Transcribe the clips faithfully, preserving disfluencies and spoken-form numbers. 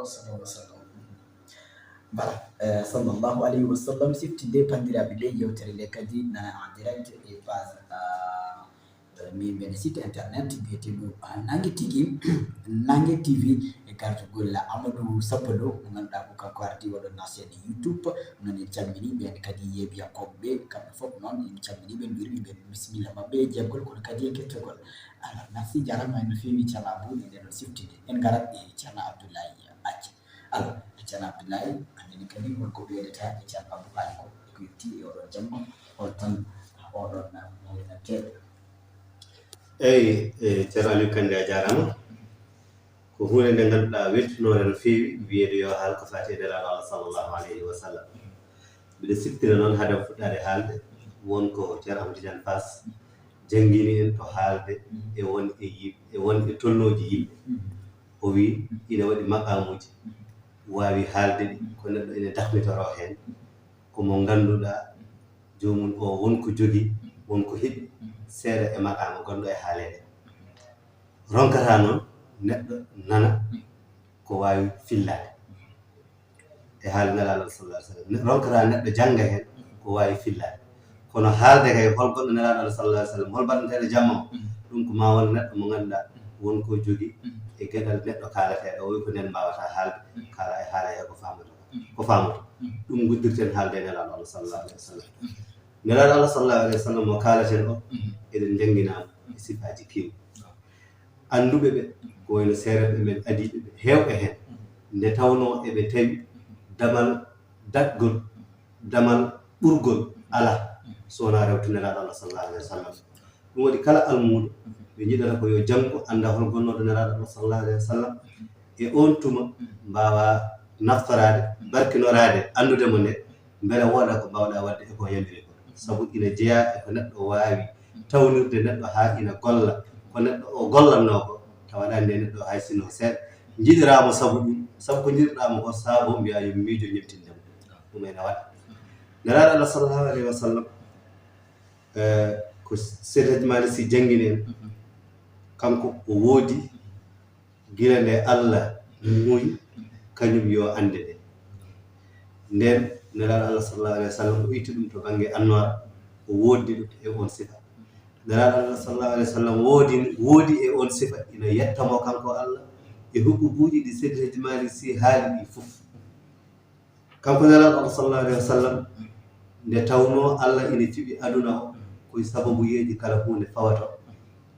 Sallallahu alaihi wasallam. Voilà, euh, sallallahu alaihi wasallam. Sifti nde, bandiraɓe, nde yewtere nde kadi nana en direct e page, euh, min mbiɗa site internet biyeteɗo, ah, Nange T V, Nange T V, e gartugol Amadou Sappo Lo, mo ngannduɗaa ko kanko ardi oɗon na chaîne YouTube. Noon en calmini ɓeen kadi yeebiyankooɓe ɓe, kamɓe fof noon en calmini ɓe, en njuurimi ɓe, bisimilla maɓɓe e jeggol, kono kadi e kettogol. Alors, merci, jarama no feewi, Ceerno Abou, e ndee ɗoo sifti nde. En ngarat e Ceerno Abdoulaye Athie. Alors, Ceerno Abdoulaye, anndini kadi holko ɓeydata e Ceerno Abou haali ko, ko yotti e oɗon jamma, hol tan oɗon mawninanteeɓe? Eyi, e, Ceerno Aliou Kandé, a jaaraama. Ko huunde nde ngannduɗaa weltinoore no feewi, wiyeede yo haal ko faati e Nelaaɗo Allah sallallahu alayhi wa sallam. Mbiɗa siftira noon, hade am fuɗɗaade haalde, won ko Ceerno Amadou Tidiane Fass janngini en to haalde e won e yim-, e won e tolnooji yimɓe. O wi ina waɗi maqaamuuji, waawi haalde ɗi, ko neɗɗo ina dahmitoroo heen, ko mo ngannduɗaa joomum o won ko jogii, won ko heɓi, seeɗa e maqaama gonɗo e haaleede. Ronkata noon neɗɗo nana ko waawi fillaade e haala Nelaaɗo sallallahu alaihi wasallam. Ne-, ronkata neɗɗo jannga heen ko waawi fillaade. Kono haalde kay hol gonɗo Nelaaɗo sallallahu alaihi wasallam, hol baɗanteeɗo jamma o, ɗum ko ma won neɗɗo mo ngannduɗaa won ko jogii e geɗal neɗɗo kaalateeɗo o, wi ko nden mbaawata haalde, kaala e haala he ko faamata ko, ko faamata. Ɗum nguddirten haalde e Nelaaɗo Allah sallallahu alaihi wasallam. Nelaaɗo Allah sallallahu alaihi wasallam mo kaalaten o, eɗen njannginaama e sifaaji keewɗi. Annduɓe ɓe, ko wayno seerenɓe men adiiɓe ɓe, heewɓe heen, nde tawnoo eɓe tawi damal daɗgol, damal ɓurgol alaa, so wonaa rewde Nelaaɗo Allah sallallahu alaihi wasallam. Ɗum waɗi kala almuudo, ɓe njiɗata ko yo janngu, annda hol gonnooɗo Nelaaɗo Allah sallallahu alaihi wasallam. E oon tuma, mbaawa naftoraade, barkinoraade, anndude mo nde, mbele wooda ko mbaawɗaa waɗde e ko yamiri ko. Sabu ina jeyaa e ko neɗɗo waawi tawnirde neɗɗo haa ina golla, ko neɗɗo o gollannoo ko, tawa aɗa anndi e neɗɗo hay sinno seeɗa. Njiɗiraa mo sabu ɗum, sabu ko njiɗirɗaa mo ko saabo mbiyaa yo miijo ñemtinde mo. Ɗum ene waɗa. Nelaaɗo Allah sallallahu alaihi wasallam, eh, ko Seydi Hadji Malick Sy janngini en, kanko o woodi gila nde Allah muuyi, kañum yo annde nde. Nden Nelaaɗo Allah sallallahu alaihi wasallam o itti ɗum to bannge annoora, o wooddi ɗum e oon sifa. Nelaaɗo Allah sallallahu alaihi wasallam woodi, woodi e oon sifa, ina yetta mo kanko Allah e huɓɓuɓuuji ɗi Seydi Hadji Malick Sy haali ɗi fof. Kanko Nelaaɗo Allah sallallahu alaihi wasallam, nde tawnoo Allah ina fiɓi aduna o, ko e sababuyeeji kala huunde fawata.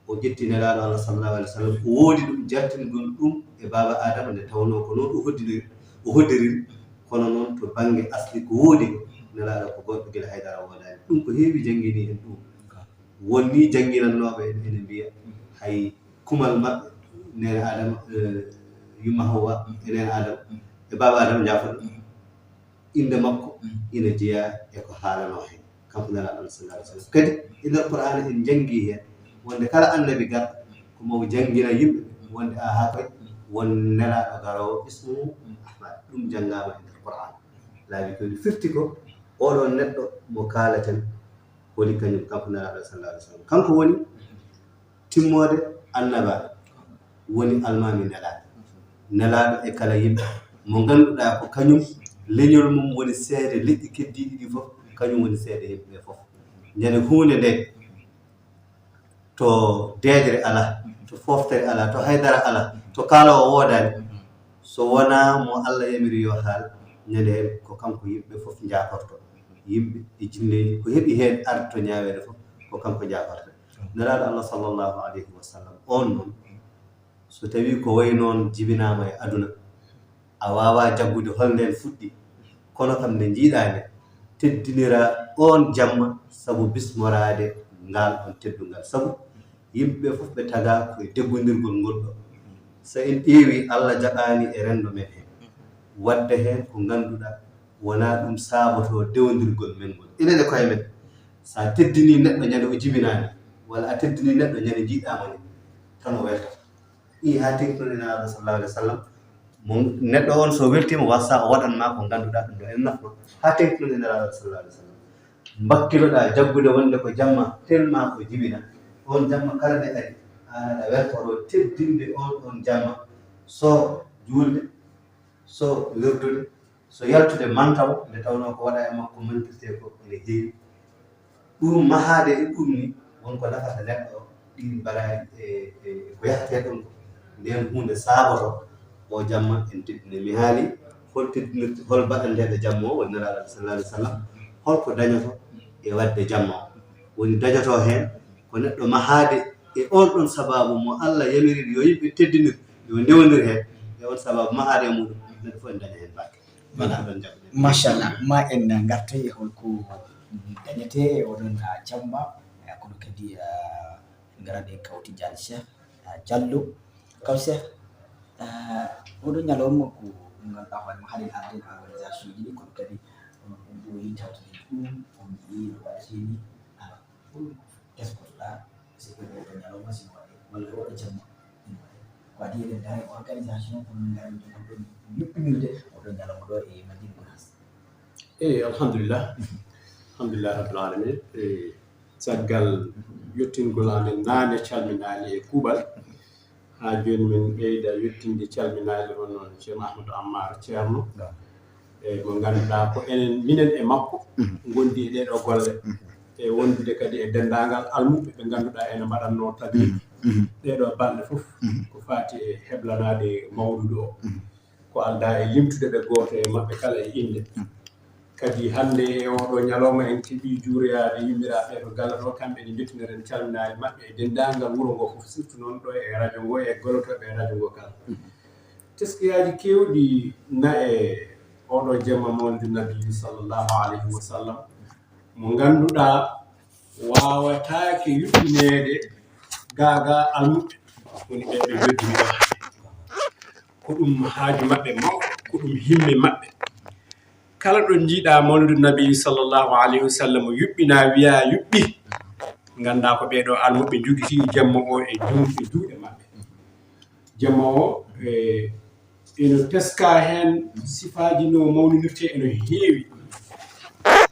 O ƴetti Nelaaɗo Allah sallallahu alaihi wasallam, o woodi ɗum jaltingol ɗum e baaba Adama, nde tawnoo ko noon o hoddiri, o hoddiriri, kono noon to bannge asli ko woodi ko, Nelaaɗo ko goɗɗo gila haydara woodaani. Ɗum ko heewi janngini en ɗum. Won ni jannginannooɓe en ene mbiya hay kumal maɓɓe, neene Adama, eh, yumma Hawwa e neene Adama, e baaba Adama, njaafoɗon, innde makko ina jeyaa e ko haalanoo heen, kanko Nelaaɗo Allah sallallahu alaihi wasallam. Kadi e nder Qur'aana en njanngi heen wonde kala annabi garɗo ko mo janngina yimɓe ɓe wonde, aha, koy, won Nelaaɗo garoowo ismuhu Ahmad. Ɗum janngaama e nder Qur'aana. Laabi ko ɗi firti ko oɗo neɗɗo mo kaalaten woni kañum, kanko Nelaaɗo sallallahu alaihi wasallam. Kanko woni timmoode annabaaɓe, woni almaami nelaaɗo. Nelaaɗo e kala yimɓe mo ngannduɗaa ko kañum leñol mum woni seede leƴƴi keddiiɗi ɗi fof, kañum woni seede yimɓe ɓe fof. Ñande huunde nde, to deeƴre alaa, to fooftere alaa, to haydara alaa, to kaaloowo woodaani, so wonaa mo Allah yamiri yo haal, ñande heen ko kanko yimɓe fof njaakorto. Yimɓe e jinneeji, ko heɓi heen arde to ñaaweede fof, ko kanko njaakorta. Nelaaɗo Allah sallallahu alaihi wasallam, oon noon, so tawii ko wayi noon jibinaama e aduna, a waawaa jaggude hol ndeen fuɗɗi, kono kam nde njiiɗaa nde, teddiniraa oon jamma sabu bismoraade ngaal ɗoon teddungal. Sabu yimɓe ɓe fof ɓe tagaa ko e deggondirgol ngol ɗoo. So en ƴeewii, Allah jaɓaani e renndo men heen waɗde heen ko ngannduɗaa wonaa ɗum saabotoo dewndirgol men ngol. Enen e koye men, so a teddinii neɗɗo ñande o jibinaani, walla a teddinii neɗɗo ñande njiiɗaa mo ni, tan o weltata. Ɗi haa teŋtunoɗen e Nelaaɗo sallallahu alaihi wasallam. Mo neɗɗo on so weltiima, wasa o waɗan ma ko ngannduɗaa ɗum ɗo ene nafma. Haa teŋtunoɗen e Nelaaɗo sallallahu alaihi wasallam. Mbakkiloɗaa jaggude wonde ko jamma, tellement ko jibina. On jamma kala nde ari, aan aɗa weltoroo teddinde on ɗon jamma. So juulde, So wirdude, so yaltude mantaw, nde tawnoo ko waɗaa e makko mantirtee ko ene heewi. Ɗum mahaade e ɗum ni, won ko nafata neɗɗo, ɗiin baraaji e, e, e ko yahatee ɗon ko. Ndeen huunde saaboto o jamma en teddine. Mi haali hol teddinirte, hol baɗanteeɗo jamma o, woni Nelaaɗo sallallahu alaihi wasallam, hol ko dañoto e waɗde jamma o. Woni dañoto heen ko neɗɗo mahaade e oon ɗon sabaabu mo Allah yamiri yo yimɓe teddinir, yo ndewnir heen, e oon sabaabu mahaade e muɗum, neɗɗo fof ene daña heen barke. Voilà. Ɗon jaɓde. Machallah, ma en ngartoy e holko dañetee e oɗon, ah, jamba, eh, kono kadi, ah, ngara ɗe Kaw Tidiane Cheikh, ah, Diallo. Kaw Cheikh, ah, oɗo ñalawma ko ɗum ngannduɗaa hoore ma haɗen arde e organisation ji ɗi, kono kadi on, on ɓooyi tawtude ɗum, on mbiyi no waɗetee ni, ah, ɗum keskotoɗaa, si ko oɗo ñalawma si waɗe, walla oɗo jamma ene waɗe. Ko adii eɗen dara e organisation, kono min ngari jogoɗon yuɓɓinirde oɗo ñalawma ɗo e Madina Gounass. Eyi, alhamdulillah. Alhamdulillah rabbil alamin. E caggal yettingol amen naane calminaali e kuuɓal, haa jooni min ɓeyda yettinde calminaali on, on Ceerno Ahmadou Ammar Ceerno. Naam. E mo ngannduɗaa ko enen, minen e makko, mhm, ngondi e ɗee ɗoo golle. Mhm. E wondude kadi e denndaangal almuɓɓe ɓe ngannduɗaa ene mbaɗatnoo tableau, mhm, mhm, ɗee ɗoo balɗe fof, mhm, ko faati e heblanaade mawludu o. Mhm. Ko aldaa e limtude ɓe, gooto e maɓɓe kala e innde. Mhm. Kadi hannde e oo ɗoo ñalawma en keɓii juuroyaade yummiraaɓe to galle ɗo, kamɓe ne njettineren calminaali maɓɓe e denndaangal wuro ngo fof, surtout noon ɗo e radio ngo e gollotooɓe e radio ngo kala. Mhm. Teskiyaaji keewɗi na e oo ɗoo jamma Mawlidu Nabi sallallahu alayhi wa sallam, mo ngannduɗaa waawataake yuɓɓineede gaa gaa almuɓɓe woni ɓe ɓe njoddini ɗo. Ko ɗum haaju maɓɓe mawɗo, ko ɗum himme maɓɓe. Kala ɗo njiiɗaa Mawlidu Nabi sallallahu alayhi wa sallam yuɓɓinaa, wiyaa yuɓɓi, nganndaa ko ɓee ɗoo almuɓɓe njogitii jamma o e jum-, e juuɗe maɓɓe. Jamma o, e, eno teskaa heen sifaaji no mawninirtee eno heewi.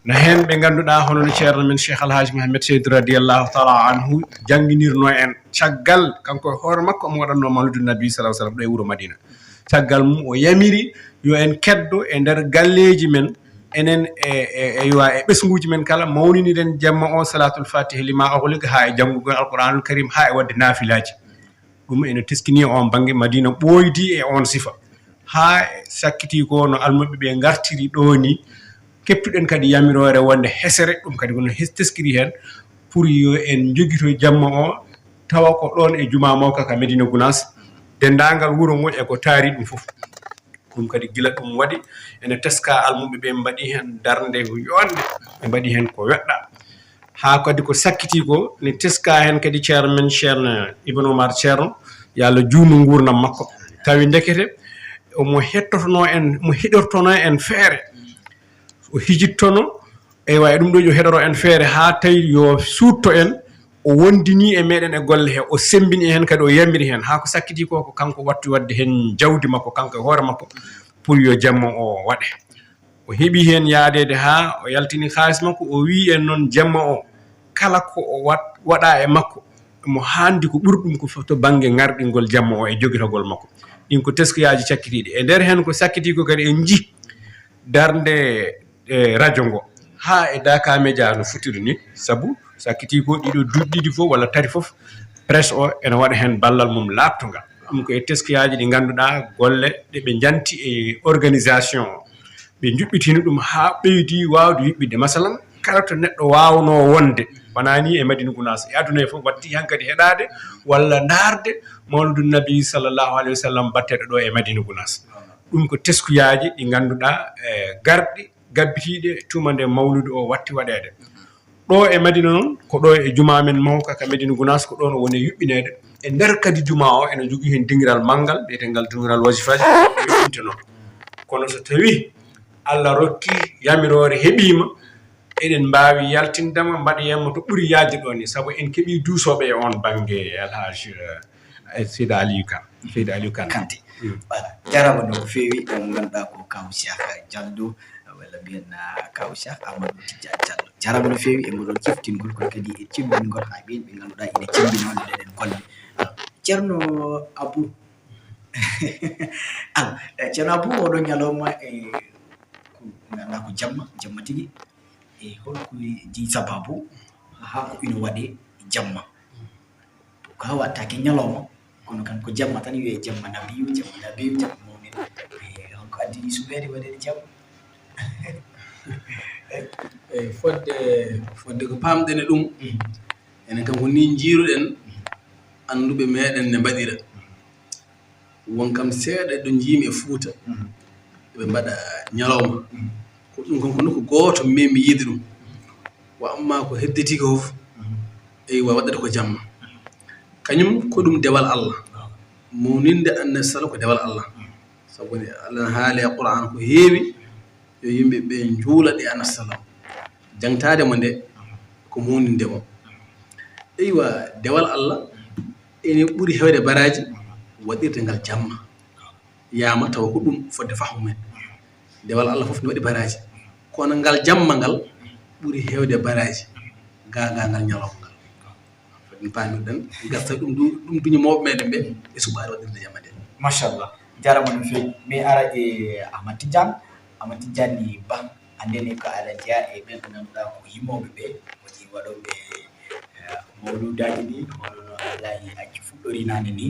No heen ɓe ngannduɗaa hono no Ceerno men Cheikh Alhaji Mohamed Seydi radiyallahu taala anhu jannginirnoo en caggal, kanko e hoore makko omo waɗatnoo Mawlidu Nabi sallallahu alaihi wasallam ɗo e wuro Madina. Caggal mum o yamiri yo en keddo e nder galleeji men, enen e, e, e, yo e ɓesnguuji men kala, mawniniren jamma o Salatul Fatiha lima ughliq haa e janngugol Alquranul Karim haa e waɗde naafilaaji. Ɗum ene teskini e oon bannge, Madina ɓooydi e oon sifa. Haa sakkitii ko no almuɓɓe ɓe ngartiri ɗoo ni, keptuɗen kadi yamiroore wonde hesere, ɗum kadi ko no hes-, teskiri heen, pour yo en njogito jamma o, tawa ko ɗoon e Jumaa Mawka ka Medina Gounass, denndaangal wuro ngo e ko taari ɗum fof. Ɗum kadi gila ɗum waɗi, ene teskaa almuɓɓe ɓe mbaɗi heen darnde yonde, ɓe mbaɗi heen ko weɗɗa. Haa kadi ko sakkitii ko, ne teskaa heen kadi Ceerno men, Ceerno Ibn Omar Ceerno, yo Allah juutnu nguurndam makko. Tawi ndekete omo hettotonoo en, omo heɗortonoo en feere. O hijittono, eywa, e ɗum ɗo yo heɗoro en feere haa tawi yo suutto en, o wondini e meɗen e golle he, o sembini heen kadi, o yamiri heen. Haa ko sakkitii ko, ko kanko watti waɗde heen jawdi makko, kanko e hoore makko, pour yo jamma o waɗe. O heɓi heen yaadeede haa o yaltini kaalis makko, o wii en noon jamma o, kala ko o wat-, waɗa e makko, mo haandi ko ɓuri ɗum ko fof to bannge ŋarɗingol jamma o e jogitagol makko. Ɗin ko teskuyaaji cakkitiiɗi. E nder heen ko sakkitii ko kadi en njii darnde e radio ngo haa e Daaka Media no futiri ni, sabu sakkitii ko ɗiɗo duuɓi ɗiɗi fof walla tati fof, presse o ene waɗa heen ballal mum laaɓtungal. Ɗum ko e teskuyaaji ɗi ngannduɗaa golle ɗe ɓe njanti e organisation o. Ɓe njuɓɓitini ɗum haa ɓeydi waawde yuɓɓitde. Masalan, kala to neɗɗo waawnoo wonde, wonaa ni e Madina Gounass, e aduna he fof, watti hankadi heɗaade walla ndaarde Mawlidu Nabi sallallahu alaihi wa sallam batteɗo ɗo e Madina Gounass. Ɗum ko teskuyaaji ɗi ngannduɗaa, e, garɗi, gabbitiiɗe tuma nde mawlidu o watti waɗeede. Ɗo e Madina noon, ko ɗo e jumaa men mawka ka Madina Gounass, ko ɗoon o woni e yuɓɓineede. E nder kadi jumaa o, ene jogii heen dingiral manngal, wiyeteengal dingiral wasifaaji, o yuɓɓintenoo. Kono so tawii Allah rokki yamiroore heɓiima, eɗen mbaawi yaltindema, mbaɗoyema to ɓuri yaajde ɗo ni, sabu en keɓii duusooɓe e oon bannge, Alhaji, eh, Seydi Aliou Kane. Seydi Aliou Kane. Kanté. Mm. Voilà. Jarama no feewi, ɗum ngannduɗaa ko Kaw Cheikh Diallo, walla mbiyen, ah, Kaw Cheikh Amadou Tidiane Diallo. Jarama no feewi e ngol ɗon ciftingol, kono kadi e cemmbingol haa ɓeen ɓe ngannduɗaa ina cemmbinoo ɗe ɗen golle. Ceerno Abou, Al, eh, Ceerno Abou, oɗo ñalawma, e ko, na, na ko jamma, jamma tigi. E holko jeyi sababu haa ko ina waɗe jamma? Ko haa waɗtaake ñalawma, kono kan ko jamma tan, wiyee jamma nabiyu, jamma nabiyu, jamma mawnin. E holko addi suɓeede waɗeede jamma? Eyi, fodde, fodde ko paamɗen e ɗum, mm, enen kam ko ni njiiruɗen annduɓe meɗen ne mbaɗira. Won kam seeɗa ɗo njiimi e Fuuta, mm, ɓe mbaɗa ñalawma. Mm. Ko ɗum kam ko nokku gooto min mi yiide ɗum. Wa amma ko hedditi ko fof, mm, eywa, waɗata ko jamma. Kañum ko ɗum dewal Allah. Mawninde Annabi Sala ko dewal Allah. Mm. Sabu ne Allah haali e Qur'an ko heewi, yo yimɓe ɓe njuula ɗe Annabi Sallam. Jangtaade mo nde ko mawninde mo. Eywa, dewal Allah ene ɓuri heewde baraaji waɗirde ngal jamma. Yama tawa ko ɗum fodde fahmu men. Dewal Allah fof ne waɗi baraaji. Kono ngal jamma ngal ɓuri heewde baraaji gaagangal ñalawma ngal. Foti pamirɗen, gasa ɗum du-, ɗum duñi mawɓe meɗen ɓe e suɓaade waɗirde jamma nde. Machallah. Jarama no feewi. Mi ara e Ahmad Tidiane. Ahmad Tidiane Ba, anndene ko aɗa jeya e ɓen ɓe ngannduɗaa ko yimooɓe ɓe, woni waɗooɓe, eh, mawluudaaji ɗi, hono no Abdullahi Accu fuɗɗori naane ni.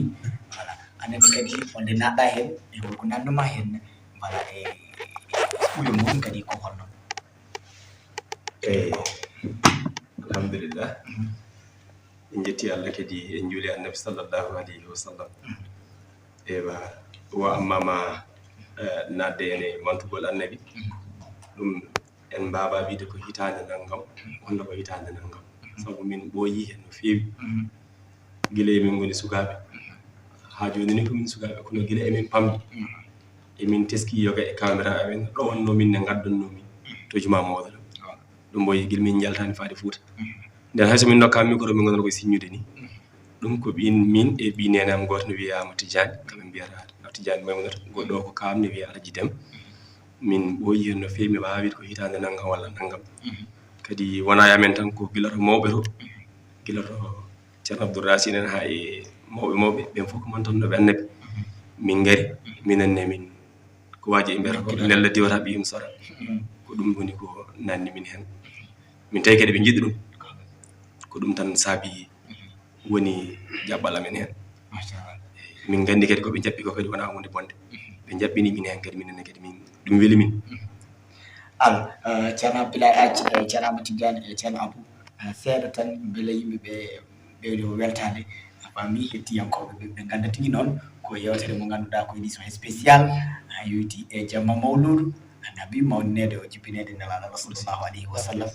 Voilà. Anndene kadi wonde naatɗa heen, e holko naatnuma heen, voilà, e, e ɓure mum kadi ko holno? Eyi, alhamdulillah. En njetti Allah kadi, en njuuli Annabi sallallahu alayhi wa sallam. Ewa, wa amma ma, eh, naatde ene mantugol Annabi, ɗum en mbaawaa wiyde ko hitaande nanngam, walla ko hitaande nanngam. Sabu min ɓooyii heen no feewi. Gila emin ngoni sukaaɓe, haa jooni ni ko min sukaaɓe, kono gila emin pamɗi, emin teskii yoga e kaamira amen, ɗo wonnoo min ne ngaddannoo min to jumaa mawɗo ɗo. Ɗum ɓooyii gila min njaltaani faade Fuuta. Nden hay so min ndokkaa micro, min ngonata koye siññude ni. Ɗum ko ɓiin min e ɓii neene am gooto ne wiyee Amadou Tidiane, kamɓe mbiyata Amadou Tidiane Maymunata, goɗɗo o ko kaam ne wiyee Alaji Dem. Min ɓooyii heen no feewi, mi waawaa wiyde ko hitaande nanngam walla nanngam. Kadi wonaa e amen tan, ko gila to mawɓe to, gila to Ceerno Abdoul Racine en haa e mawɓe mawɓe, ɓeen fof ko mantannooɓe Annabi. Min ngari, minen ne min ko waaji e mbiyata ko nella diwata ɓiyum sora. Ko ɗum woni ko naatni min heen. Min tawi kadi ɓe njiɗi ɗum. Ko ɗum tan saabi woni jaɓɓal amen heen. Machallah. Min nganndi kadi ko ɓe jaɓɓi ko kadi wonaa huunde bonde. Ɓe jaɓɓini min heen kadi, minen ne kadi min, ɗum weli min. Al, eh, Ceerno Abdoulaye Athie, eh, Ceerno Amadou Tidiane, eh, Ceerno Abou, eh, seeɗa tan mbele yimɓe ɓe ɓeydo weltaade. A faami, hettiyankooɓe ɓe, ɓe ngannda tigi noon ko yeewtere mo ngannduɗaa ko édition spécial, a yewti e jamma mawluudu Annabi, mawnineede o, jippineede Nelaaɗo Allah sallallahu alayhi wa sallam.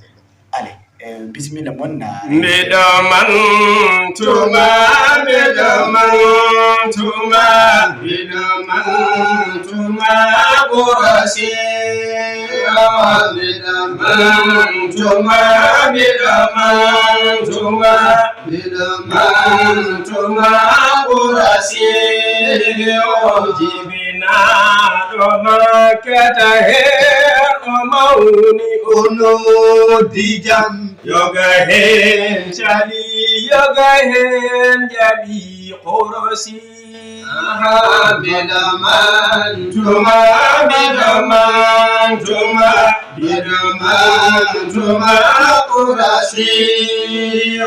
Allez, eh, bisimilla mon na. Mbiɗo mantuma, mbiɗo mantuma, mbiɗo mantuma Ɓurasi. Mbiɗo mantuma, mbiɗo mantuma, mbiɗo mantuma Ɓurasi. O jibinaaɗo Makkata heen, o mawni, o noddi jam. Yoga heen cali, yoga heen jaɓi Ɓurasi. Aha, mbiɗo mantuma, mbiɗo mantuma, mbiɗo mantuma Ɓurasi.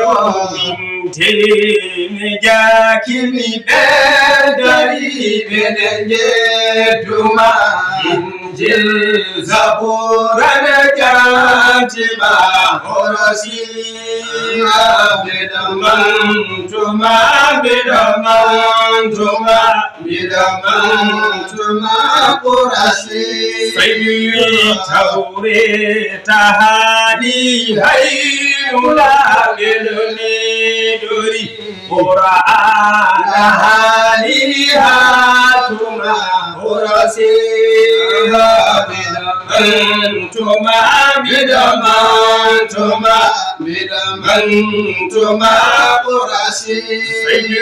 O min tini jaakimi ɓe dariɓe ne njedduma. Injil, Zabura ne jantima Ɓurasi. Mbiɗo mantuma, mbiɗo mantuma, mbiɗo mantuma Ɓurasi. Seydi Tawreeta haali hay nulaaɓe no miidori. Qur'aana haali haa tuma Ɓurasi. Mbiɗo mantuma, mbiɗo mantuma, mbiɗo mantuma Ɓurasi. Seydi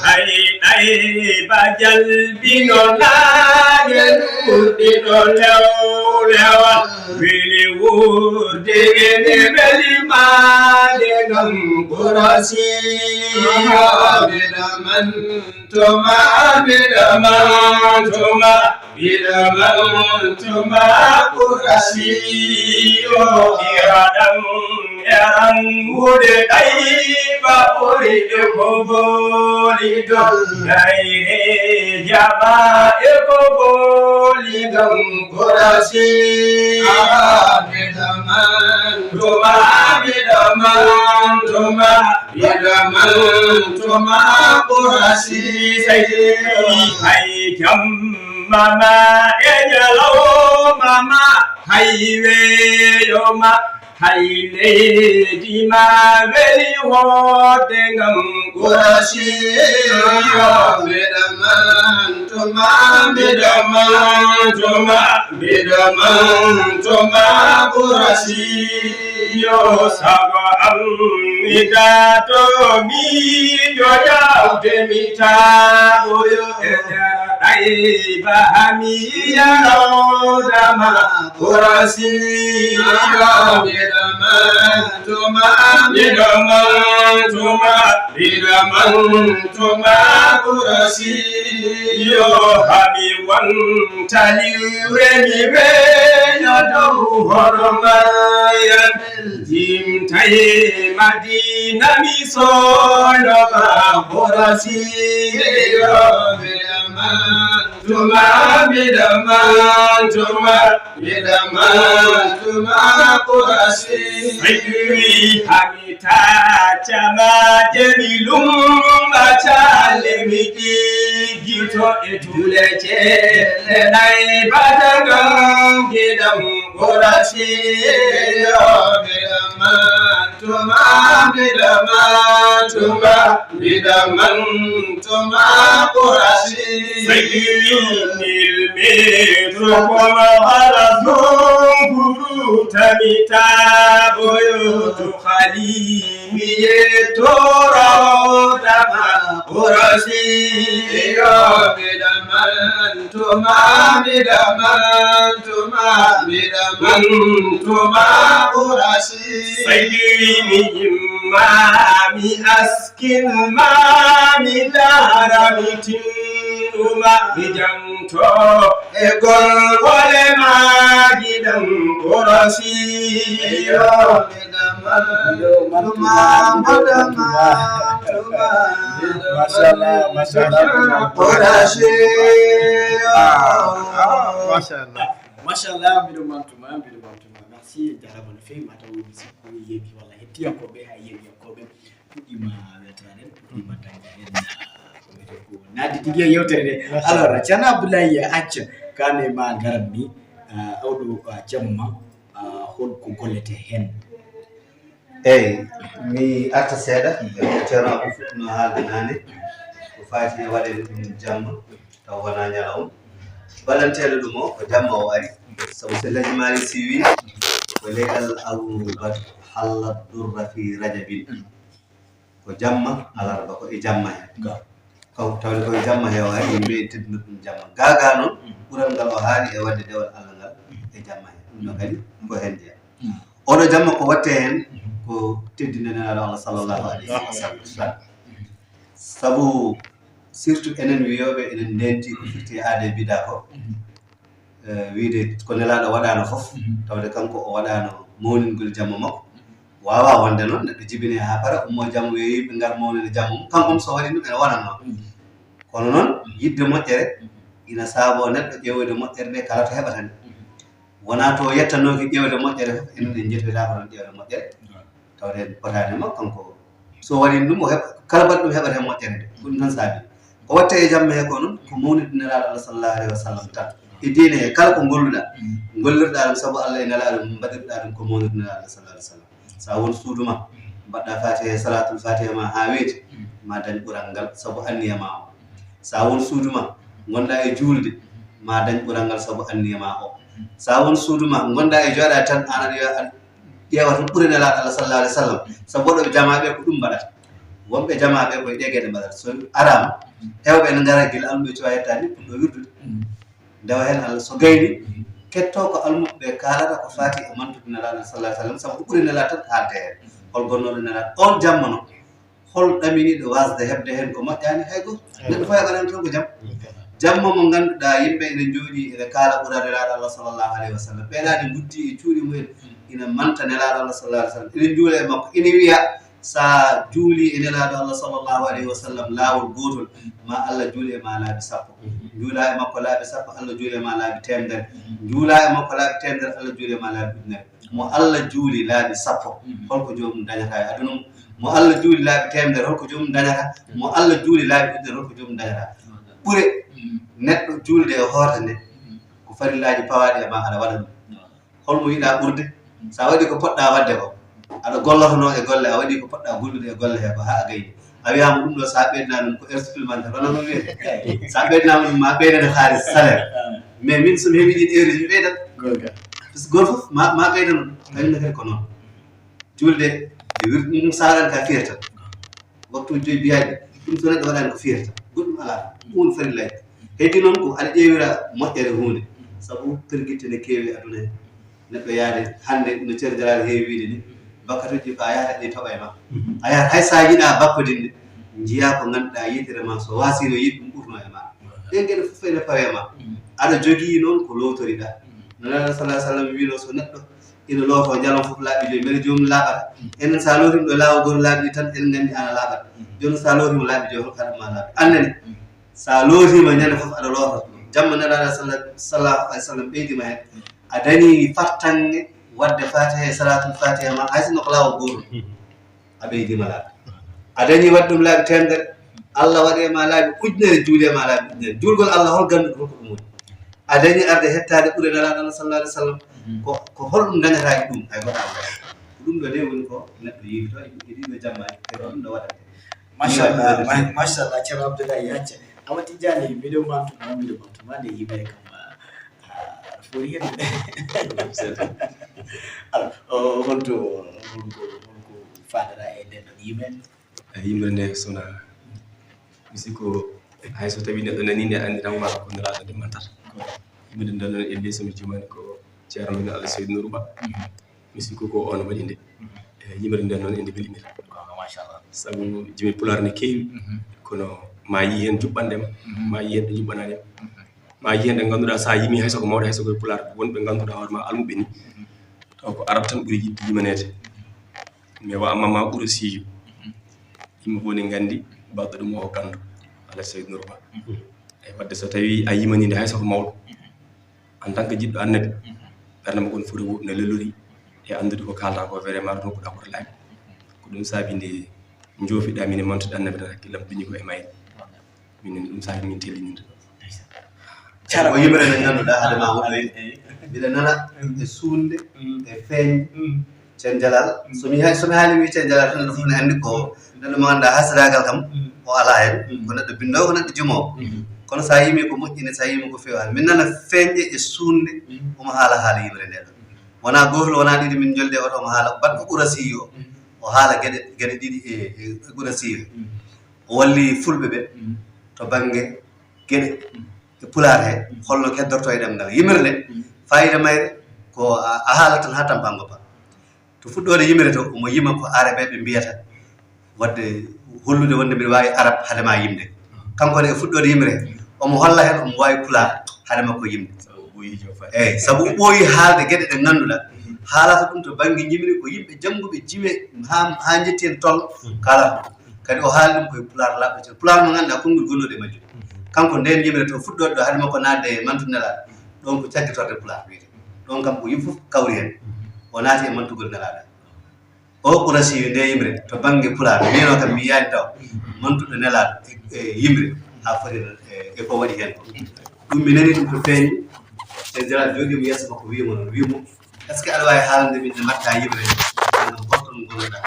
hay ɗay ba jalbino naange nurɗino lewru. Yawa, weli wuurde, weli, weli maade ngam Kurasi. Aha. Mbiɗa man tuma, mbiɗa man tuma, mbiɗa man tuma Kurasi. Yo, iraɗam, eran wude ɗayba ɓuri e ko boli don. Gayre jama e ko boli don. Kurasi. Aha, mbiɗa man tuma, mbiɗa man tuma, mbiɗa man tuma Kurasi. Hay jamma ma e ñalawma ma, hay weeyo ma, hay leydi ma weli hoode ngam Kurasi. Mbiɗa man tuma, mbiɗa man tuma, mbiɗa man tuma Kurasi. Yo, sago am mi dato, mi yo yawde mi taɓoyo. E nder ɗayba hami yarawdama Kurasi. Mbiɗa man tuma, mbiɗa man tuma, mbiɗa man tuma Kurasi. Yo, hami won taliwre mi weeyo dow hono mayan. Jimtaye Madina mi soono ba Kurasi. Yo, mbiɗa man tuma, mbiɗa man tuma, mbiɗa man tuma Kurasi. Ay, hami tacca ma jemi lumba calle mi ɗiggito e tule ceele nay bata ngam giɗam Kurasi. Yo, mbiɗa man tuma, mbiɗa man tuma, mbiɗa man tuma Kurasi. Sayyidil metro koma hala zunguru tamita boyo to khali mi yettora dama Kurasi. Yo, mbiɗa man tuma, mbiɗa man tuma, mbiɗa man tuma Kurasi. Sayyidil imami as Kin maami laara mi tinnduma mi janto e golwole maa giɗam Kurasi. Yo, mi ɗaman tuma, mbaɗa man tuma. Machallah, machallah. Kurasi. Ah, ah, machallah. Machallah, mbiɗo mantuma, mbiɗo mantuma. Merci, jarama no feewi, mataw woni sikko yeeɓi walla hettiyankooɓe, hay yeeɓiyankooɓe. Puɗɗiima weltaade en, puɗɗiima dañde heen, ah, ko wiyetee ko naatde tigi e yeewtere nde. Machallah. Alors, Ceerno Abdoulaye Acca, kane ma ngaran ni, ah, oɗo, ah, jamma, ah, hol ko golletee heen? Eey, mi arta seeɗa, mm, Ceerno Abou fuɗɗino haalde naane, ko faati e waɗeede ɗum jamma, taw wonaa ñalawma. Baɗanteeɗo ɗum o, ko jamma o ari. Sabu so Laaji Maalik Sy wii, ko leyɗal Abu Bakr hallat durra fi rajabin. Ko jamma, alarba, ko e jamma he. Ga. Kaw, tawde ko e jamma he o ari, yimɓe e teddinirde ɗum jamma. Gaa gaa noon, mm, ɓural ngal o haali e waɗde dewal Allah ngal e jamma he. Ɗum ɗo kadi, ko heen jeyaa. Mm. Oɗo jamma ko waɗtee heen, mm, ko teddinde Nelaaɗo Allah sallallahu alayhi wa sallam. Mm. Sabu, surtout enen wiyooɓe, enen ndeentii ko firti e aade e bidaa ko. Mm. Eh, wiyde ko Nelaaɗo waɗaano fof, mhm, tawde kanko o waɗaano mawningol jamma makko. Mhm. Waawaa wonde noon, neɗɗo jibinee haa para, ummoo jamma, wiya yimɓe ngar mawnina jamma mum, kanko mum so waɗii ɗum ene wonanno. Mhm. Kono noon, mhm, yiɗde moƴƴere, mhm, ina saaboo neɗɗo ƴeewoyde moƴƴere nde kala to heɓata nde. Mhm. Wonaa to yettanooki ƴeewde moƴƴere fof, enen en njetoytaako noon ƴeewde moƴƴere. Mhm. Tawde en potaani e makko kanko. So waɗiino ɗum, o heɓa, kala baɗɗo ɗum heɓata heen moƴƴere nde. Ko ɗum tan saabi. Ko waɗtee e jamma he ko noon, ko mawnitde Nelaaɗo Allah sallallahu alayhi wa sallam tan. E diine he, kala ko ngolluɗaa, mm, ngollirɗaa ɗum sabu Allah e Nelaaɗo mum, mbaɗirɗaa ɗum ko mawnitde Nelaaɗo Allah sallallahu alayhi wa sallam. So a won suudu ma, mbaɗɗaa Faatiha e Salaatul Faatiha ma haa weeti, mm, ma dañ ɓural ngal sabu anniya ma o. So a won suudu ma, ngonɗaa e juulde, ma dañ ɓural ngal sabu anniya ma o. So a won suudu ma, ngonɗaa e jooɗaade tan, aan aɗa yo-, ƴeewa tan ɓure Nelaaɗo Allah sallallahu alayhi wa sallam. Sabu waɗooɓe jamaa ɓe ko ɗum mbaɗata. Wonɓe jamaa ɓe koye ɗee geɗe mbaɗata. So araama, heewɓe ene ngara gila almuɓɓe cuwaa yettaade ni, puɗɗoo wirdude. Ndewa heen Allah so gayni, Hetto ko almuɓɓe kaalata ko faati e mantude Nelaaɗo sallallahu alaihi wasallam, sabu ko ɓuri Nelaaɗo tan haalde heen. Hol gonnooɗo Nelaaɗo? On jamma noon, hol ɗaminiiɗo waasde heɓde heen ko moƴƴaani? Hay gooto. Neɗɗo fof heɓat heen tan ko jam. Jamma mo ngannduɗaa yimɓe ene njooɗii ene kaala ɓura Nelaaɗo Allah sallallahu alaihi wasallam. Ɓeeɗaani nguddi e cuuɗi mumen ina manta Nelaaɗo Allah sallallahu alaihi wasallam. Ene njuula e makko, ene wiya, "Sa juuli e Nelaaɗo Allah sallallahu alaihi wasallam laawol gootol, ma Allah juuli e ma laabi sappo. Njuula e makko laabi sappo, Allah juuli e ma laabi teemedere. Njuula e makko laabi teemedere, Allah juuli e ma laabi ujunere." Mo Allah juuli laabi sappo, holko joomum dañata e aduna mum? Mo Allah juuli laabi teemedere, holko joomum dañata? Mo Allah juuli laabi ujunere, holko joomum dañata? Ɓure neɗɗo juulde e hoorde nde, ko farillaaji pawaaɗi e ma, aɗa waɗa ɗum. Holmo yiɗa ɓurde? Sa waɗi ko poɗɗa waɗde ko, aɗa gollotono e golle, a waɗi ko poɗɗa gollude e golle he ko, haa a gayni. A wiyaama ɗum ɗo, sa ɓeydana ɗum ko heure supplémentaire, wona noon wiyete? Sa ɓeydanaama ɗum, ma ɓeydane haalis, salaire. Mais min, so mi heɓi ɗiɗi heure uji, mi ɓeydat. Gonga. Parce que gooto fof ma, ma ɓeydano ɗum. Kañum ne kadi ko noon. Juulde e wirdu ɗum, sa waɗan ka fiyata. Waktu joyi biyaaji, ɗum so neɗɗo waɗaani ko fiyata. Goɗɗum alaa. Ɗum woni farillaaji. Heddi noon ko aɗa ƴeewira moƴƴere huunde. Sabu pergitte ne keewi e aduna he. Neɗɗo yaade hannde no Ceerno Jalaal heewi wiide ni, bakkatuuji ko a yahata ɗi toɓa e ma. A yahat hay so a yiɗa bakkodinde, njiyaa ko ngannduɗaa yitere ma, so waasino yiɗ ɗum ɓurno e ma. Ɗen geɗe fof ene pawe ma. Aɗa jogii noon ko loowtoriɗaa. No Nelaaɗo sallallahu alaihi wasallam wiino, so neɗɗo ina looto ñalawma fof laabi joyi, mbele joomum laaɓata? Enen so a lootiima ɗo laawi gooto laabi ɗiɗi tan, eɗen nganndi aan a laaɓat. Jooni so a lootiima laabi joyi, holko haɗat ma laaɓi? Annene, so a lootiima ñande fof aɗa loota, jamma Nelaaɗo sallallahu alaihi wasallam ɓeydiima heen, a dañii fartaŋŋe waɗde Faatiha e Salaatul Faatiha ma, hay sinno ko laawol gootol, a ɓeydiima laaɓi. A dañii waɗde ɗum laabi teemedere, Allah waɗi e ma laabi ujunere, juuli e ma laabi ujunere. Juulgol Allah, hol gannduɗo holko ɗum woni? A dañii arde hettaade ɓure Nelaaɗo Allah sallallahu alaihi wasallam. Ko, ko holɗum dañataa e ɗum? Hay gooto alaa. Ko ɗum ɗo de woni ko neɗɗo yiilto e ɗiɗo jammaaji, e ko ɗum ɗo waɗata. Machallah, ma-, machallah, Ceerno Abdoulaye Yacca. Awa Tijjaani, miɗo mantu ma, miɗo mantu ma, nde yimɓe kam, ah, ah, aɗa fori hen. Alors, o, holto, holko, holko faadata e nden ɗon yimɓe? E yimre nde sona, mi sikko, hay so tawi neɗɗo nani nde, anndi tan ma ko Nelaaɗo nde mantata. Yimre nde noon, e nde so mi jumaani ko Ceerno men Allah Seydi Nourou Ba. Mi sikku ko on waɗi nde. E yimre nde noon, e nde welimira. Gonga, machallah. Sabu jimi Pulaar ne keewi, kono ma yii heen juɓɓanɗe ma, ma yii heen ɗo juɓɓanaani ma. Ma yii heen ɗe ngannduɗaa, so a yimi, hay so ko mawɗo, hay so ko e Pulaar, wonɓe ngannduɗaa hoore ma almuɓe ni, taw ko Arab tan ɓuri yiɗde yimaneede. Mais wa amma ma ɓura siiyo. Yimɓe fof ne nganndi baɗɗo ɗum o ko ganndo, Alhaji Saydou Nour Ba. E wadde so tawi a yimani nde hay so ko mawɗo, en tant que jiɗɗo annabi, ɓernde makko ne foti wo-, ne lelori e anndude ko kaalata ko vraiment ɗum ko ɗaɓɓoto laabi. Ko ɗum saabi nde njoofiɗaa min e mantude annabi tan, hakkillam duñi ko e mayre. Minen ɗum saabi min telliniinde ɗo. Ko yimre nde ngannduɗaa hade ma woɗɗoyde. Mbiɗa nana e suunde, e feeñde. Ceerno Jalal, so mi hay-, so mi haali mi Ceerno Jalal tan, neɗɗo fof ne anndi ko neɗɗo mo ngannduɗaa hasiraagal kam o alaa heen. Ko neɗɗo binndoowo, ko neɗɗo jumoowo. Kono so a yimi ko moƴƴi ne, so a yimi ko feewaani. Min nana feeñde e suunde, omo haala haala yimre nde ɗo. Wonaa gooto, wonaa ɗiɗi, min njolde oto omo haala baɗɗo Qurasiyu o. O haala geɗe, geɗe ɗiɗi e, e, e Qurasiyu. O walli fulɓe ɓe to bannge geɗe e pulaar he, holno keddorto e ɗemngal. Yimre nde, fayida mayre ko a, a haalat tan haa tampa ngoppa. To fuɗɗoode yimre to, omo yima ko Arabeeɓe mbiyata, waɗde hollude wonde mbiɗa waawi Arab hade ma yimde. Kanko ne, e fuɗɗoode yimre, omo holla heen omo waawi pulaar hade makko yimde. Eeyi, sabu o ɓooyi haalde geɗe ɗe ngannduɗaa, haalata ɗum to bannge yimre, ko yimɓe jannguɓe jime haa, haa njetti heen tolno kaalata ɗum. Kadi o haali ɗum koye pulaar laaɓɗo, pulaar mo ngannduɗaa konngol gonnooɗo e majjum. Kanko ndeen yimre to fuɗɗoode ɗo, hade makko naatde e mantude Nelaaɗo, ɗoon ko caggitorde pulaar wiyetee. Ɗoon kam ko yimɓe fof kawri heen. O naati e mantugol Nelaaɗo. O Qurasiyu nde yimre to bannge pulaar, miino kam mi yiyaani taw mantuɗo Nelaaɗo e, e yimre haa foti e, e ko waɗi heen ko. Ɗum mi nani ɗum ko feeñi. Ceerno Jalal jooɗiima yeeso makko, wiimo noon, wiimo, "Est-ce que aɗa waawi haalande min nde mbaɗta yimre nde? Nangam, holto ɗum ngonnoɗaa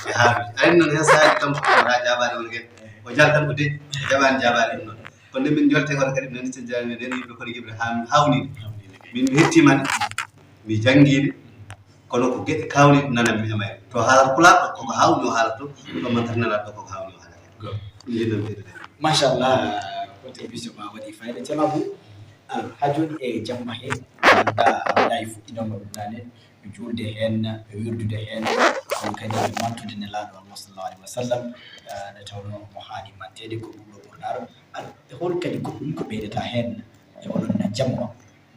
e haalude?" Aɗa anndi noon, heen sahaaji kam ko wona jaabaade won geɗe. O jal tan ko deƴƴi, o jaɓaani jaabaade ɗum noon. Kono nde min njolte kono kadi, mi nani Ceerno Jalal wiya, "Ndeen yimre kono yimre haa mi haawnii nde. Min mi hettiima nde, mi janngi nde, kono ko geɗe kaawniiɗe nananmi e mayre." To haalata pulaar ɗo, koko haawni o haalata toon, to mantat Nelaaɗo ɗo, koko haawni o haalata. Ɗum yeddam ɓeydude. Machallah, ko émission ma waɗi fayda, Ceerno Abou. Alors, haa jooni e jamma he, ngannduɗaa, a waɗaay fuɗɗinoomo ɗum naane, ɓe juulde heen, ɓe wirdude heen, kono kadi ɓe mantude Nelaaɗo Allah sallallahu alaihi wasallam, eh, nde tawnoo mo haani manteede ko ɗum ɗo ɓurnaaɗo. Al-, e hol kadi goɗɗum ko ɓeydata heen e oɗon na jamma?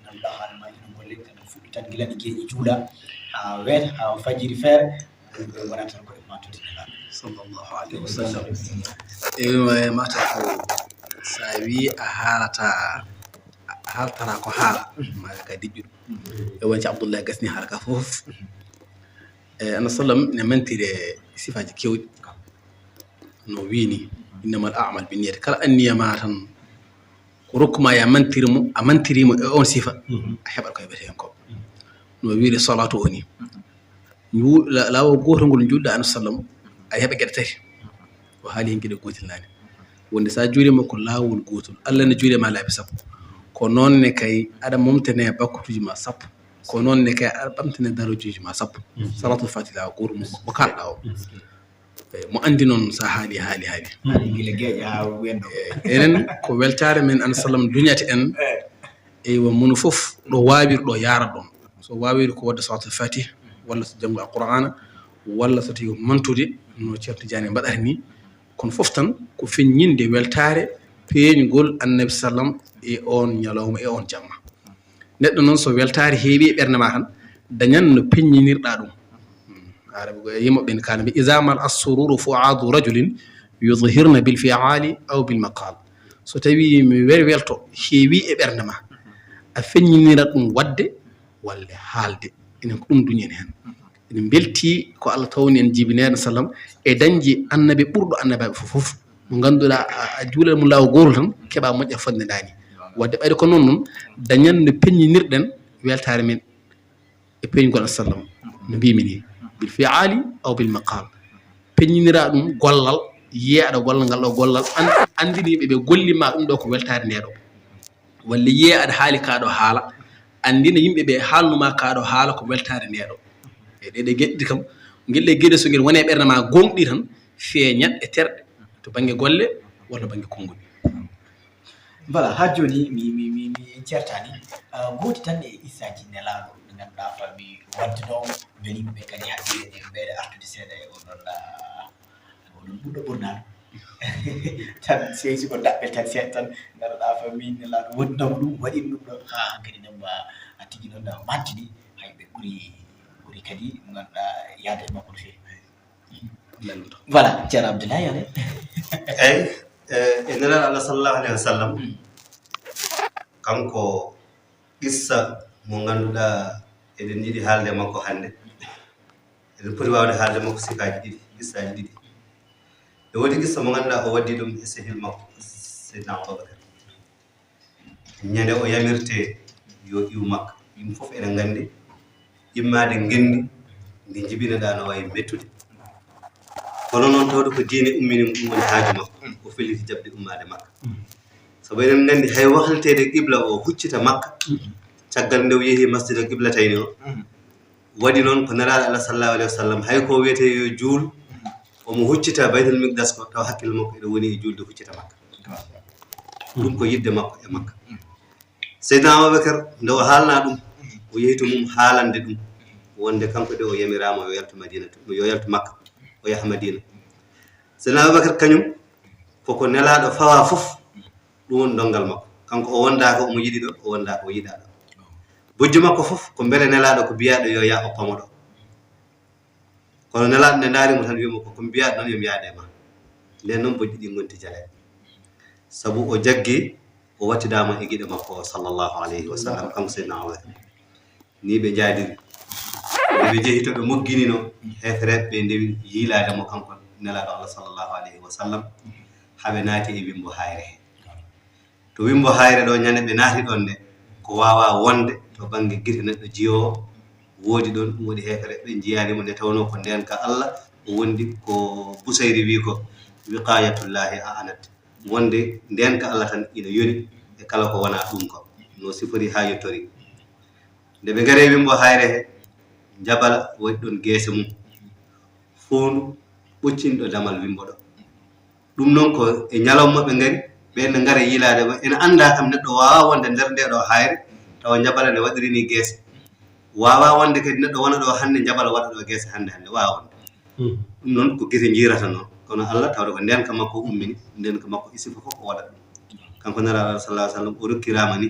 Ngannduɗaa haala ma ino golle, kadi fuɗɗi tan gila ɗi geeƴi juula, haa weer, haa fajiri feere, ɗum ɗo wonata tan ko e mantude Nelaaɗo. Sallallahu alaihi wasallam. E, e mata ko, so a wii a haalata, a haaltata ko haala, ma ka diƴƴuɗo. E wonci Abdullahi gasni haala ka fof. E, Annabi sallam ne mantiri e sifaaji keewɗi. No wiini, "Innamal a'mal binniyati." Kala anniya ma tan, ko rokku ma ya mantiri mo, a mantiri mo e on sifa, a heɓat ko heɓete hen ko. No wiiri salaatu o ni. Nju-, la-, laawol gootol ngol njuulɗa Annabi sallam, a heɓa geɗe tati. O haali hen geɗe gootel naane. Wonde so a juulima ko laawol gootol, Allah ne juule ma laabi sappo. Ko noon ne kay, aɗa momtane bakkutuji ma sappo. Ko noon ne kay, aɗa ɓamtane darooji ma sappo. Salaatul Faatiha laawol gootol mo, mo kaalɗa o. Eh, mo anndi noon so a haali, haali, haali. Gila geeƴa haa wendo. Eh, enen ko weltaare men Annabi sallam duñata en. Eywa, mono fof ɗo waawiri ɗo yaara ɗon. So waawiri ko waɗde Salaatul Faatiha, walla so janngo Alqur'aana, walla so tawi ko mantude no Ceerno Tijaani mbaɗata ni. Kono fof tan ko feññinde weltaare peeñgol Annabi sallam e on ñalawma, e on jamma. Neɗɗo noon so weltaare heewi e ɓernde ma tan, dañan no peññinirɗa ɗum. Hmm. Arabi ko yimɓe ɓen kaala mbi, "Iza mal assururu fuadu rajulin yudhirna bil fi'ali aw bil maqal." So tawi mi wel-, welto heewi e ɓernde ma, a feññinirat ɗum waɗde walla haalde. Enen ko ɗum duñen hen. Ene mbeltii ko Allah tawni en jibineede sallam e dañde annabi ɓurɗo annabaaɓe fof fof. Mo ngannduɗaa a, a juulat mo laawol gootol tan keɓa moƴƴa fodde ndaani. Wadde ɓayde ko noon noon dañan no peññinirɗen weltaare men e peeñgol sallam no mbimi ni, bil fi'ali aw bil maqal. Peññinira ɗum gollal, yiye aɗa golla ngal ɗo gollal, an-, anndini ɓe ɓe golli ma ɗum ɗo ko weltaare nde ɗo. Walla yiye aɗa haali kaa ɗo haala, anndina yimɓe ɓe haalnuma kaa ɗo haala ko weltaare nde ɗo. E ɗeɗe geɗe ɗiɗi kam, ngel ɗe geɗe so ngel woni e ɓernde ma gooŋɗi tan, feeñat e terɗe to bannge golle walla bannge konngol. Voilà, haa jooni mi, mi, mi, mi en ceertaani. Ah, gooti tan e issaaji Nelaaɗo ɗi ngannduɗaa fa mi waddunoo, mbele yimɓe kadi haɗi ɓeyde artude seeɗa e oɗon, ah, oɗon ɓurɗo ɓurnaade. Tan seysi ko daɓɓel tan seeɗa tan, ngannduɗaa fa min Nelaaɗo waɗunoo ɗum, waɗi ɗum ɗo, haa hankadi ne mba a tigi noon na mantini, hay ɓe ɓuri, ɓuri kadi mo ngannduɗaa yaade e makko no feewi. Voilà, Ceerno Abdoulaye, ale. Eyi, eh, e Nelaaɗo Allah sallallahu alaihi wasallam, kanko qissa mo ngannduɗaa eɗen yiɗi haalde makko hannde. Eɗen poti waawde haalde makko sifaaji ɗiɗi, qissaaji ɗiɗi. E woodi qissa mo ngannduɗaa o waddi ɗum e sehil makko, Seydina Abubakar. Ñande o yamirte yo iw Makka, yimɓe fof eɗen nganndi, immaade ngenndi ndi njibinoɗaa no waawi mettude. Kono noon tawde ko diine ummini mo, ɗum woni haaju makko, o felliti jaɓde ummaade Makka. Sabu eɗen nganndi hay wahliteede qibla o huccita Makka, caggal nde o yehi Masjidal Qiblatayni o, waɗi noon ko Nelaaɗo Allah sallallahu alaihi wasallam, hay ko wiyetee yo juul, omo huccita Baytul Miqdas ko, taw hakkille makko ene woni e juulde huccita Makka. Ɗum ko yiɗde makko e Makka. Seydina Abubakar, nde o haalnaa ɗum, o yehi to mum haalande ɗum, wonde kanko de o yamiraama yo yaltu Madina, yo yaltu Makka, o yaha Madina. Seydina Abubakar kañum, koko Nelaaɗo fawa fof, ɗum woni donngal makko. Kanko o wondaaka omo yiɗi ɗo, o wondaaka o yiɗaa ɗo. Bojji makko fof ko mbele Nelaaɗo ko biyaaɗo yo yah o pamo ɗo. Kono Nelaaɗo nde ndaari mo tan wi'i mo ko, ko mbiyaaɗo noon yo mi yaade e ma. Nden noon bojji ɗi ngonti jaleeɗe. Sabu o jaggi, o wattidaama e giɗo makko o, sallallahu alayhi wa sallam, kanko Seydina Abubakar. Ni ɓe njaadiri. Nde ɓe njehi to ɓe mogginino, heefereɓe ɓe ndewi yiilaade mo kanko Nelaaɗo Allah sallallahu alayhi wa sallam, haa ɓe naati e wimbo hayre he. To wimbo hayre ɗo, ñande ɓe naati ɗon nde, ko waawaa wonde to bannge gite neɗɗo jiyoowo woodi ɗon, ɗum waɗi heefereɓe njiyaani mo, nde tawnoo ko ndeenka Allah o wondi, ko Busayri wi ko, "Wiqayatullahi a'anat." Wonde ndeenka Allah tan ina yoni e kala ko wonaa ɗum ko, no sifori haa yettori. Nde ɓe ngari e wimbo hayre he, Jabala waɗi ɗon geese mum, foondu ɓoccinɗo damal wimbo ɗo. Ɗum noon ko e ñalawma ɓe ngari, ɓeen ne ngara yiilaade mo. Ene anndaa kam neɗɗo waawaa wonde nder ndee ɗoo hayre, tawa njabala nde waɗiri ni geese. Waawaa wonde kadi neɗɗo wona ɗo hannde, njabala waɗa ɗo geese hannde hannde, waawaa wonde. Ɗum noon ko gite njiirata noon, kono Allah tawde ko ndeenka makko ummini, ndeenka makko e sifa fof o waɗat ɗum. Kanko Nelaaɗo Allah sallallahu alaihi wasallam o rokkiraama ni,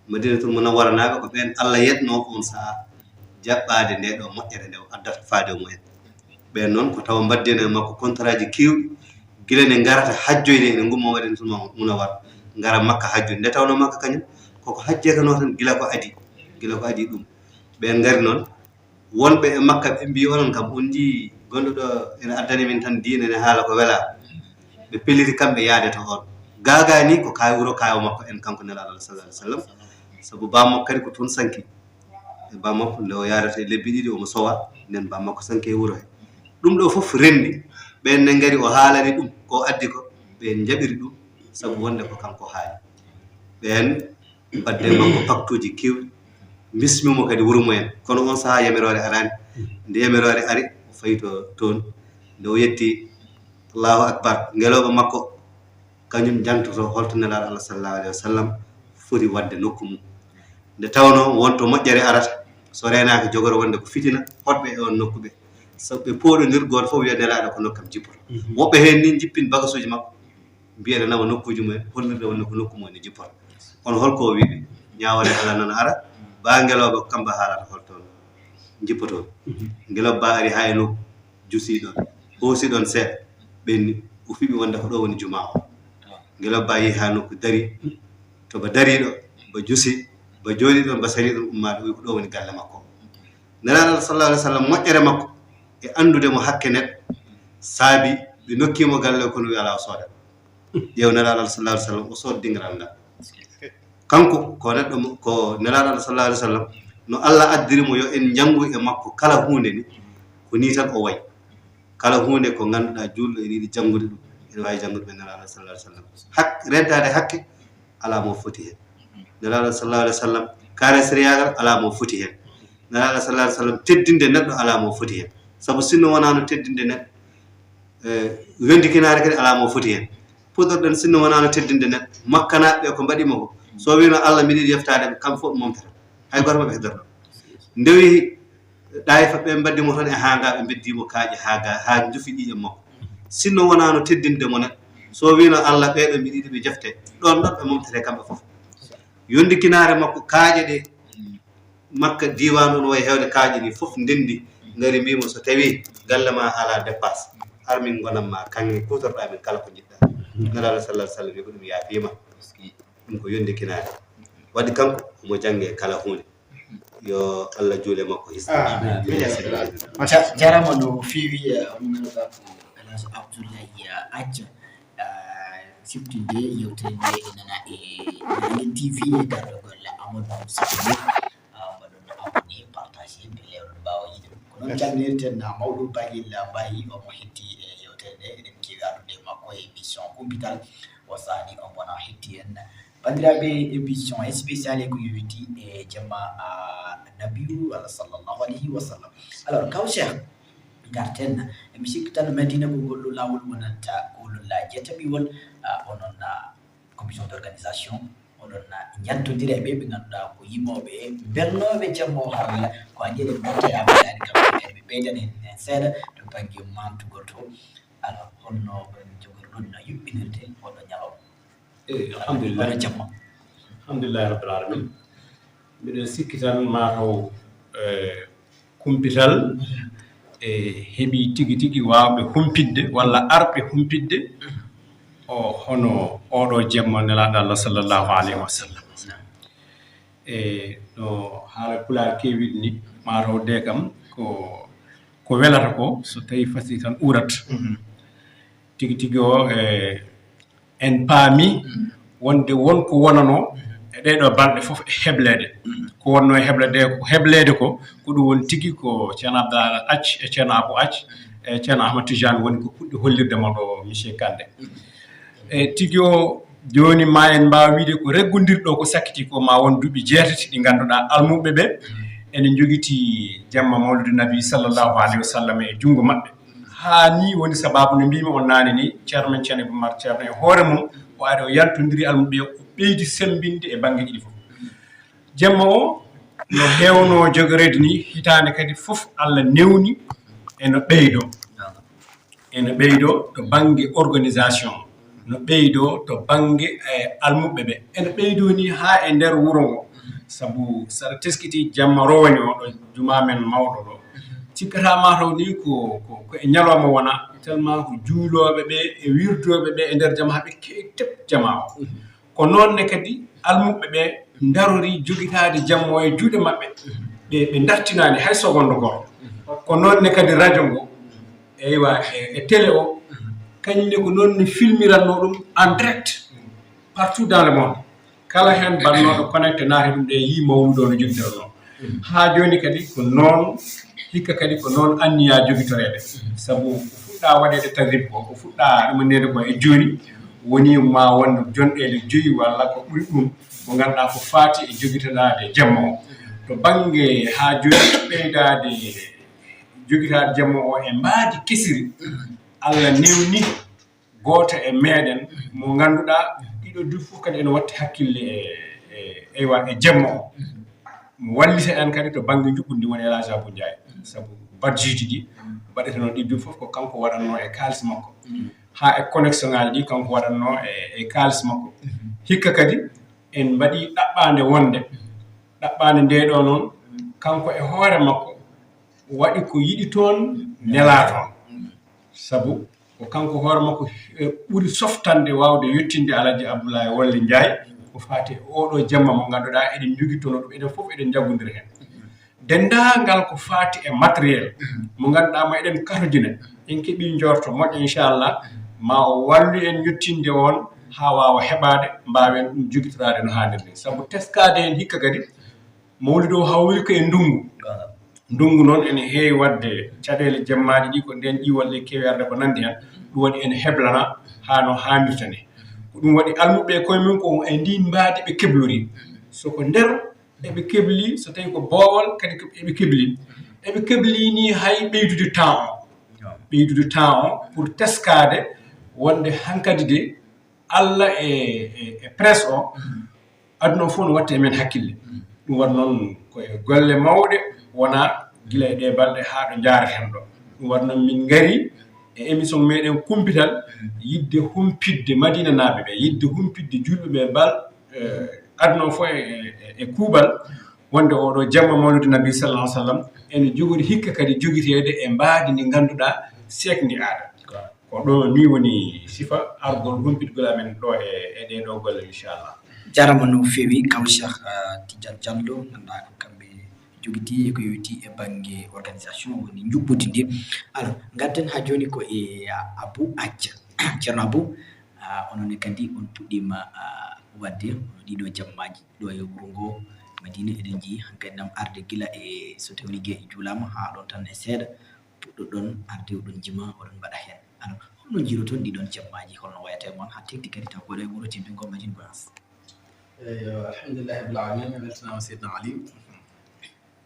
Madinatul Munawwara naaɓe ko ɓeen Allah yetnoo oon sahaa jaɓɓaade nde ɗo moƴƴere nde o addata faade e mumen. Ɓeen noon ko tawa mbaddino e makko kontaraaji keewɗi, gila nde ngarata hajjoyde ene ngumma Madinatul Munawwara, ngara Makka hajjude. Nde tawnoo Makka kañum koko hajjetenoo tan gila ko adii, gila ko adii ɗum. Ɓeen ngari noon, wonɓe e Makka ɓe mbii, "Onon kam, on njii gonɗo ɗo ene addani min tan diine, ene haala ko welaa." Ɓe pelliti kamɓe yaade to oon. Gaa gaa ni ko kaawi wuro kaawi makko en, kanko Nelaaɗo Allah sallallahu alaihi wasallam. Sabu baa makko kadi ko toon sanki. E baa makko nde o yaadata e lebbi ɗiɗi omo sowa, nden baa makko sanki e wuro he. Ɗum ɗo fof renndi. Ɓeen ne ngari o haalani ɗum ko addi ko, ɓeen njaɓiri ɗum sabu wonde ko kanko haali. Ɓeen mbadde makko paktuuji keewɗi, bismi mo kadi wuro mumen. Kono on sahaa yamiroore araani. Nde yamiroore ari, o fayi to toon. Nde o yetti, Allahu Akbar, ngelooba makko, kañum jangtoto holto Nelaaɗo Allah sallallahu alaihi wasallam foti waɗde nokku mum. Nde tawnoo won to moƴƴere arata, so reenaaka jogoro wonde ko fitina hoɗɓe e on nokku ɓe. So ɓe pooɗondir, gooto fof wiya Nelaaɗo ko nokkam jippoto. Woɓɓe heen ni njippin bagasuuji makko, mbiya ene nawa nokkuuji mumen, hollirde wonde ko nokku mum ene jippota. Kono holko o wiɓe? Ñaawore Allah nana ara, baa ngelooba kamba haalata holto jippoto. Ngelooba ari haa e nokku, jusi ɗon, hoosi ɗon seeɗa, ɓenni, o fiɓi wonde ko ɗo woni jumaa o. Ngelooba yehi haa nokku, dari, to ba dariiɗo, ba jusi, ba jooɗi ɗon, ba sali ɗon ummaade, o wi ko ɗo woni galle makko. Nelaaɗo Allah sallallahu alaihi wasallam, moƴƴere makko e anndude mo hakke neɗɗo, saabi ɓe nokki mo galle o, kono wi alaa o sooda. Ƴeew Nelaaɗo Allah sallallahu alaihi wasallam, o sood dingiral ngal. Kanko ko neɗɗo mo, ko Nelaaɗo Allah sallallahu alaihi wasallam, no Allah addiri mo yo en njanngu e makko kala huunde ni, ko nii tan o wayi. Kala huunde ko ngannduɗaa juulɗo ene yiɗi janngude ɗum, ene waawi janngude ɓe Nelaaɗo sallallahu alaihi wasallam. Hak-, rentaade hakke alaa mo foti heen. Nelaaɗo sallallahu alaihi wasallam, kaaresiriyaagal alaa mo foti heen. Nelaaɗo sallallahu alaihi wasallam, teddinde neɗɗo alaa mo foti heen. Sabu sinno wonaano teddinde neɗɗo, eh, yondikinaare kadi alaa mo foti heen. Puɗɗorɗen sinno wonaano teddinde neɗɗo. Makkanaaɓe ɓe ko mbaɗi mo ko, so wiino Allah mbiɗa yiɗi yeftaade ɓe, kamɓe fof ɓe momtata. Hay gooto maɓɓe heddorɗo. Ndewi Ɗaayifa ɓe mbaddi mo toon e haa ngaa, ɓe mbeddi mo kaaƴe haa ga, haa njufi ƴiiƴam makko. Sinno wonaano teddinde mo neɗɗo, so wiino Allah ɓeeɗo mbiɗa yiɗi ɓe jefte, ɗoon ɗon ɓe momtete kamɓe fof. Yondikinaare makko, kaaƴe ɗe Makka diiwaan on wayi heewde kaaƴe ni fof ndenndi, ngari mbii mo, "So tawii galle ma alaa dépasse, ar min ngonan ma kaŋŋe, kuutorɗaa min kala ko njiɗɗaa." Nelaaɗo sallallahu alaihi wasallam wi ko ɗum yaafiima. Ɗum ko yondikinaare. Waɗi kanko omo jannge kala huunde. Yo Allah juule makko his. Amin. Ja-, jarama no feewi, eh, on nana ba ko El Hadj Abdoulaye, eh, Athia. Ah, sifti nde yewtere nde e nana e Nangin T V e darnde golle Amadou Moussa Diop. Ah, mbaɗon abonné, partagé, mbele oɗon mbaawa yiide ɗum. Ko noon calminirten, ah, mawɗo Bayil Mbaye, omo hetti e yewtere nde. Eɗen keewi ardude e makko e émission Kumpital. O sahni omo wona hetti en. Banndiraaɓe, émission spéciale ko yowiti e jamma, ah, Nabiyu Allah sallallahu alayhi wa sallam. Alors, kaw Cheikh, ngarten. Emi sikki tan Madina ko ngol ɗo laawol wonata ko ngol la jeetaɓiwol, ah, onon, ah, commission d'organisation, oɗon, ah, njattondira e ɓe ɓe ngannduɗaa ko yimooɓe mbelnooɓe jamma o haralla, ko aɗi eɗen mbatta e aɓe yaani kam kadi ɓe ɓeydana en heen seeɗa to bannge maantugol to. Alors, holno on njogori ɗum no yuɓɓinirde oɗo ñalawma? Eyi, alhamdulillah. Oɗo jamma. Alhamdulillahi rabbil alamin. Mbiɗo sikki tan mataw, eh, kumpital, eh, heɓi tigi tigi waawɓe humpitde walla arɓe humpitde o hono oɗo jamma Nelaaɗo Allah sallallahu alaihi wa sallam. E no haala Pulaar keewiri ni, mataw de kam ko, ko welata ko, so tawi fasii tan uurat. Mhm. Tigi tigi o, e, en paami wonde won ko wonanoo e ɗee ɗoo balɗe fof e hebleede. Mhm. Ko wonnoo e hebleede, ko hebleede ko, ko ɗum woni tigi ko Ceerno Abdallah Athie e Ceerno Abou Athie e Ceerno Ahmad Tijani woni ko puɗɗi hollirde mo ɗo, Monsieur Kandé. E tigi o, jooni ma en mbaaw wiide ko reggondirɗo ko sakkiti ko ma won duuɓi jeetati ɗi ngannduɗaa almuɓɓe ɓe ene njogiti jamma mawludu nabi sallallahu alaihi wa sallam e junngo maɓɓe. Haa ni woni sababu no mbiimi on naane ni, Ceerno men Ceerno Ibou Mar Ceerno e hoore mum o ari o yaltondiri almuɓɓe o ɓeydi semmbinde e bannge ɗiɗi fof. Jemma o no heewno jogoreede ni, hitaande kadi fof Allah newni eno ɓeydo. Ene ɓeydo to bannge organisation, no ɓeydo to bannge e almuɓɓe ɓe, ene ɓeydo ni haa e nder wuro ngo. Sabu saɗa teskiti jamma rowani o ɗo jumaa men mawɗo ɗo, cikkata mataw ni ko ko ko e ñalawma wona, tellement ko juulooɓe ɓe e wirdooɓe ɓe e nder jama haa ɓe keewi tep jama o. Ko noon ne kadi almuɓɓe ɓe ndarori jogitaade jamma o e juuɗe maɓɓe, ɓe ɓe ndartinaani hay sogondo goro. Ko noon ne kadi radio ngo, eywa, e e télé o, kañum ne ko noon ne filmiratno ɗum en direct partout dans le monde. Kala heen bannooɗo connecté naati ɗum ɗe yii mawludo no jogitoro noon. Haa jooni kadi ko noon, hikka kadi ko noon anniya jogitoreede. Sabu ko fuɗɗa waɗeede tadrib ko, ko fuɗɗa ɗumaneede ko e jooni, woni ma won jonɗeele joyi walla ko ɓuri ɗum, ko ngannduɗaa ko faati e jogitanaade jamma o. To bannge haa jooni ɓeydaade jogitaade jamma o e mbaadi kesiri, Allah newni gooto e meeɗen mo ngannduɗaa ɗiɗo du fof kadi ene watti hakkille e, e, eywa, e jamma o. Mo wallita en kadi to bannge njuɓɓudi woni El Hadj Abou Ndiaye. Sabu badjuuji ɗi mbaɗetenoo ɗi du fof ko kanko waɗatnoo e kaalis makko. Haa e connexion ŋaaji ɗi kanko waɗatnoo e, e kaalis makko. Hikka kadi en mbaɗi ɗaɓɓaande wonde, ɗaɓɓaande nde ɗo noon, kanko e hoore makko waɗi ko yiɗi toon, nelaa toon. Sabu ko kanko hoore makko, eh, ɓuri softande waawde yettinde Alhaji Abdoulaye Wolle Ndiaye ko faati e oɗo jamma mo ngannduɗaa eɗen njogittono ɗum, eɗen fof eɗen njaggondir heen. Denndaangal ko faati e matériel mo ngannduɗaa mo eɗen katojina, en keɓii njorto moƴƴo, inchallah, ma o wallu en yettinde on haa waawa heɓaade, mbaawen ɗum jogitoraade no haanir ni. Sabu teskaade heen hikka kadi, mawlid o hawri ko e ndunngu. Ndunngu noon ene heewi waɗde caɗeele jemmaaji ɗi, ko ndeen ƴiwal ɗe keewi arde ko nanndi heen. Ɗum waɗi ene heblana haa no haanirta ni. Ko ɗum waɗi almuɓɓe e koye mum ko e ndiin mbaadi ɓe keblori. So ko nder eɓe kebli, so tawi ko boowal kadi ko eɓe kebli. Eɓe kebli ni hay ɓeydude temps o. Ɓeydude temps o pour teskaade wonde hankadi de Allah e, e, e presse o, aduna o fof no watti e men hakkille. Ɗum waɗi noon ko e golle mawɗe wona gila e ɗe balɗe haa ɗo njaareten ɗo. Ɗum waɗi noon min ngari e émission meɗen Kumpital, yiɗde humpitde Madina naaɓe ɓe, yiɗde humpitde julɓe ɓe bal, eh, aduna o fof e, e, e kuuɓal, wonde oɗo jamma mawludu Nabi sallallahu alaihi wasallam ene jogori hikka kadi jogiteede e mbaadi ndi ngannduɗaa seekndi aada. Ko ɗo ni woni sifa argol humpitgol amen ɗo e, e ɗee ɗo golle, inchallah. Jarama no feewi, kaw Cheikh, ah, Tidiane Diallo, ngannduɗaa ko kamɓe jogiti e ko yowiti e bannge organisation woni njuɓɓudi ndi. Alors, ngadden haa jooni ko e, ah, Abou Acca. Ceerno Abou, ah, onon ne kadi on puɗɗiima, ah, waɗde ɗiɗo jammaaji ɗo e wuro ngo Madina. Eɗen njii hankadi nam arde gila e so tawii ge juulaama haa ɗon tan e seeɗa, puɗɗoɗon arde oɗon jima, oɗon mbaɗa heen. Alors, holno njiiroton ɗiɗon jammaaji, holno wayata e mon haa teŋti kadi taw ko ɗo e wuro teddungo Madina Gounass? Eyyo, alhamdulillahi rabbil alamin, mi weltanaama Seydina Ali.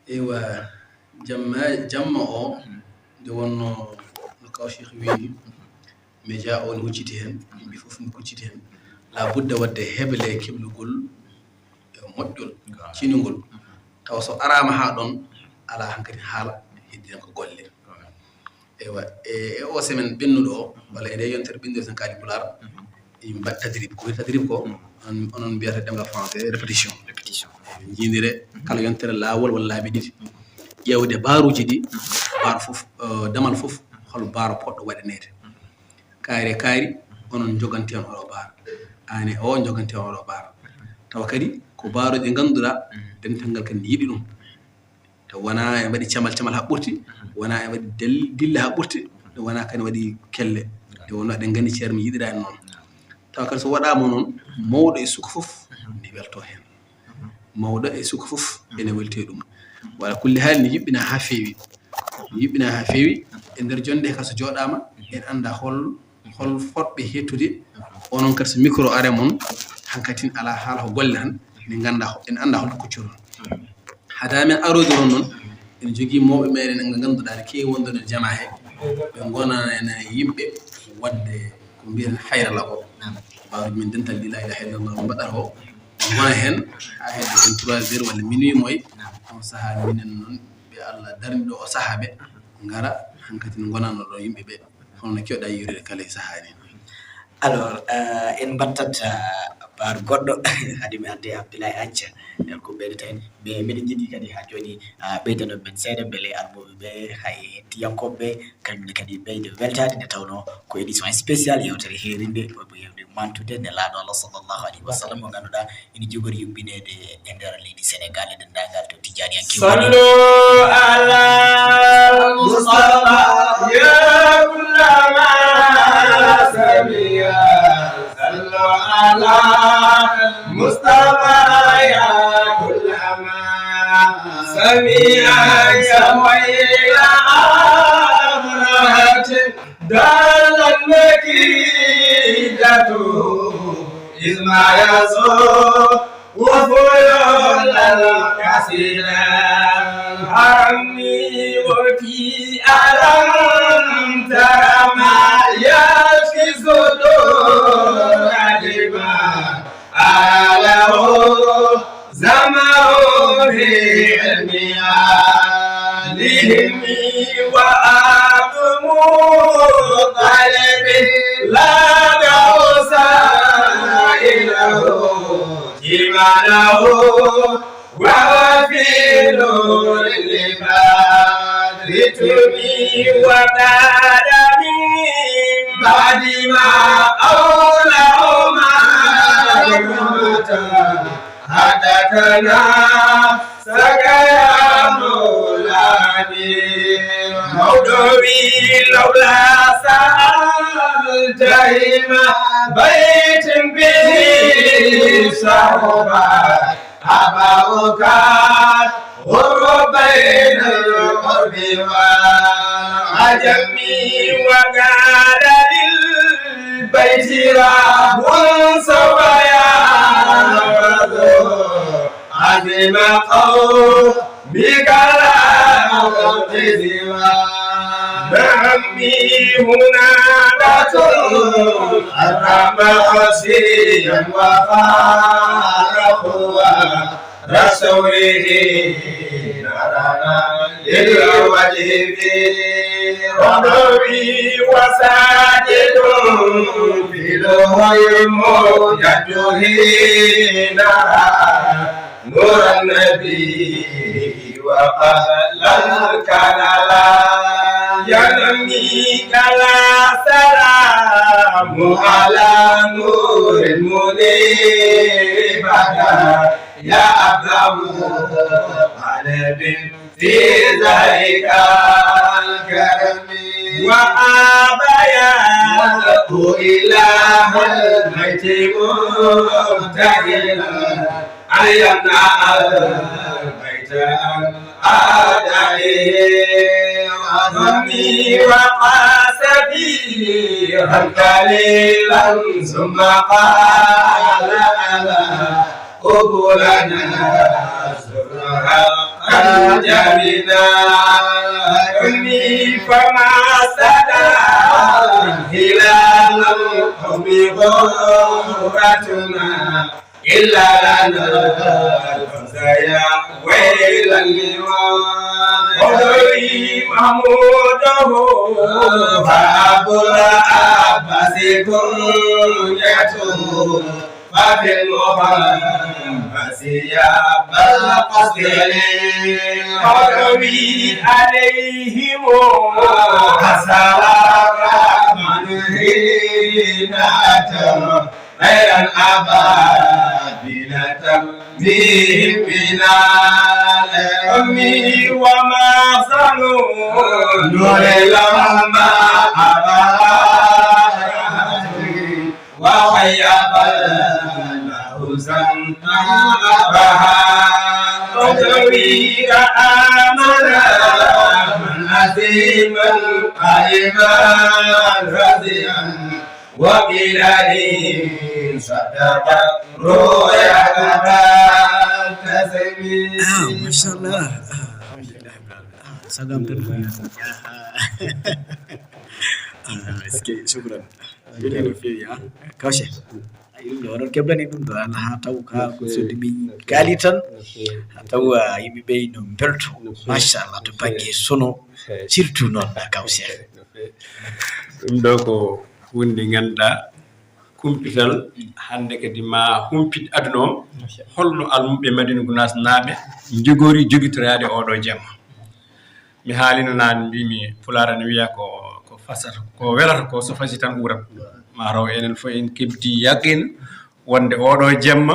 Eywa, jamma, jamma o, nde wonno no kaw Cheikh wiini, média o ne hucciti heen, yimɓe fof ne kucciti heen. La budda waɗde heble keblugol e moƴƴol, cinugol. Tawa so araama haa ɗon, alaa hankadi haala, heddi tan ko golle. Eywa, e, e o semaine ɓennuɗo o, walla e nde yontere ɓennude tan kaali Pulaar, yimɓe mbaɗa tadrib. Ko woni tadrib ko, on, onon mbiyata ɗemngal français, répétition. Répétition. Eɓe njiidire kala yontere laawol walla laabi ɗiɗi. Ƴeewde baaruuji ɗi, baar fof, eh, damal fof, hol baar poɗɗo waɗaneede. Kaari e kaari, onon njogante on oɗo baar. Aan e o njogante on oɗo baar. Tawa kadi ko baaruuji ɗi ngannduɗaa, dental ngal kadi ne yiɗi ɗum. Taw wonaa en mbaɗi camal camal haa ɓurti, wonaa en mbaɗi del-, dille haa ɓurti, wonaa kadi waɗi kelle. Nde wonnoo eɗen nganndi ceer mi yiɗiraani noon. Tawa kadi so waɗaama noon, mawɗo e suka fof ne weltoo heen. Mawɗo e suka fof ene weltii ɗum. Wala kulli haali ne yuɓɓina haa feewi. Ne yuɓɓina haa feewi. E nder jonnde he kala so jooɗaama, en annda hol, hol fotɓe heɗtude. Onon kadi so micro are mon, hankadi alaa haala ko golle tan, ne ngannda ho-, en annda holto kuccoron. Hada men aroyde ɗon noon, ene jogii mawɓe meɗen ɓe ngannduɗaa ne keewi wondude e jamaa he. Ɓe ngonana en yimɓe waɗde ko mbiyen hayra laɓo. Baaruuji men dental ɗi laa ilaaha illallah mbaɗata o. Wona heen haa hedde vingt-trois heures walla minuit moy. On sahaa minen noon ɓe Allah darni ɗo o sahaa ɓe ngara hankadi ngonanno ɗo yimɓe ɓe. Hono keewɗa yiwrude kala e sahaa ni. Alors, euh, en mbattat, euh, par goɗɗo, hade mi adde Abdoulaye Acca, en ko ɓeydata en. Mais miɗen njiɗi kadi haa jooni, ah, ɓeydanon men seeɗa mbele arɓooɓe ɓe, hay hettiyankooɓe ɓe, kañum ne kadi ɓeyda weltaade, nde tawnoo ko édition spéciale yewtere heerinde, ko yewde mantude Nelaaɗo Allah sallallahu alayhi wa sallam, mo ngannduɗaa ina jogori yuɓɓineede e nder leydi Senegaal e denndaangal to Tijaaniyanke woni. صلوا على المصطفى يا كل ما سمع. صلوا على المصطفى يا كل ما سمع. يا ويل أبرهة ضالت مكيدته إذ ما يزول وفيول القصيدة. حرمي وفي ألم تر ما يشفي الصدور لما آله زمه بعلم آلهم وآل مطلب لا دعوا سائله جماله وهو في نور البدر تمي وبعد من بعد ما أولهما رحمة حدثنا سكى يا مولاني. موضوعي لولا سألت هما بيت به صعوبة أباؤك غر بين القرب والعجم وقال للبيت رب سوف يحفظه عظيم قومك لا تخزي. نعمي هنا بطل الرمى عصيا وفارقوا رسوله نارنا للوجه في ربوي وساجد في الهيم يده نار نور النبي وقال كان لا ينمي كلا سلام على نور المنير بدا يا أبا مطلب في ذلك الكرم وأبى يا إله البيت مبتهلا أن يمنع البيت عن أعدائه وظني وقاسى فيها قليلا ثم قال ألا قبولنا سرها قد جعلنا كني فما سدى هلال القوم غرتنا إلا لنا الفوز يا ويل لمن قدري محموده فأبو العباس كنيته ففي المحبس يا أبا القاسم قدري عليهم أسرار من حين أتى خيرا أبابيل ترميهم بنار أمي وما صنوا نور لما أبى وخيب الله زمن أبها وتوير آمنا من عزيما قائما رزيا وقيل إن صدق رؤيا تبتسم. Ah, masha Allah. Ah, alhamdulillah. Ah, sagam tan ko. Ah, est-ce que, shukran. Weli no feewi, ah. Kawshe. Ɗum ɗo oɗon keblani ɗum ɗo, ala haa taw ka ko sodde min kaali tan, haa taw, ah, yimɓe ɓe no mbelto. Machallah, to bangge sono, surtout noon, ah, kaw Cheikh. Ɗum ɗo ko hunde ngannduɗaa, kumpital hannde kadi ma humpit aduna o. Holno almuɓɓe Madina Gunaas naaɓe njogori jogitoraade oɗo jamma? Mi haalino naan, mbimi Pulaar ne wiya ko, ko fasata, ko welata ko so fasi tan uurat. Ma taw enen fof en kebdi yaqin wonde oɗo jamma,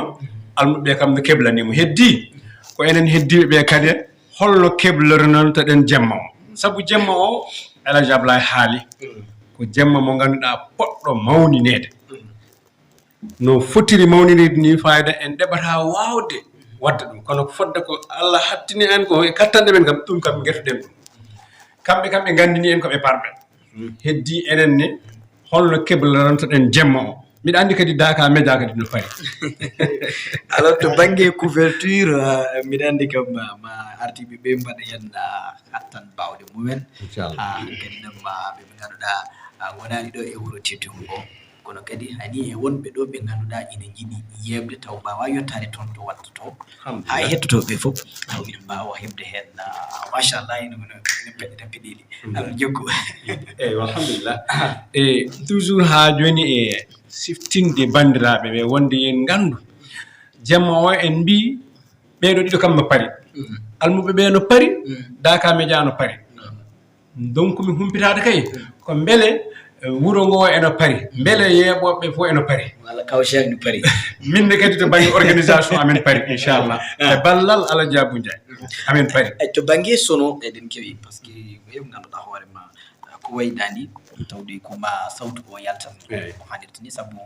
almuɓɓe kam no keblani mo. Heddi ko enen heddiiɓe ɓe kadi, holno keblornontoɗen jamma o? Sabu jamma o, El Hadj Ablaye haali, ko jamma mo ngannduɗaa poɗɗo mawnineede. No fotiri mawninirde ni, fayda en ɗeɓata waawde wadde ɗum. Kono ko fodde ko Allah hattini en ko e kattanɗe men kam, ɗum kam ngetuɗen ɗum. Kamɓe kam ɓe nganndini en ko ɓe parɓe. Heddi enen ne, holno keblornontoɗen jamma o? Miɗa anndi kadi Daaka Média kadi no fari. Alors, to bangge couverture, ah, miɗa anndi kam ma, ma artiiɓe ɓe mbaɗa heen, ah, hattan baawɗe mumen. Inchallah. Ah, kadi ɗum, ah, ɓe ɓe ngannduɗaa, ah, wonaani ɗo e wuro teddungo ngo. Kono kadi hani e wonɓe ɗo ɓe ngannduɗaa ina njiɗi yeeɓde taw mbaawa yottaade toon to watta to. Alhamdulillah. Haa e hettotooɓe fof, taw ina mbaawa heɓde heen, ah, machallah, ina, ina, ina peɗɗita peɗeeli. Alhamdulillah. Alaa jokku. Eywa, alhamdulillah. E toujours haa jooni e siftinde banndiraaɓe ɓe wonde yen nganndu jamma o en mbii ɓeeɗo ɗiɗo kam no pari. Almuɓɓe ɓe no pari, Daaka Média no pari. Donc mi humpitaade kay ko mbele, eh, wuro ngo eno pari, mbele yeeɓooɓe fof eno pari. Walla kaw Cheikh no pari. Min ne kadi to bannge organisation amen pari, inchallah. Ah. E ballal Alhaji Abou Ndiaye. Amen pari. E to bangge sono eɗen kewi, parce que ko yo ngannduɗaa hoore ma, ah, ko wayi ɗaani, tawde ko ma sawtu o yaltan. Eyyi. Ko haalirta ni, sabu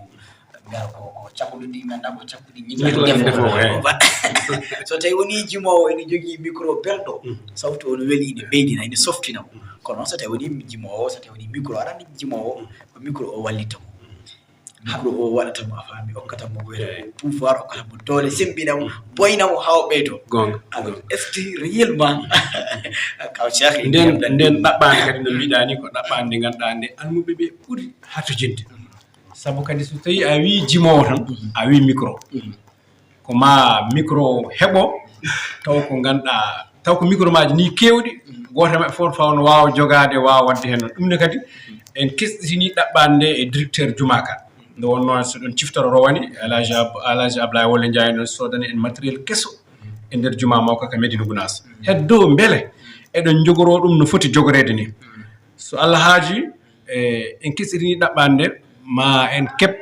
mbiyata ko, ko cakkudi ɗi ngannduɗaa ko cakkudi ñiŋ. Ñiŋ ko defo, defo, eyyi. So tawi woni jimoowo ene jogii micro belɗo, sawtu o no weli, ene ɓeydina, ene softina mo. Kono so tawi woni jimoowo, so tawi woni micro, aɗa anndi jimoowo, ko micro o wallita mo. Micro o waɗata mo, a faami, okkata mo ko wiyata ko pouvoir, okkata mo doole, semmbina mo, boyna mo haa o ɓeydo. Goonga. Alors, est-ce que réellement, kaw Cheikh, nden, nden ɗaɓɓaande kadi no mbiɗa ni, ko ɗaɓɓaande nde ngannduɗaa nde almuɓɓe ɓe ɓuri hatojinde. Sabu kadi so tawi a wi jimoowo tan, a wi micro. Ko ma micro heɓo, taw ko ngannduɗaa, taw ko micro maaji ni keewɗi, gooto e maɓɓe fof faw no waawa jogaade, waawa waɗde heen. Ɗum ne kadi, en kesɗitini ɗaɓɓaande nde e directeur juma ka. Nde wonnoo so ɗon ciftoro rowani, Alhaji Ab-, Alhaji Ablaye Wole Ndiaye no soodani en matériel keso e nder juma makko ka Medina Gunaas. Heddo mbele eɗon njogoroo ɗum no foti jogoreede ni. So Allah haaji, e, en kesɗitini ɗaɓɓaande nde, ma en keɓ,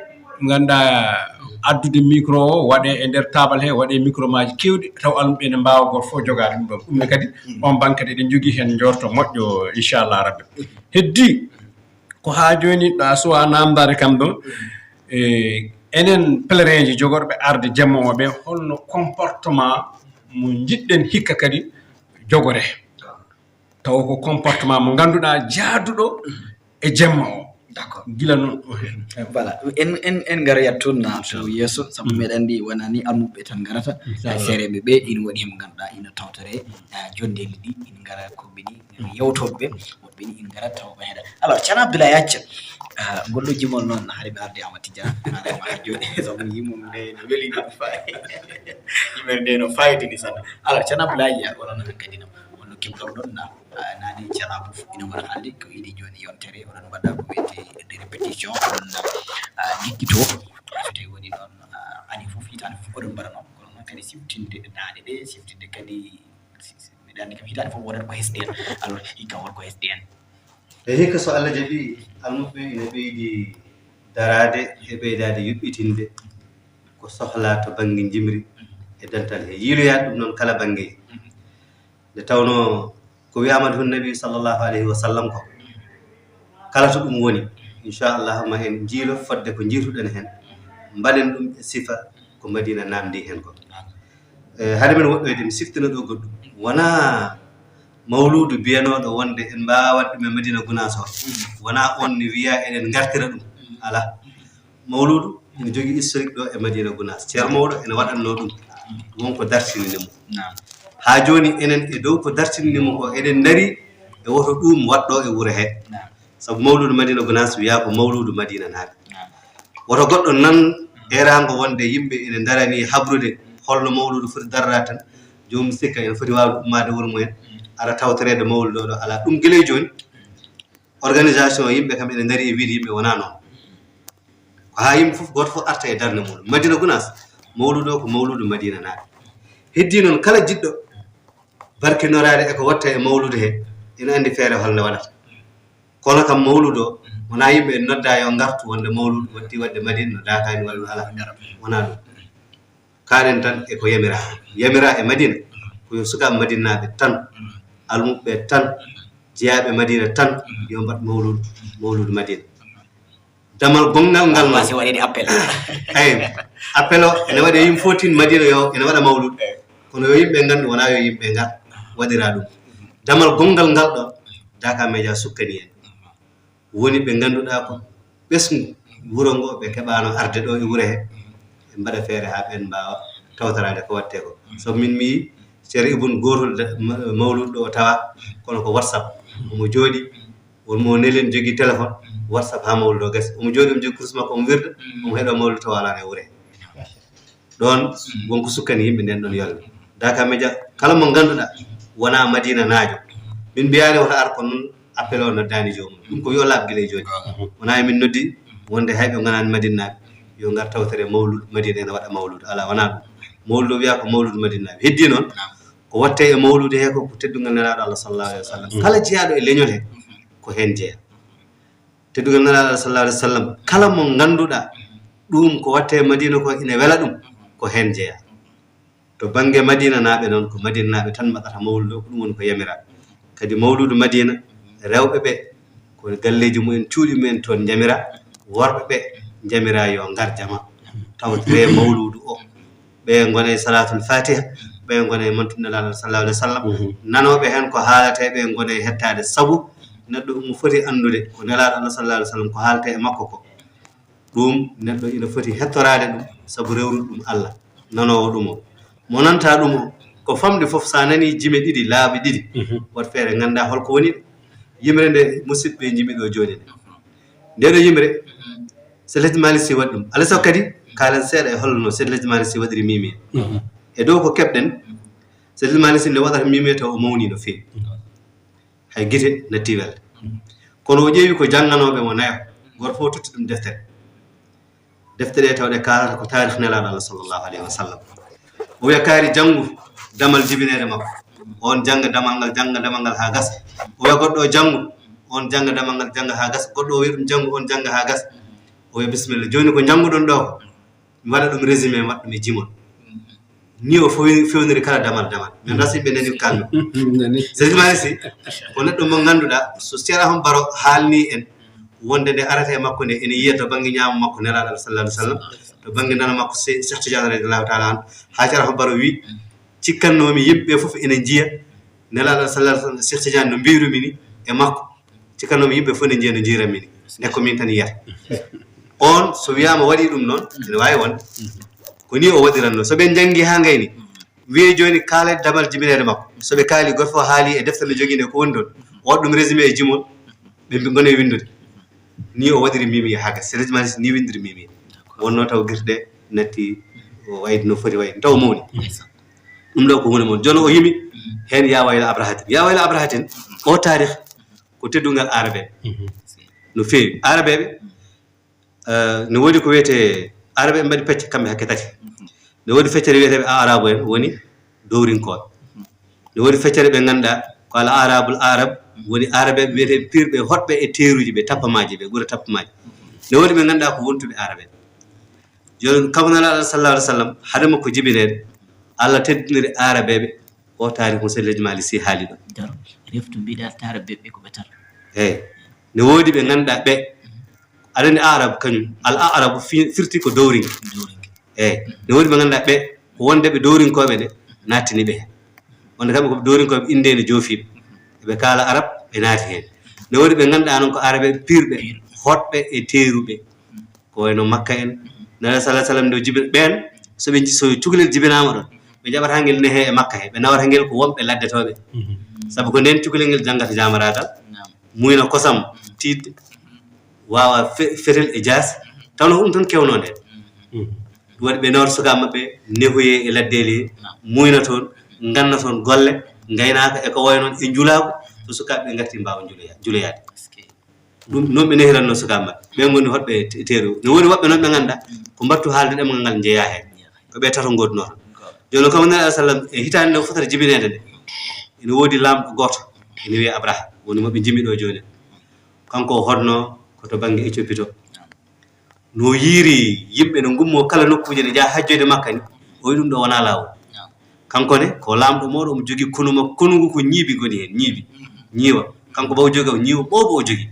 ngannduɗaa, addude micro o, waɗe e nder taabal he, waɗe micro maaji keewɗi, taw almuɓɓe ne mbaawa gooto fof jogaade ɗum ɗon. Ɗum ne kadi, on bannge kadi eɗen njogii heen njoorto moƴƴo, inchallah rabbi. Heddi, ko haa jooni ɗo a suwaa naamndaade kam ɗo, e, enen pèlerinji jogorɓe arde jamma o ɓe, holno comportement mo njiɗɗen hikka kadi jogore? Taw ko comportement mo ngannduɗaa jaaduɗo e jamma o. D'accord. Gila noon. Voilà. En, en, en ngara yattoon na to yeeso, sabu meɗen anndi wonaa ni almuɓɓe tan ngarata. Inchallah. Seereeɓe ɓe ina waɗi heen mo ngannduɗaa ina tawtore, ah, jonndeeli ɗi, ina ngara ko ɓeni, yewtooɓe ɓe, woɓɓe ni ina ngara taw ɓe heɗa. Alors, Ceerno Abdoulaye Acca, ah, ngol ɗo jimol noon, hari mi arde Amad Tidiane, mi arde ma jooni, sabu yimum nde no weli, no faayi. Yimere nde no faayi tini sanne. Alors, Ceerno Abdoulaye, onon hankadi no, holno keblorɗon na, ah, naane Ceerno Abou ina wara haalde, ko iidi jooni yontere, oɗon mbaɗa ko wiyetee des répétitions, oɗon, ah, liggitoo. So tawi woni noon, ah, année fof, hitaande fof, oɗon mbaɗa noon. Kono noon kadi siftinde naane ɗe, siftinde kadi, si, si, miɗa anndi kam hitaande fof wonata ko hesɗi en. Alors, hikka won ko hesɗi en. E hikka so Allah jaɓi, almuɓɓe ina ɓeydi daraade e ɓeydaade yuɓɓitinde ko sohlaa to bannge njimri e dental he yiiloyaade ɗum noon kala bannge. Nde tawnoo ko wiyaama ɗum Nabi sallallahu alayhi wa sallam ko, kala to ɗum woni, inchallah, ma en njiilo fodde ko njiituɗen heen, mbaɗen ɗum e sifa ko Madina naamndi heen ko. E, hade men woɗɗoyde, mi siftina ɗo goɗɗum. Wonaa mawluudu biyanooɗo wonde en mbaawat ɗum e Madina Gunaas o. Wonaa on ne wiya eɗen ngartira ɗum. Alaa. Mawluudu ene jogii historique ɗo e Madina Gunaas. Ceerno mawɗo ene waɗatnoo ɗum. Won ko dartinini mo. Naam. Haa jooni enen e dow ko dartinini mo ko, eɗen ndari e woto ɗum waɗɗo e wuro he. Naam. Sabu mawluudu Madina Gunaas wiyaa ko mawluudu Madina naaɓe. Naam. Woto goɗɗo nan Eeraango wonde yimɓe ene ndarani habrude holno mawluudu foti darra tan, joomum sikka ene foti waawde ummaade wuro mumen, ara tawtoreede mawluudu o ɗo alaa. Ɗum gila e jooni, organisation yimɓe kam ene ndari e wiyde yimɓe wonaa noon. Ko haa yimɓe fof, gooto fof arta e darnde muɗum. Madina Gunaas, mawluudu o ko mawluudu Madina naaɓe. Heddii noon kala jiɗɗo barkinoraade e ko watta e mawluudu he, ene anndi feere holnde waɗata. Kono kam mawluudu o, wonaa yimɓe nodda yo ngartu wonde mawluudu watti waɗde Madina no daakaani walla alaa. Wonaa ɗum. Kaaɗen tan e ko yamiraa. Yamiraa e Madina, ko yo sukaaɓe Madinaaɓe tan, almuɓɓe tan, jeyaaɓe Madina tan, yo mbaɗ mawluudu, mawluudu Madina. Damal gonngal ngal noon. Si waɗeede appel. Eyi, appel o ene waɗe yimɓe fof tin Madina yo ene waɗa mawluudu. Kono yo yimɓe nganndu wonaa yo yimɓe ngar waɗira ɗum. Damal gonngal ngal ɗo, Daaka Media sukkani en. Woni ɓe ngannduɗaa ko ɓesngu wuro ngo, ɓe keɓaano arde ɗo e wuro he. Ɓe mbaɗa feere haa ɓeen mbaawa tawtoraade ko waɗtee ko. Sabu min mi yii Ceerno Ibun gootol da-, ma-, mawluudu ɗo o tawa, kono ko WhatsApp. Omo jooɗi, won mo neli en jogii téléphone, WhatsApp haa mawluudu o gasi. Omo jooɗi, omo jogii kurus makko, omo wirda, omo heɗoo mawluudu tawa alaa e wuro he. Ɗoon won ko sukkani yimɓe ndeen ɗoon yolde. Daaka Media, kala mo ngannduɗaa wonaa Madina naajo. Min mbiyaani wota ar, kono noon appel o noddaani joomum. Ɗum ko yo laaɓ gila e jooni. Wonaa e min noddi wonde hay ɓe ngonaani Madina naaɓe, yo ngar tawtore mawluudu Madina, ene waɗa mawluudu. Alaa, wonaa ɗum. Mawluudu o wiyaa ko mawluudu Madina naaɓe. Heddii noon, ko waɗtee e mawluudu he ko, ko teddungal Nelaaɗo Allah sallallahu alaihi wa sallam. Kala jeyaaɗo e leñol he, ko heen jeyaa. Teddungal Nelaaɗo sallallahu alaihi wa sallam, kala mo ngannduɗaa ɗum ko waɗtee Madina ko ina wela ɗum, ko heen jeyaa. To bannge Madina naaɓe noon, ko Madina naaɓe tan mbaɗata mawluudu o, ko ɗum woni ko yamiraa. Kadi mawluudu Madina, rewɓe ɓe, ko galleeji mumen, cuuɗi mumen toon njamira, worɓe ɓe njamira yo ngar jama. Tawtore mawluudu o. Ɓe ngona e Salaatul Faatiha, ɓe ngona e mantude Nelaaɗo sallallahu alaihi wa sallam. Nanooɓe heen ko haalatee, ɓe ngona e hettaade, sabu neɗɗo omo foti anndude ko Nelaaɗo Allah sallallahu alaihi wa sallam ko haalatee e makko ko. Ɗum neɗɗo ina foti hettoraade ɗum, sabu rewrude ɗum Allah, nanoowo ɗum o. Mo nanta ɗum o, ko famɗi fof, so a nanii jime ɗiɗi, laabi ɗiɗi, waɗ feere nganndaa holko woni ɗum. Yimre nde musidɓe njimi ɗo jooni nde. Nde ɗo yimre, Seydi El Hadji Malick Sy waɗi ɗum. Alaa sago kadi, kaalen seeɗa e holno Seydi El Hadji Malick Sy waɗiri Mimi. E dow ko keɓɗen, Seydi El Hadji Malick Sy nde waɗata Mimi taw o mawni no feewi. Hay gite natti welde. Kono o ƴeewi ko jannganooɓe mo nayo, gooto fof totti ɗum deftere. Defte ɗe tawɗe kaalata ko taarih Nelaaɗo Allah sallallahu alaihi wa sallam. O wiya kaari janngu damal jibineede makko. On jannga damal ngal, jannga damal ngal haa gasa. O wiya goɗɗo o janngu, on jannga damal ngal, jannga haa gasa. Goɗɗo o wiya ɗum janngu, on jannga haa gasa. O wiya bisimilla. Jooni ko njannguɗon ɗo ko, mi waɗa ɗum résumé, mi waɗa ɗum e jimol. Ni o few-, fewniri kala damal damal. Min rasi ɓe nani kalmi. Seydi Malick Sy ko neɗɗo mo ngannduɗaa, so Ceerno Ahmad Baro haalni en wonde nde arata e makko nde, ene yiya to bannge ñaamo makko Nelaaɗo Allah sallallahu alaihi wa sallam, to bannge nano makko Se-, Cheikh Tidiane radiyallahu taala anhu, haa Ceerno Ahmad Baro wi, cikkannoomi yimɓe fof ene njiya Nelaaɗo sallallahu alaihi wa sallam, Cheikh Tidiane no mbiirumi ni e makko, cikkannoomi yimɓe fof ne njiya no njiiranmi ni. Ne ko min tan yiyata. On so wiyaama waɗi ɗum noon, ene waawi wonde. Ko ni o waɗiranno. So ɓe njanngi haa ngayni, wiyee jooni kaalay damal jibineede makko. So ɓe kaali, gooto fof haali e deftere nde jogii nde ko woni ɗon. O waɗa ɗum résumé e jimol, ɓe mbi-, ngona e winndude. Ni o waɗiri Mimi haa gasi. Seydi Malick Sy ni winndiri Mimi. Wonno taw gerte ɗe natti o wayde no foti wayde. Taw mawni. Ɗum ɗo ko huunde mon. Jooni o yimi heen yaa wayla Abrahatin. Yaa wayla Abrahatin, o taarih ko teddungal Aarabeeɓe. No feewi. Aarabeeɓe, eh, no woodi ko wiyetee, Aarabeeɓe mbaɗi pecce kamɓe hakke tati. No woodi feccere wiyetee ɓe Aarabu en, woni dowrinkooɓe. No woodi feccere ɓe ngannduɗaa ko al Arabul Arab, woni Aarabeeɓe wiyetee piirɓe hoɗɓe e teeruuji, ɓe tappamaaji, ɓe ɓura tappamaaji. No woodi ɓe ngannduɗaa ko wontuɓe Aarabeeɓe. Jooni kam Nelaaɗo sallallahu alaihi wa sallam, hade makko jibineede, Allah teddiniri Aarabeeɓe, o taarih mo Seydi El Hadji Malick Sy haali ɗo. Reftu mbiɗa taara ɓe, ɓe ko ɓe tara. Eyi. Ne woodi ɓe ngannduɗaa ɓe, aɗa anndi Arab kañum, al Arab fi-, firti ko dowrinke. Dowrinke. Eyi. Ne woodi ɓe ngannduɗaa ɓe, ko wonde ɓe dowrinkooɓe ɓe nattini ɓe heen. Wonde kamɓe ko dowrinkooɓe innde ne joofi ɓe. Ɓe kaala Arab, ɓe naati heen. Ne woodi ɓe ngannduɗaa noon ko Aarabeeɓe piirɓe, hoɗɓe e teeruɓe. Ko wayno Makka en. Nelaaɗo sallallahu alaihi wa sallam nde o jibi-, ɓeen, so ɓe nji-, so cukalel jibinaama ɗon, ɓe jaɓata ngel nehee e Makka he, ɓe nawata ngel ko wonɓe laddetooɓe. Sabu ko ndeen cukalel ngel janngata jaamaraagal, muyna kosam, tiiɗde, waawa fe-, fetel e jaasi. Taw no ko ɗum tan kewnoo ndeen. Ɗum waɗi ɓe nawata sukaaɓe maɓɓe nehoye e laddeeli he, muuyna toon, nganna toon golle, ngaynaaka e ko wayi noon e njulaagu, so sukaaɓe ɓe ngarti mbaawa njuloya-, njuloyaade. Ɗum noon ɓe nehiranno sukaaɓe maɓɓe. Ɓe ngoni hoɗɓe te-, teeru. No woni woɓɓe noon ɓe ngannduɗaa ko mbattu haalde ɗemngal ngal njeyaa heen. Ko ɓe tato ngoodunoo toon. Jooni noon, kam Nelaaɗo sallam e hitaande nde o fotata jibineede nde, ene woodi laamɗo gooto, ene wiyee Abraha, woni mo ɓe njimi ɗo jooni. Kanko o hoɗnoo ko to bannge Éthiopie to. No yiiri yimɓe no ngummoo kala nokkuuje ne njaha hajjoyde Makka ni, o wiyi ɗum ɗo wonaa laawol. Kanko ne, ko laamɗo mooɗo, omo jogii konu makko, konu ngu ko ñiibi ngoni heen, ñiibi, ñiiwa. Kanko ba o jogii o ñiiwa ɓooɓo o jogii.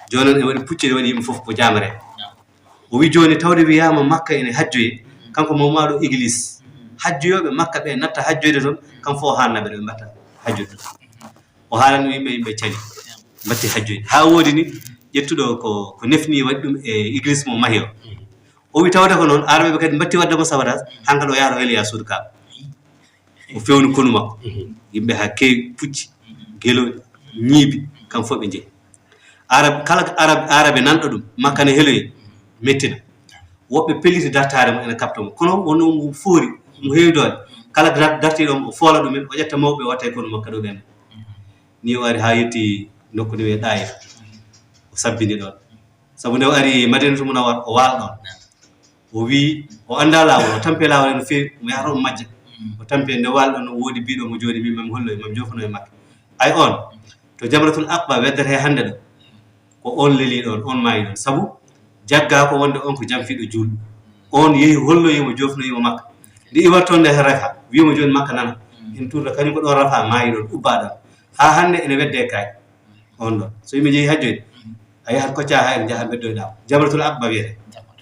Jooni noon, ene waɗi pucci, ene waɗi yimɓe fof ko jaamare. O wiyi jooni, tawde wiyaama Makka ene hajjoye, kanko mo maaɗo église. Hajjoyooɓe Makka ɓe natta hajjoyde toon, kam fof o haanna ɓe ɗo ɓe mbatta hajjoyde toon. O haalani yimɓe, yimɓe cali, mbatti hajjoyde. Haa woodi ni, ƴettuɗo ko, ko nefni waɗi ɗum e église mo mahi o. O wi tawde ko noon, Aarabeeɓe kadi mbatti waɗde mo sabotage, hankadi o yaha to Heliya suudu Kaaba. O fewni konu makko. Yimɓe haa keewi, pucci, gelooɗi, ñiibi, kam fof ɓe njehi. Arab, kala Arab, Aarabe nanɗo ɗum, Makka ne heloyi, mettina. Woɓɓe pelliti dartaare mo, ene kaɓta mo. Kono wonno ngu foori, ngu heewi doole. Kala dar-, dartiiɗo mo, o foola ɗumen, o ƴetta mawɓe, o watta e konu makko ɗo ɓen. Ni o ari haa yetti nokku nde wiyee Ɗaayif. O sabbini ɗoon. Sabu nde o ari Madinatu Munawwara, o waal ɗoon. O wii, o anndaa laawol, o tampi e laawol no feewi, omo yahata omo majja. O tampi e nde waal ɗoon, o woodi biiɗo mo jooni, min mami hollo, mami joofano e makko. Ay oon, to Jamratul Aqaba weddata he hannde ɗo, ko oon lelii ɗoon, oon maayi ɗoon. Sabu jaggaa ko wonde oon ko jamfiiɗo juulɗo. Oon yehi holloyi mo, joofnoyi mo Makka. Nde iwata toon nde Rafa, wii mo jooni Makka nana. En tuurta kañum ko ɗoon Rafa maayi ɗoon, ubbaa ɗoon. Haa hannde ene weddee kaay. On ɗon. So yimɓe njehi hajjoyde, a yahat koccaa haa en njaha mbeddoyɗaa. Jamratul Aqaba wiyetee.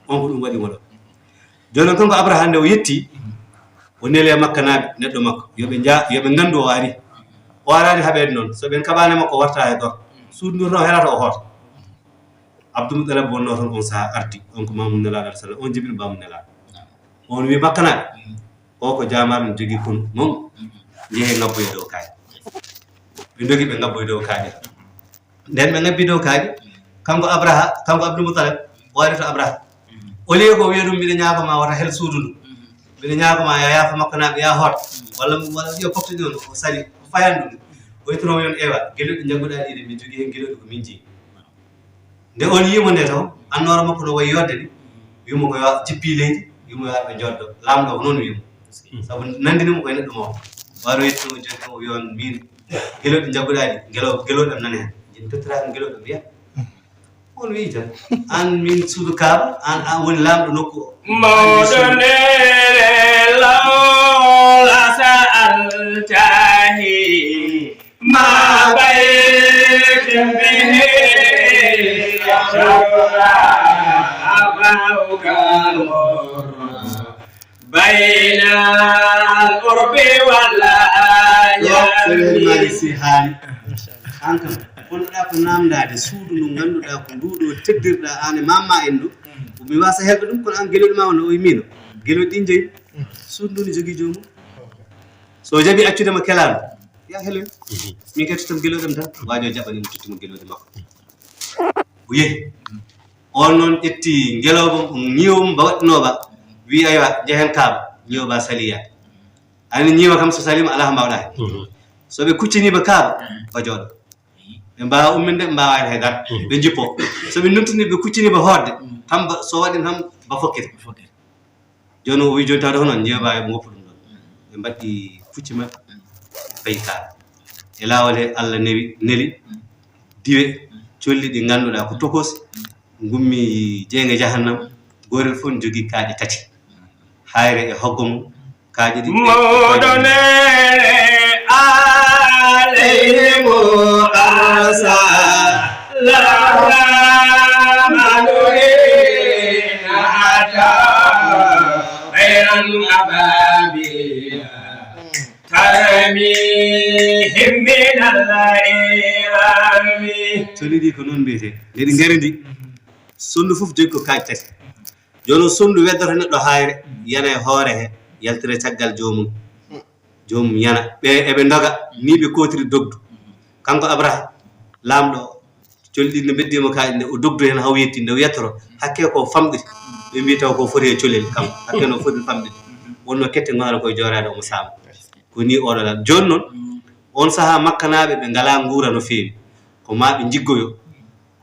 On ko ɗum waɗi mo ɗo. Jooni noon, kanko Abraha, nde o yetti, o neli e Makkanaaɓe, neɗɗo makko, yo ɓe njaa, yo ɓe nganndu o ari. O araani haɓeede noon. So ɓen kaɓaani makko, o warta e gor. Suudu ndu no helata o hoota. Abdul Muttalib wonnoo toon on sahaa, ardi. On ko maamu Nelaaɗo, alayhi salaam. On jibini baamu Nelaaɗo. On wi Makkanaaɓe, o ko jaamaaɗo, no jogii konu mawɗo. Njehee ngabboyee dow kaaƴe. Ɓe ndogi, ɓe ngabboyi dow kaaƴe. Nden ɓe ngabbi dow kaaƴe, kanko Abraha, kanko Abdul Muttalib, o ari to Abraha. Au lieu ko wiya ɗum, "Mbiɗa ñaago ma, wata hel suudu ndu. Mbiɗa ñaago ma, ya yaafo Makkanaaɓe, ya hoot." Walla, walla wiya, "Pofte ɗi on, o sali, o fayan ɗum." O yettuno o wiya, "Ewa, gelooɗi njagguɗaa ɗi de, mi jogii heen gelooɗi ko min jeyi." Nde on yiimo nde taw, annoora makko no wayi yodde ni, wiimo ko yo jippi leydi, wiimo yo arɓe joddo. Laamɗo ko noon wiimo. Sabu nanndini mo koye neɗɗo mawɗo. Waro yettuno jooni o wiya on, "Min, gelooɗi njagguɗaa ɗi, gelo-, gelooɗi am nani heen. Jeni tottiraka gelooɗi am, wiya." On wiyi tan, "Aan min suudu Kaaba, aan, aan woni laamɗo nokku o." Mawɗo nde law la sa'altahi. ما بيت به يخشى أباؤك المر بين القرب والعجم. Sehil Malick Sy haali. Aan kam, konnoɗaa ko naamndaade suudu ndu ngannduɗaa ko ndu ɗo teddirɗaa aan e maama en ɗo. Ko mi waasa helde ɗum, kono aan gelooɗi ma wonno o yimino. Gelooɗi ɗi njeyi. Suudu ndu ne jogii joomum. So o jaɓi accude mo kelaaɗo, ya helen. Min kadi tottam gelooɗam tan. Waajo jaɓani mo, totti mo gelooɗi makko. O yehi. On noon ƴetti ngelooba, ñiiwa mum ba waɗɗinoo ba. Wi, "Aywa, njehen Kaaba." Ñiiwa ba sali yaade. Ani ñiiwa kam so saliima alaa ko mbaawɗaa heen. So ɓe kuccini ba Kaaba, ba jooɗo. Ɓe mbaawa umminde, ɓe mbaawa hay dara. Ɓe njippo. So ɓe nuttini, ɓe kuccini ba hoodde, tan ba, so waɗi tan ba fokkita. Jooni o wi, "Jooni tawde hono njeeɓa, yo ɓe ngoppu ɗum ɗon." Ɓe mbaɗi pucci maɓɓe, payi Kaaba. E laawol he Allah newi, neli diwe, colli ɗi ngannduɗaa ko tokosi, ngummi jeynge jahannama, goorel fof ne jogii kaaƴe tati. Hayre e hoggo mum, kaaƴe ɗiɗi. Mawɗo nde عليهم أرسل الرحمن حين أتى طيرا أبابيل ترميهم من العيرام. Colli ɗi ko noon mbiyetee. Nde ɗi ngari ndi, sonndu fof jogii ko kaaƴe tati. Jooni o sonndu weddoto neɗɗo hayre, yana e hoore he, yaltira caggal joomum. Joomum yana. Ɓe eɓe ndoga, ni ɓe kootiri dogdu. Kanko Abraha, laamɗo, colli ɗi no mbeddi mo kaaƴe nde, o dogdu heen haa o yetti, nde o yettoto, hakke ko famɗiti. Ɓe mbi taw ko foti e colel kam, hakke no foti famɗude. Wonno kette ngonata koye jooraade omo saama. Ko ni oɗo laaɗo. Jooni noon, on sahaa Makkanaaɓe ɓe ngalaa nguura no feewi. Ko maa ɓe njiggoyo.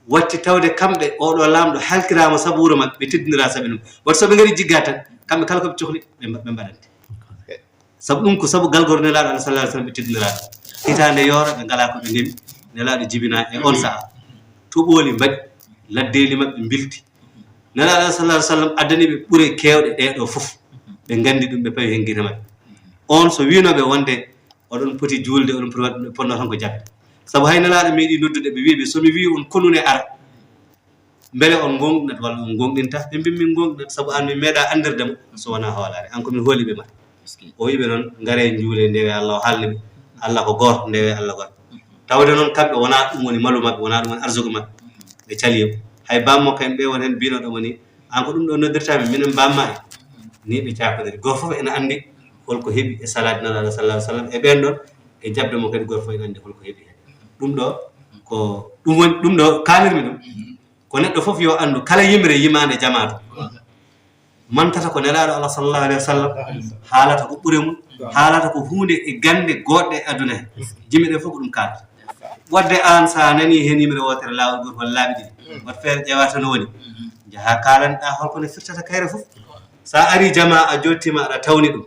Watti tawde kamɓe oɗo laamɗo halkiraama sabu wuro maɓɓe, ɓe teddindiraa sabi ɗum. Watti so ɓe ngari jiggaa tan, kamɓe kala ko ɓe cohli, ɓe mba-, ɓe mbaɗante. Sabu ɗum ko sabu galgoro Nelaaɗo Allah sallallahu alaihi wasallam ɓe teddindiraa ɗum. Hitaande yoora ɓe ngalaa ko ɓe ndewi, Nelaaɗo jibinaa e on sahaa. Toɓooli mbaɗi, laddeeli maɓɓe mbilti. Nelaaɗo Allah sallallahu alaihi wasallam addani ɓe ɓure keewɗe ɗee ɗoo fof. Ɓe nganndi ɗum, ɓe pawi heen gite maɓɓe. On so wiinoo ɓe wonde oɗon poti juulde, oɗon poti waɗde ɗum, ɓe potnoo tan ko jaɓde. Sabu hay Nelaaɗo meeɗi noddude ɓe, wi'i ɓe, "So mi wi'i on konune ara, mbele on ngoonɗinat walla on ngoonɗinta?" Ɓe mbi, "Min ngoonɗinat, sabu aan min meeɗaa anndirde mo so wonaa hoolaare. Aan ko min hooliiɓe ma." O wi'i ɓe noon, "Ngaree njuulee, ndewee Allah, o haalni ɓe. Allah ko gooto, ndewee Allah gooto." Tawde noon kamɓe wonaa ɗum woni malu maɓɓe, wonaa ɗum woni arsugu maɓɓe. Ɓe calii mo. Hay bammakko en ɓe won heen biinooɗo mo ni, "Aan ko ɗum ɗo noddirtaa min, minen bamma en." Ni ɓe caakodiri. Gooto fof ene anndi holko heɓi e salaade Nelaaɗo sallallahu alaihi wasallam. E ɓeen ɗoon, e jaɓde mo kadi gooto fof ene anndi holko heɓi heen. Ɗum ɗo ko ɗum woni, ɗum ɗo kaalirmi ɗum. Ko neɗɗo fof yo anndu kala yimre yimaande jamaatu. Mantata ko Nelaaɗo Allah sallallahu alaihi wasallam, haalata ko ɓure mum, haalata ko huunde e gannde goɗɗe aduna he. Jimi ɗe fof ko ɗum kaalata. Wadde aan sa nani heen yimre wootere laawol gooto walla laabi ɗiɗi, wat feere ƴeewa to no woni. Njaha kaalanɗa holko ne firtata kayre fof. Sa ari jama a jottima aɗa tawni ɗum.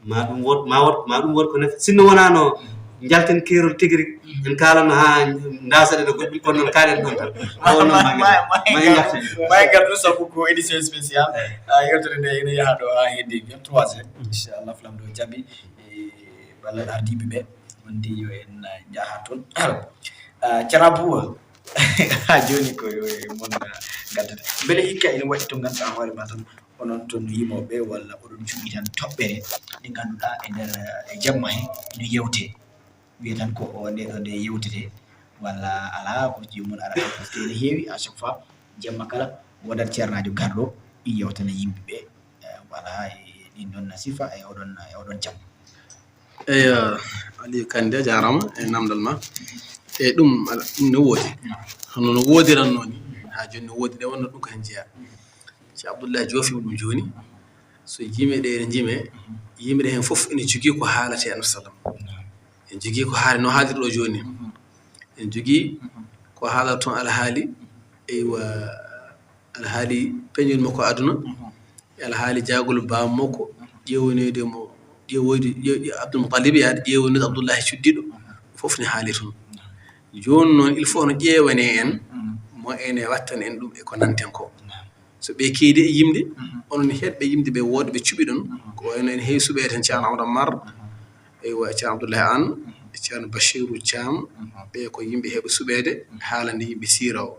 Ma ɗum wot, ma wot, ma ɗum wot ko nafi. Sinno wonano njalten keerol tigi rigi, en kaalano ha ndasa ɗen e goɗɗum, kono noon kaɗen ɗon tan. Ma won noon ma en ngarten. Ma en ngartu sabu ko édition spéciale. Ah, yewtere nde ene yaha ɗo ha heddi vingt-trois heures. Inchallah, flamdo jaɓi. E ballal ardiɓe ɓe, wonde yo en, ah, njaha toon. Alors, ah, Thiénaba, ha joni ko yo e mon, ah, ngaddata. Beele hikka ene waɗi to ngannduɗaa hoore ma tan, onon toon yimooɓe, walla oɗon cuɓi tan toɓɓere nde ngannduɗaa e nder, eh, jamma he no yewte. Wiye tan ko o nde ɗo nde yewtete, walla alaa, ko joomum ara, parce que ene heewi, à chaque fois, jamma kala, wodat ceernaajo garɗo, yewtana yimɓe ɓe, eh, voilà, e ɗin ɗon sifa, e oɗon, e oɗon jamma. Eyo, Aliou Kandé, a jaaraama e namdal ma. E ɗum, ala, ɗum ne woodi. Hono no woodiranno ni, haa jooni no woodi, nde wonno ɗum ko heen jeyaa. Ceerno Abdullahi joofi ɗum jooni. So jime ɗe ene jime, yimre heen fof ene jogii ko haalata e Annabi sallam. Ene jogii ko haali no haaliri ɗo jooni. Ene jogii ko haalata toon alhaali, eywa, alhaali peñol makko aduna, e alhaali jaagol baaba makko, ƴeewnoyde mo, ƴeewoyde, ƴe-, ƴe-, Abdul Muttalib yaade ƴeewnoyde Abdullahi cuddiɗo, fof ne haali toon. Jooni noon, il faut no ƴeewane en, mo ene wattana en ɗum e ko nanten ko. So ɓe keedi e yimde, onon heɗɓe yimde ɓe wooɗɓe cuɓi ɗon, ko wayno en heewi suɓeede heen Ceerno Amadou Ammar, eywa, Ceerno Abdoulaye Anne, Ceerno Bachirou Thiam, ɓe ko yimɓe heɓe suɓeede, haalande yimɓe siira o.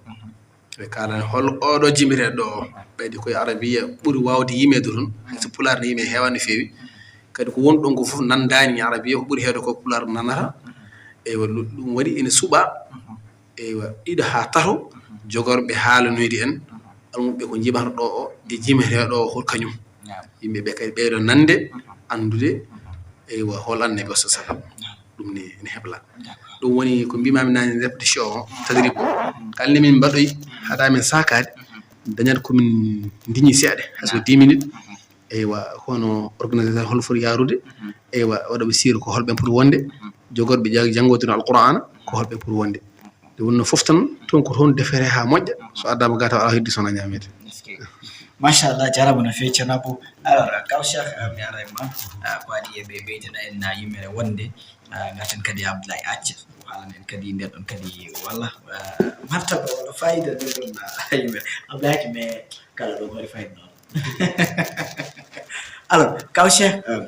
Ɓe kaalani hol oɗo jimete ɗo o, ɓeyde koye arabiya ɓuri waawde yimeede toon, hay so pulaar ne yimee heewaani no feewi. Kadi ko woni ɗon ko fof nanndaani e arabiya, ko ɓuri heewde ko pulaar nanata. Eywa, ɗum waɗi ene suɓa. Eywa, ɗiɗo haa tato jogorɓe haalanoyde en, almuɓɓe ko njimata ɗo o, e jimete ɗo o, hol kañum. Yimɓe ɓe kadi ɓeydo nande, anndude, eywa, hol Annabi o sallam. Ɗum ne, ne hebla. Ɗum woni ko mbimami nani répétition o, tadrib o. Kala nde min mbaɗoyi, haɗa min sakaade, dañat ko min ndiñi seeɗa, hay so dix minutes. Eywa, hono organisateur hol foti yaarude? Eywa, waɗa ɓe siira ko holɓe poti wonde? Jogorɓe ja-, janngoyde no Alqur'aana ko holɓe poti wonde? Nde wonno fof tan, toon ko toon defere haa moƴƴa, so addaama ga taw alaa heddi sona ñaameede. Machallah, jarama no feewi, Ceerno Abou. Alors, kaw Cheikh, ah, mi ara e ma, ah, ko adi e ɓe ɓeydana en, ah, yimmere wonde, ah, ngarten kadi Abdoulaye Acca, o haalana en kadi nder ɗon kadi, walla, ah, martaba walla fayida nder ɗon, ah, yimmere. Abdoulaye Acca, mais kala ɗo mari fayida noon. Alors, kaw Cheikh, euh,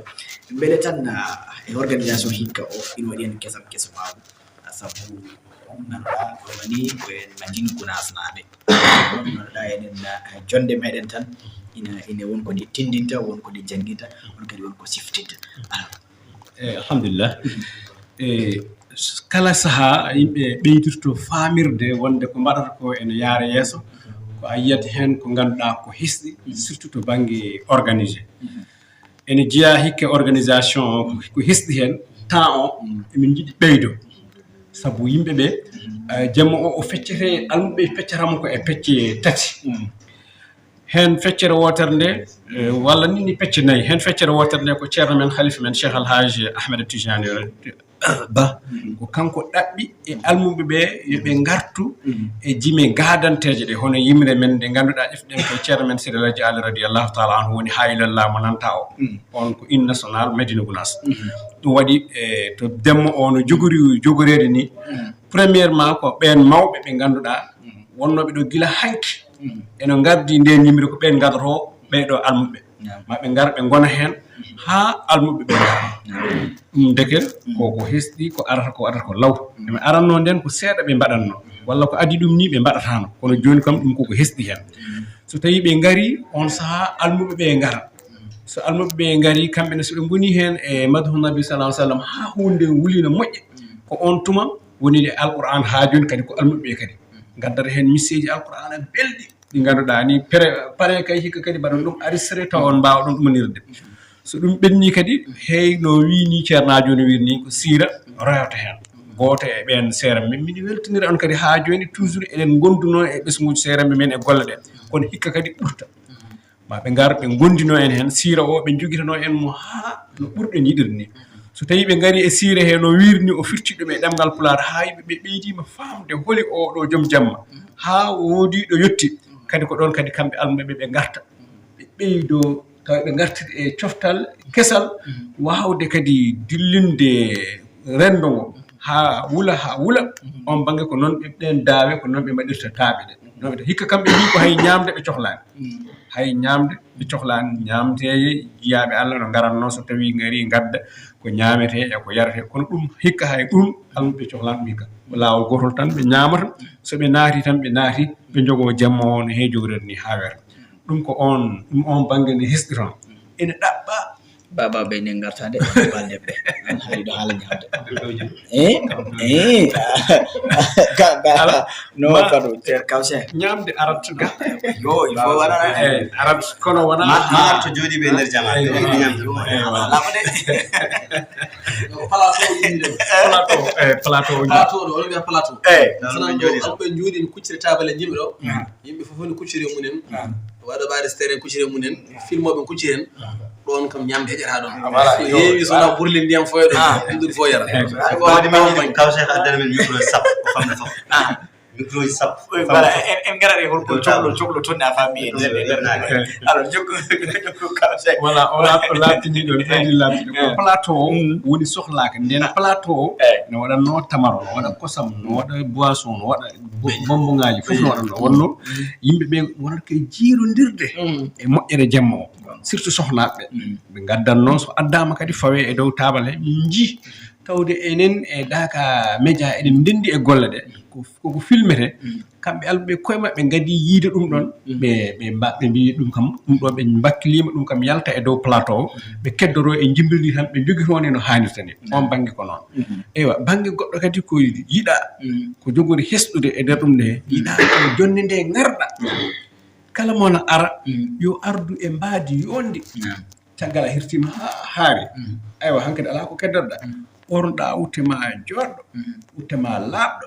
mbele tan, euh, e organisation hikka o, ina waɗi heen kesam keso mawɗo. Sabu, on ngannduɗaa, ko woni ko en Madina Gunaas naaɓe. On ngannduɗaa eɗen, euh, jonde meɗen tan, ina, ina won ko ɗi tindinta, won ko ɗi jannginta, won kadi won ko siftinta. Alors, Eyi, alhamdulillah. E kala sahaa yimɓe ɓeydirto faamirde wonde ko mbaɗata ko ene yaara yeeso, ko a yiyat heen ko ngannduɗaa ko hisɗi, surtout to bannge organisé. Ene jeyaa hikke organisation o, ko hisɗi heen, temps o, emin njiɗi ɓeydo. Sabu yimɓe ɓe, eh, jamma o, o feccete, almuɓe peccata mo ko e pecce tati. Heen feccere wootere nde, eh, walla ni, ni pecce nayi. Heen feccere wootere nde ko ceerno men, halifa men, Cheikh Al Hadj Ahmed Tijani Ba. Ko kanko ɗaɓɓi e almuɓe ɓe yo ɓe ngartu e jime gaadanteeje ɗe, hono yimre men nde ngannduɗaa ƴefɗen ko ceerno men Seydi El Hadji Ali radiyallahu taala anhu woni haa ilallah mo nanta o. On ko hymne national Madina Gounass. Ɗum waɗi, eh, to Demmo o no jogori jogoreede ni, premièrement ko ɓeen mawɓe ɓe ngannduɗaa wonnooɓe ɗo gila hanki, eno ngardi ndeen yimre, ko ɓeen ngadotoo ɓee ɗo almuɓe. Ma ɓe ngar, ɓe ngona heen haa almuɓe ɓe ngara. Ɗum ndeke ko, ko hesɗi, ko arata, ko arata ko law. Mi aranno ndeen ko seeɗa ɓe mbaɗatno, walla ko adii ɗum ni ɓe mbaɗataano. Kono jooni kam ɗum koko hesɗi heen. So tawii ɓe ngari, on sahaa almuɓe ɓe ngara. So almuɓe ɓe ngari, kamɓe ne, so ɓe ngoni heen e madhu Nabi sallallahu alaihi wasallam, haa huunde wuli no moƴƴa, ko on tuma woni nde Alqur'an, haa jooni kadi ko almuɓe ɓe kadi ngaddata heen misseeji Alqur'ana belɗi, ɗi ngannduɗaa ni pere, pare kay hikka kadi mbaɗon ɗum aristore tawa on mbaawa ɗum ɗumanirde. So ɗum ɓenni kadi, hey, no wiini ceernaajo no wiiri ni, ko siira royata heen. Gooto e ɓeen seera men, miɗo weltinira on kadi haa jooni, toujours eɗen ngondunoo e ɓesnguuji seera men e golle ɗe. Kono hikka kadi ɓurta. Ma ɓe ngar, ɓe ngondinoo en heen, siira o ɓe njogitanoo en mo haa no ɓurɗen yiɗirde ni. So tawii ɓe ngari e siira he no wiiri ni, o firti ɗum e ɗemngal Pulaar, haa yimɓe ɓe ɓeydiima faamde holi oo ɗo joom jamma, haa woodi ɗo yotti. Kadi ko ɗoon kadi kamɓe almuɓe ɓe, ɓe ngarta, ɓe ɓeydoo, tawa ɓe ngartiri e coftal kesal, waawde kadi dillinde renndo ngo haa wula, haa wula. On bannge ko noon ɓe, ɗeen daawe ko noon ɓe mbaɗirta taaɓe ɗe. Noon ɓe, hikka kamɓe mbii ko hay ñaamde ɓe cohlaani. Hay ñaamde ɓe cohlaani. Ñaamteeje jiyaaɓe Allah no ngaratnoo, so tawii ngarii ngadda ko ñaametee e ko yaretee. Kono ɗum hikka hay ɗum almuɓe cohlaani ɗum hikka. Ko laawol gootol tan ɓe ñaamata. So ɓe naati tan ɓe naati, ɓe njogoo jamma o no hee jogorede ni haa weeta. Ɗum ko on, ɗum on bannge ne hesɗi toon. Ene ɗaɓɓa. Baba ɓe ne ngarta de, balde ɓe. An hari ɗo haala ñaamde. Eh? Eh? Ga, ga. Ala. No, ma, kadu, cer kawse. Ñaamde arat ga. Yo, il faut wona. Eh, arat kono wona. Ma, ma to jooɗi ɓe nder jama. Eh, eh, ñaamde. Eh, voilà. Ala ko de. Ko plateau o yimɓe ɗo. Plateau, eh, plateau o yimɓe. Plateau ɗo, woni mbiya plateau. Eh. Sanan ɗo, alɓe jooɗi no kuccire tabale jimɓe ɗo. Yimɓe fof ne kuccire mumen. Waɗa ɓaade so terrain kuccire mumen. Filmooɓe kuccire en. Ɗoon kam ñaamde heƴata ɗoon. Ah, voilà. So heewi, so wonaa burle ndiyam foyɗo. Ah. Ɗum ɗum fof yara. Eh, ko waɗi min yiɗi kaw Cheikh addana min micro sappo, ko famɗa fof. Ah. Micro ji sappo. Oui, voilà, en, en ngarat e holko coklo, coklo toon a faami en. Ɗum ɗum ɗum. Alors, jokko, jokko kaw Cheikh. Voilà, o laat-, o laatini ɗon, kadi laatini ko plateau o woni sohlaaka. Nden plateau o no waɗatno tamaro, no waɗa kosam, no waɗa boisson, no waɗa bo-, bonbon ŋaaji, fof no waɗatno. Wonno yimɓe ɓe wonata koye jiirondirde e moƴƴere jamma o. Surtout sohlaaɓe ɓe. Ɓe ngaddan noon, so addaama kadi fawee e dow taabal he, min njii tawde enen e Daaka Média eɗen ndenndi e golle ɗe. Ko, koko filmete, kamɓe almuɓe koye maɓɓe ngadi yiide ɗum ɗon, ɓe, ɓe mba-, ɓe mbii ɗum kam, ɗum ɗo ɓe mbakkiliima, ɗum kam yalta e dow plateau o, ɓe keddoro e njimbirdi tan, ɓe njogitoo nde no haanirta ni. On bannge ko noon. Eywa, bannge goɗɗo kadi ko yiɗaa, ko jogori hesɗude e nder ɗum nde, yiɗaa ko jonnde nde ngarɗa. Kala mo na ara, yo ardu e mbaadi yoondi. Caggal a hirtiima haa haari. Aywa, hankadi alaa ko keddotoɗaa. Ɓornoɗaa, wutte ma jooɗɗo, wutte ma laaɓɗo.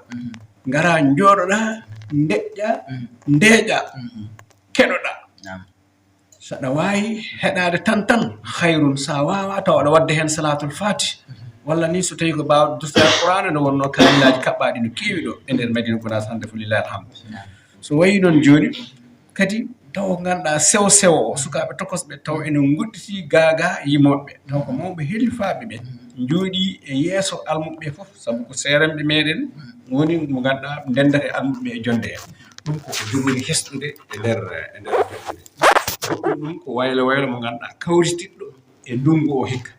Ngara njooɗoɗaa, ndeƴƴaa, ndeeƴaa, keɗoɗaa. Naam. So aɗa waawi heɗaade tan tan, hayrun. So a waawaa, tawa aɗa waɗde heen salaatul faati. Walla ni so tawii ko baawɗo dusde Alqur'aana, no wonnoo kaamilaaji kaɓɓaaɗi no keewi ɗo e nder Madina Gunaas hannde, fo lillahi alhamdu. Naam. So wayi noon jooni, kadi taw ko ngannduɗaa sewo sewo o, sukaaɓe tokosɓe, taw ene ngoɗɗitii gaagaa yimooɓe, taw ko mawɓe helifaaɓe ɓe njooɗii e yeeso almuɓe ɓe fof, sabu ko seeranɓe meɗen woni mo ngannduɗaa ndendata e almuɓe ɓe e jonnde en. Ɗum koko jogori hesɗude e nder, e nder jonnde. Goɗɗum ɗum ko waylo waylo mo ngannduɗaa kawritiɗɗo e ndunngu o hikka.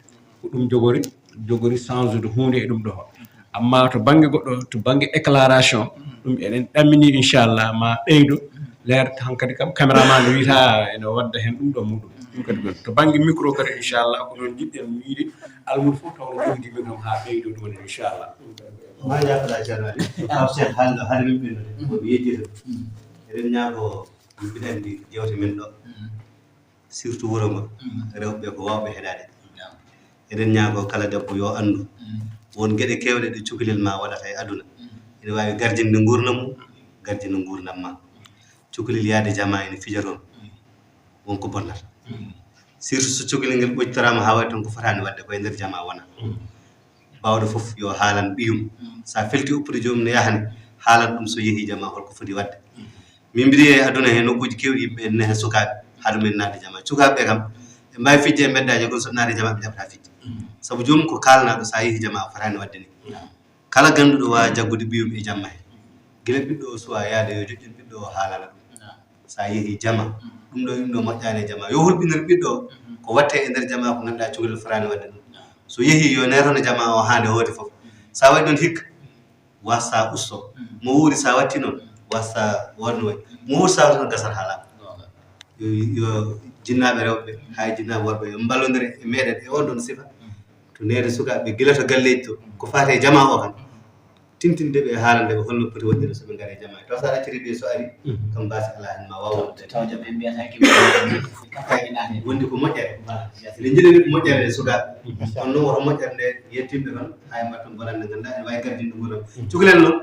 Ko ɗum jogori, jogori changeude huunde e ɗum ɗo. Amma to bannge goɗɗo, to bannge déclaration, ɗum eɗen ɗammini, inchallah, ma ɓeydo leer. Hankadi kam, caméraman no wiyata ene wadda heen ɗum ɗo muɗum. Ɗum kadi ko to bannge micro kadi, inchallah, ko noon njiɗɗen wiyde almuɗo fof taw no jogdi micro haa ɓeydo ɗum, inchallah. Ma jaafoɗa, Ceerno Ali. Kaw Cheikh haalno haade min ɓennude, ko mi yejjita. Eɗen ñaago, mbiɗa anndi jewte men ɗo. Surtout wuro ngo, rewɓe ɓe ko waawɓe heɗaade. Eɗen ñaagoo kala debbo yo anndu, won geɗe keewɗe ɗe cukalel ma waɗata e aduna. Ina waawi garjinde nguurndam mum, garjinde nguurndam ma. Cukalel yaade jama ene fija toon. won ko bonnata. Surtout so cukalel ngel ɓoccitoraama haa waɗi toon ko fotaani waɗde, ko e nder jamaa wona. Baawɗo fof yo haalan ɓiyum. So a felti oppude joomum no yahani, haalan ɗum so yehii jamaa holko foti waɗde. Min mbiɗi e aduna he nokkuuji keewɗi yimɓe ene neha sukaaɓe haa ɗum en naatde jamaa. Sukaaɓe ɓe kam, ɓe mbaawi fijde e mbeddaaji kono so ɓe naati jamaa ɓe njaɓataa fijde. Sabu joomum ko kaalanaaɗo, so a yehii jamaa a fotaani waɗde ni. Kala gannduɗo waawa jaggude ɓiyum e jamma he. Gila ɓiɗɗo o suwaa yahde yo joƴƴin ɓiɗɗo o haalana ɗum. So a yehii jamaa, ɗum ɗo ɗum ɗo moƴƴaani e jamaa. Yo hulɓinir ɓiɗɗo o, ko waɗte e nder jamaa ko ngannduɗaa cukalel fotaani waɗde ɗum. So yehii yo neetono jamaa o haa nde hooti fof. So a waɗi ɗoon hikka, wasta usto. Mo wuuri so a waɗti noon, wasta wonno wayi. Mo wuuri so a waɗti noon gasat haa laaɓa. Yo, yo jinnaaɓe rewɓe, haa e jinnaaɓe worɓe, yo mballondire e meeɗen e oon ɗoon sifa. To neede sukaaɓe gila to galleeji to, ko faati e jamaa o kam. Tintinde ɓe, haalande ɓe holno poti waɗirde so ɓe ngari e jamaa. Taw so a acciri ɓe so ari, kam baasi alaa heen ma waaw. Taw, taw jamaa ɓe mbiyata hakke ɓe kappaaji naane. Wonde ko moƴƴere. Voilà. Ene njiɗani ko moƴƴere e sukaaɓe. Kono noon woto moƴƴere nde yettimɓe toon, haa e mbaɗa toon bonannde ngannduɗaa ene waawi gardinde nguurndam. Cukalel noon,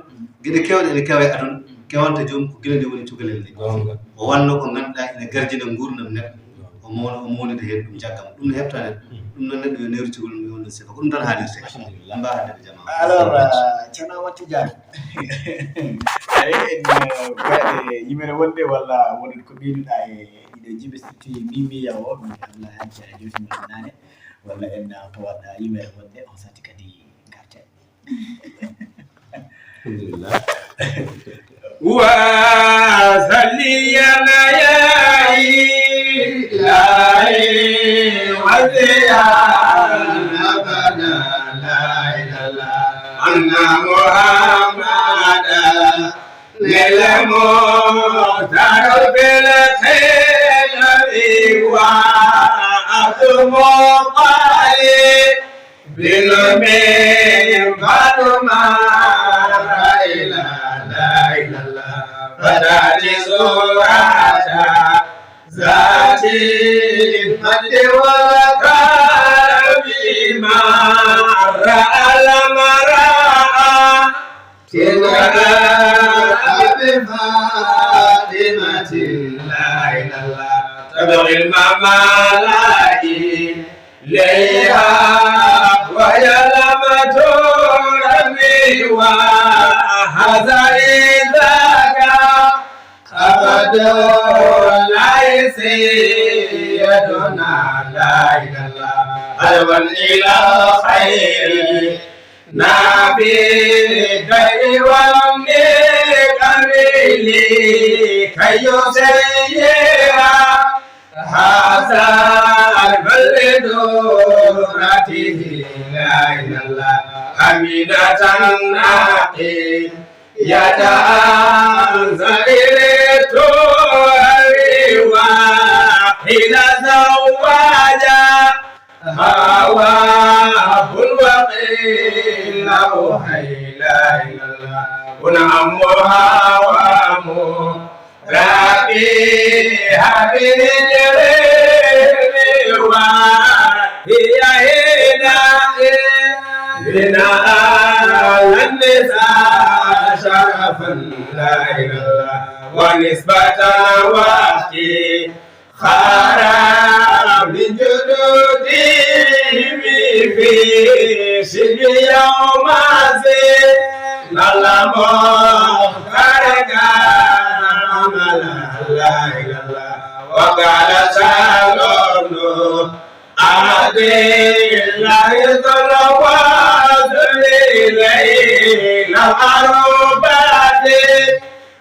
geɗe keewɗe ene keewa e aduna, kewanta joom ko gila nde woni cukalel nde. Goonga. O wonno ko ngannduɗaa ene gardina nguurndam neɗɗo. O mawna, o mawnita heen, ɗum jaggam. Ɗum ne heɓta neɗɗo. Ɗum noon neɗɗo yo neeru cukalel mum e oon ɗoon sifa. Ko ɗum tan haalirte. Alhamdulillah. Mbaawa haɗde ko jamaa. Alors, euh, Ceerno Amadou Tidiane. Eyi, en, euh, mbaɗe yimere wonde walla wonde ko ɓeyduɗaa e ɗiɗo jiɓe sitti mimi yawo, mi Allah hajja jooɗi mi naane, walla en, uh, pawaɗa yimere wonde on sati kadi garten. Alhamdulillah. وصليا يا إلهي وزيا أبدا لا إله إلا أن محمدا للمختار بالخير وأتم قليل من بعد ما رأينا لا إله إلا الله. فدعت سورة ذات المجد والكرم ما رأى المرأة تلك بفاطمة لا إله إلا الله. تبغي الممالك ليها ويا لم ترمي وهذا إذاك أبدا ليس يدنا لا إله إلا الله. أدبا إلى الخير نبي الدهر والنقم لكي يسير هذا البلد نوراته لا إله إلا الله. أمينة الناقي يتأنزل للتراب وحين زوجها وهب وقيل أوحي لا إله إلا الله. هنا أمها وأمه ربي هب لي جبريل وهي هنا بنا النساء شرفا لا إله إلا الله. ونسبة وقتي خرى من جدودهم في شبه يوم زين المختار كان عملا لا إله إلا الله. وقال سالون أعطي الله ذو الوزن ليل العروبات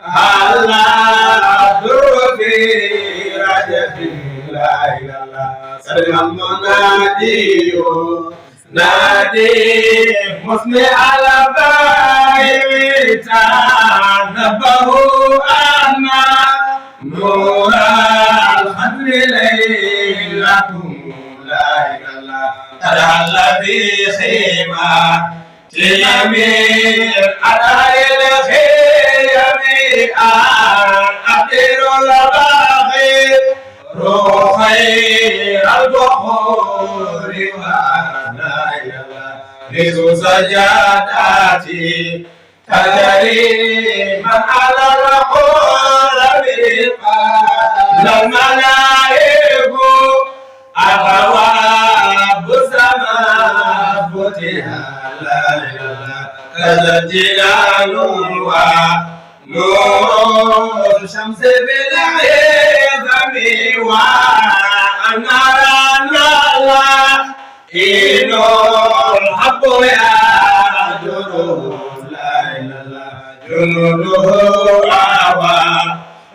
هلا الدر في رجب لا إله إلا الله. سلم المنادي نادي مسمع البائع تنبهوا أن نور الخدر ليلة لا إله إلا الله. ترى الذي خيمة تيمي على الخيم أن أطير الباغي روحي البحور ولا إله إلا الله. سجاداتي تجري من على القرب قال الملائكة جلال ونور الشمس بالعظم وأنار النهار. إن الحق يدور، لا إله إلا الله، جنوده أوى.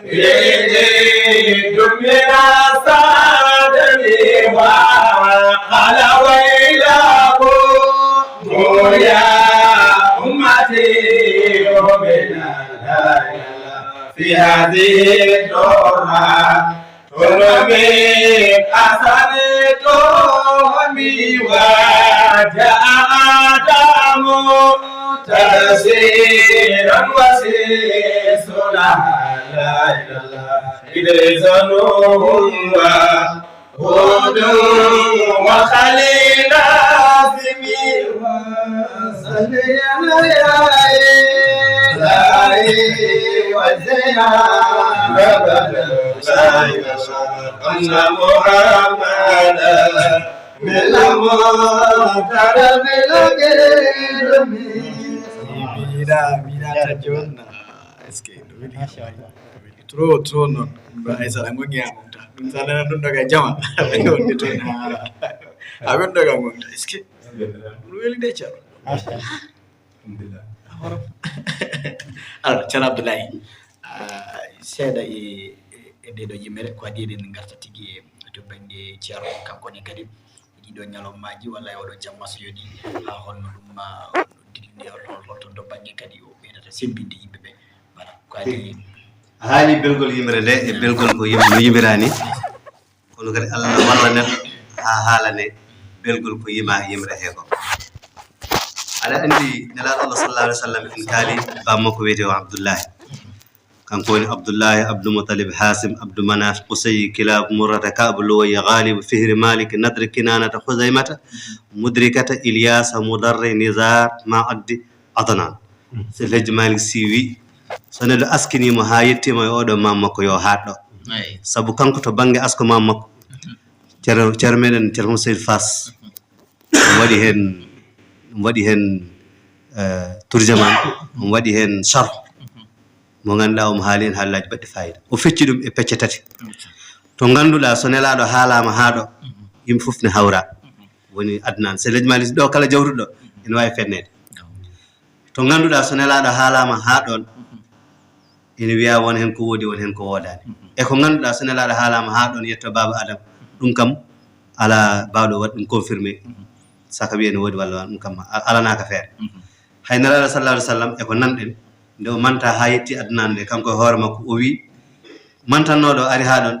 يجد من الصدر وقال ويلكم يا أمتي، ومن لا إله في هذه الدنيا. كل من أسد قومي وجاء آدم تفسيرا وسيسنا. لا إله إلا الله. إدريس نوح وهود وخليل سمي وصلي على إلهي وزيها أبدا. أن محمدا من المنكر بالكرم. Mina, mina ta jonna. Est-ce que ɗum weli? Machallah. Trop, trop noon. Ba ay sala ngongi a mumta. Ɗum sala na ɗum daga jama. Wonde toon. A ɓen daga mumta. Est-ce que ɗum weli de, Ceerno? Machallah. Alhamdulillah. Alors, Ceerno Abdoulaye, ah, seeɗa e, e, e nde ɗo yimere, ko adii eɗen ngarta tigi e to bannge Ceerno, kanko ne kadi ɗiɗo ñalawmaaji walla e oɗo jamma so yoni, haa holno ɗum, ah, dilli, hol-, hol-, holto to bannge kadi o ɓeydata sembinde yimɓe ɓe. Voilà, ko adii. A haali belgol yimre nde e belgol ko yim-, no yimiraani. Kono kadi Allah walla neɗɗo haa haalane belgol ko yima yimre hee ko. Aɗa anndi Nelaaɗo Allah sallallahu alaihi wa sallam en kaali bammakko wiyetee o Abdullahi. Kanko woni Abdullahi, Abdul Muttalib, Haasim, Abdul Manaf, Qusay, Kilab, Murrata, Ka'b, Luwayya, Ghalib, Fihri, Malik, Nadri, Kinanata, Khuzaymata, Mudrikata, Ilyasa, Mudarri, Nizar, Ma'addi, Adnan. Seydi El Hadji Malick Sy wi, so neɗɗo askiniima haa yettiima e oɗo maam makko, yo haaɗ ɗo. Eyi. Sabu kanko to bannge asko maam makko, Ceerno, Ceerno meɗen, Ceerno Moussa Seydi Fass, ɗum waɗi heen, ɗum waɗi heen, eh, turjaman, ɗum waɗi heen sharh, mo ngannduɗaa omo haali heen haalaaji baɗɗi faayiida. O fecci ɗum e pecce tati. To ngannduɗaa so Nelaaɗo haalaama haa ɗo, yimɓe fof ne hawra. Woni Adnan. Seydi El Hadji Malick Sy ɗo kala jawtuɗo ɗo, ene waawi fenneede. To ngannduɗaa so Nelaaɗo haalaama haa ɗoon, ene wiyaa won heen ko woodi, won heen ko woodaani. E ko ngannduɗaa so Nelaaɗo haalaama haa ɗoon, yetto Baaba Adam, ɗum kam alaa baawɗo waɗ ɗum confirmé. Saka wiya ene woodi walla ɗum kam a-, alanaaka feere. Hay Nelaaɗo sallallahu alaihi wa sallam e ko nanɗen, nde o manta haa yetti Adnan nde, kanko e hoore makko o wi, mantannooɗo ari haa ɗoon,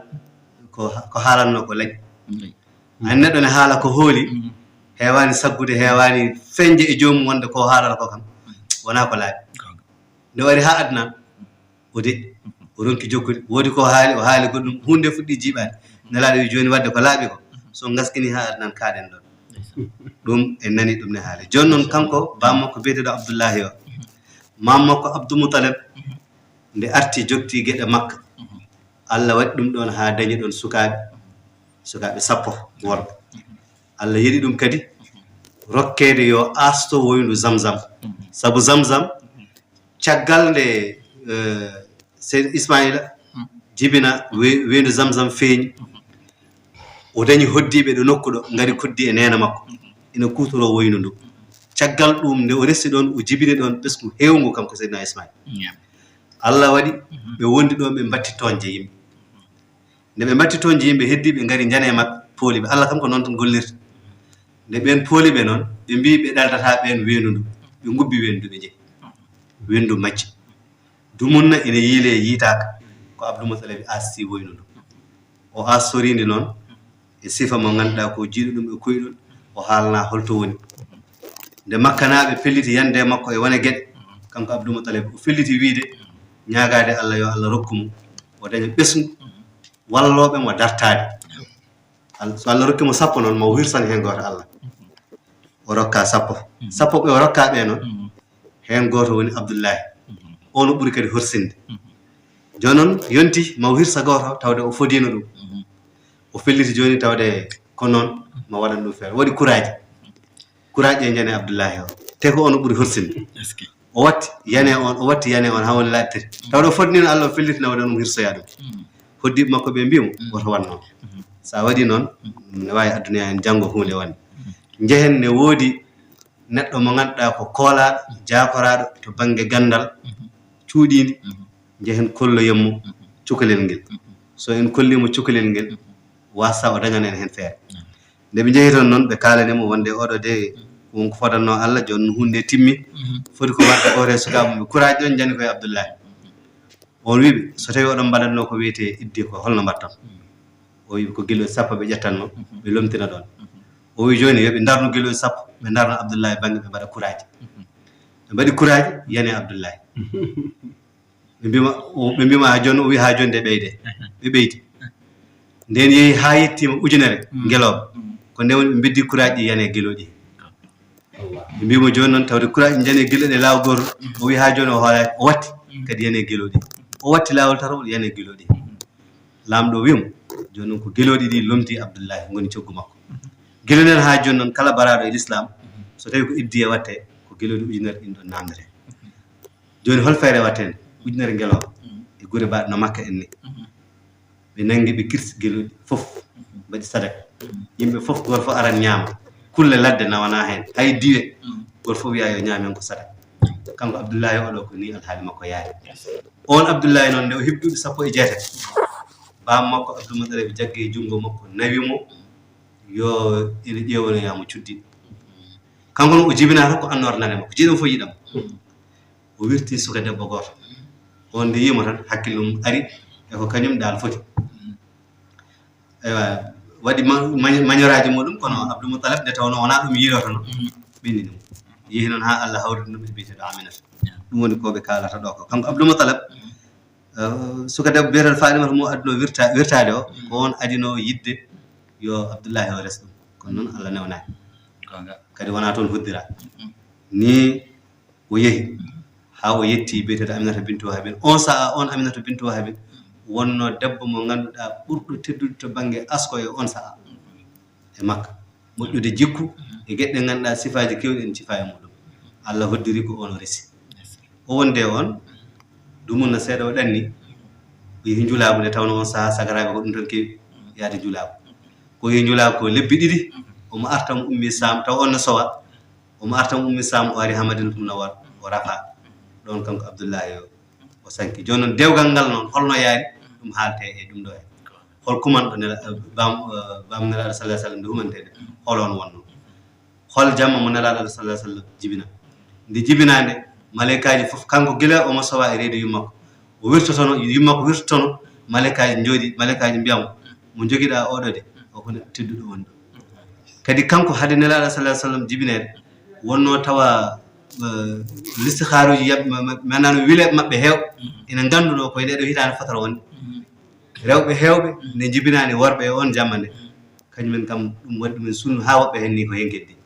ko, ko haalanno ko lañ. Hay neɗɗo ne haala ko hooli, heewaani saggude, heewaani feñde e joomum wonde ko haalata ko kam, wonaa ko laaɓi. Nde o ari haa Adnan, o de, o ronki jokkude. Woodi ko haali, o haali goɗɗum, huunde fuɗɗi jiiɓaade. Nelaaɗo wi jooni wadde ko laaɓi ko, so ngaskini haa Adnan kaaɗen ɗoon. Ɗum en nani ɗum ne haali. Jooni noon kanko, bammakko biyeteeɗo Abdullahi o, maam makko Abdul Muttalib, nde arti jokti geɗe Makka, Allah waɗi ɗum ɗoon haa dañi ɗoon sukaaɓe, sukaaɓe sappo worɓe. Allah yeɗi ɗum kadi rokkeede yo aasto woyndu Zamzam. Sabu Zamzam, caggal nde, eh, Seydi Ismaila jibina we-, weendu Zamzam feeñi, o dañi hoddiiɓe ɗo nokku ɗo, ngari koddi e neene makko, ina kuutoroo woyndu ndu. Caggal ɗum, nde o resi ɗoon, o jibini ɗoon ɓesngu heewngu, kanko Seydina Ismaila. Allah waɗi ɓe wondi ɗoon, ɓe mbatti toñde yimɓe. Nde ɓe mbatti toñde yimɓe, heddiiɓe ngari njane maɓɓe, pooli ɓe. Allah kam ko noon tan gollirta. Nde ɓeen pooli ɓe noon, ɓe mbii ɓe ɗaldataa ɓeen weendu ndu. Ɓe ngubbi weendu ndu, ɓe njehi. Weendu majji. Dumunna ina yiilee, yiitaaka. Ko Abdul Muttalib aasti woyndu ndu. O aastorii ndi noon e sifa mo ngannduɗaa ko jiiɗuɗum e koyɗol, o haalana holto woni. Nde Makkanaaɓe pelliti yande makko e wone geɗe, kanko Abdul Muttalib o felliti wiide, ñaagaade Allah yo Allah rokku mo, o daña ɓesngu, wallooɓe mo dartaade. Al-, so Allah rokki mo sappo noon, ma o hirsani heen gooto Allah. O rokka sappo. Sappo ɓe o rokka ɓe noon, heen gooto woni Abdullahi. O no ɓuri kadi horsinde. Jooni noon yonti ma o hirsa gooto tawde o fodiino ɗum. O felliti jooni tawde ko noon ma waɗan ɗum feere. Waɗi kuraaji. Kuraaji e njane Abdullahi o. Te ko o no ɓuri horsinde. Est-ce que? O watti yane on, o watti yane on haa woni laaɓtiri. Tawa ɗo foti ni no Allah o felliti nawde ɗum, hirsoya ɗum. Hoddiiɓe makko ɓe mbii mo, woto waɗ noon. So a waɗii noon, ne waawi aduna en janngo huunde wonde. Njehen ne woodi neɗɗo mo ngannduɗaa ko koolaaɗo, jaakoraaɗo to bannge ganndal, cuuɗiindi, njehen kolloyen mo cukalel ngel. So en kollii mo cukalel ngel, waasa o dañana en heen feere. Nde ɓe njehi toon noon, ɓe kaalani mo wonde oɗo de, won ko fodannoo Allah, jooni no huunde timmi, foti ko waɗde oto e sukaaɓe mum ɓe kuraaji ɗon njani koye Abdullahi. On wiɓe, so tawi oɗon mbaɗatno ko wiyetee iddi ko, holno mbaɗton? O wiɓe ko gilo sappo ɓe ƴettanno, ɓe lomtina ɗon. O wi jooni yo ɓe ndarnu gilo sappo, ɓe ndarna Abdullahi bannge, ɓe mbaɗa kuraaji. Ɓe mbaɗi kuraaji, yani Abdullahi. Ɓe mbima, o, ɓe mbima haa jooni, o wi haa jooni de ɓeyde. Ɓe ɓeydi. Nden yehi haa yettiima ujunere ngelooba. Ko nden woni ɓe mbeddi kuraaji ɗi yani e gelooɗi. Ɓe mbima jooni noon, tawde kuraaji njani e gelooɗi e laawol gootol. O wi haa jooni o hoolaaki, o watti kadi yani e gelooɗi. O watti laawol tato, yani e gelooɗi. Laamɗo wi mo, jooni noon ko gelooɗi ɗi lomti Abdullahi, ngoni coggu makko. Gila nden haa jooni noon, kala baraaɗo e Lislaam, so tawi ko iddiye watte, ko gelooɗi ujunere ɗin ɗon naamnete. Jooni hol feere watten? Ujunere ngelooba e gure baɗe no Makka en ni. Ɓe nanngi, ɓe kirsi gelooɗi fof, mbaɗi sadaka. Yimɓe fof, gooto fof aran ñaama. Kulle ladde nawana heen, hay diwe. Gooto fof wiya yo ñaam heen ko sadaka. Kanko Abdullahi oɗo ko ni alhaali makko yaari. On Abdullahi noon, nde o heɓi duuɓi sappo e jeetati, baam makko Abdul Muttalib jaggi junngo makko, nawi mo, yo ene ƴeewanoya mo cuddi. Kanko noon o jibinaa tan ko annoor nane makko, jeeɗiɗo fof yiɗa mo. O wirti suka debbo gooto. On nde yii mo tan, hakkille mum ari e ko kañum daal foti. Eywa, waɗi ma-, mañ-, mañoraaji muɗum, kono Abdul Muttalib nde tawnoo wonaa ɗum yiilotono, ɓenni ɗum. Yehi noon haa Allah hawriti ɗum e biyeteeɗo Aminata. Ɗum woni ko ɓe kaalata ɗo ko. Kanko Abdul Muttalib, eh, suka debbo biyeteeɗo Fatimata mo adduno wirta-, wirtaade o, ko on adino yiɗde yo Abdullahi o res ɗum. Kono noon Allah newnaani. Goonga. Kadi wonaa toon hoddira. Ni o yehi haa o yetti biyeteeɗo Aminata bintu Wahabin. On sa'a on Aminata bintu Wahabin wonno debbo mo ngannduɗaa ɓurɗo teddude to bannge asko e on sa'a e Makka. Moƴƴude jikku e geɗe ɗe ngannduɗaa sifaaji keewɗi en cifaa e muɗum. Allah hoddiri ko on o resi. O wonde on dumunna seeɗa o ɗanni. O yehi njulaagu nde tawnoo on sa'a sagaraaɓe ko ɗum tan keewi yahde njulaagu. Ko yehi njulaagu ko lebbi ɗiɗi, omo arta mo ummi Saam taw on no sowa. Omo arta mo ummi Saam, o ari haa Madinatul Munawwara, o rafa. Ɗoon kanko Abdullahi o, o sanki. Jooni noon, dewgal ngal noon, holno yaari? Ɗum haalte e ɗum ɗo he. Hol kumanɗo Nela-, eh, baam-, eh, baam Nelaaɗo sallallahu alaihi wasallam nde humantede? Hol on wonno? Hol jamma mo Nelaaɗo sallallahu alaihi wasallam jibina? Nde jibina nde, malaykaaji fof, kanko gila omo sowa e reedu yumma ko. O wirtotono, yumma ko wirtotono, malaykaaji njooɗi, malaykaaji mbiya mo, "Mo njogiɗaa oɗo de, o ko neɗɗo tedduɗo woni ɗo." Kadi kanko, hade Nelaaɗo sallallahu alaihi wasallam jibineede, wonno tawa, eh, listikharuuji yab-, ma-, ma-, maanaam wileeɓe maɓɓe heew, ina ngannduno ko e ndeɗo hitaande fotata wonde. Rewɓe heewɓe ne jibinaani worɓe e on jamma nde. Kañumen kam, ɗum waɗi ɗumen sunnu haa woɓɓe heen ni ko heen keddi.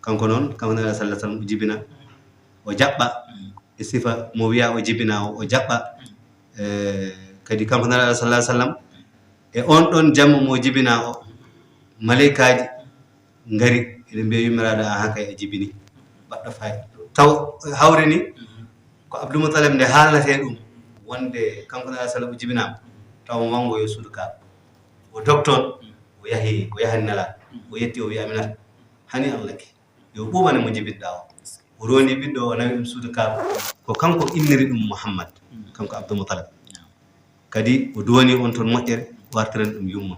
Kanko noon, kanko Nelaaɗo sallallahu alaihi wasallam o jibina, o jaɓɓa e sifa mo wiya o jibina o, o jaɓɓa. Eh, kadi kanko Nelaaɗo sallallahu alaihi wasallam, e on ɗon jamma mo jibina o, malaykaaji ngari, ene mbiya yummiraaɗo, "Ahan kay a jibini, baɗɗo fay." Taw hawri ni ko Abdul Muttalib nde haalnatee ɗum, wonde kanko Nelaaɗo sallallahu alaihi wasallam o jibinaama, taw mo wanngo yo suudu Kaaba. O dog toon, o yahi, o yahani Nelaaɗo, o yetti, o wiya, "Aminata, hani Allah ke." Yo ɓuuɓane mo jibinɗaa o. O rondi ɓiɗɗo o, nawi ɗum suudu Kaaba. Ko kanko inniri ɗum Muhammad, kanko Abdul Muttalib. Kadi o duwani on toon moƴƴere, o artirani ɗum yumma.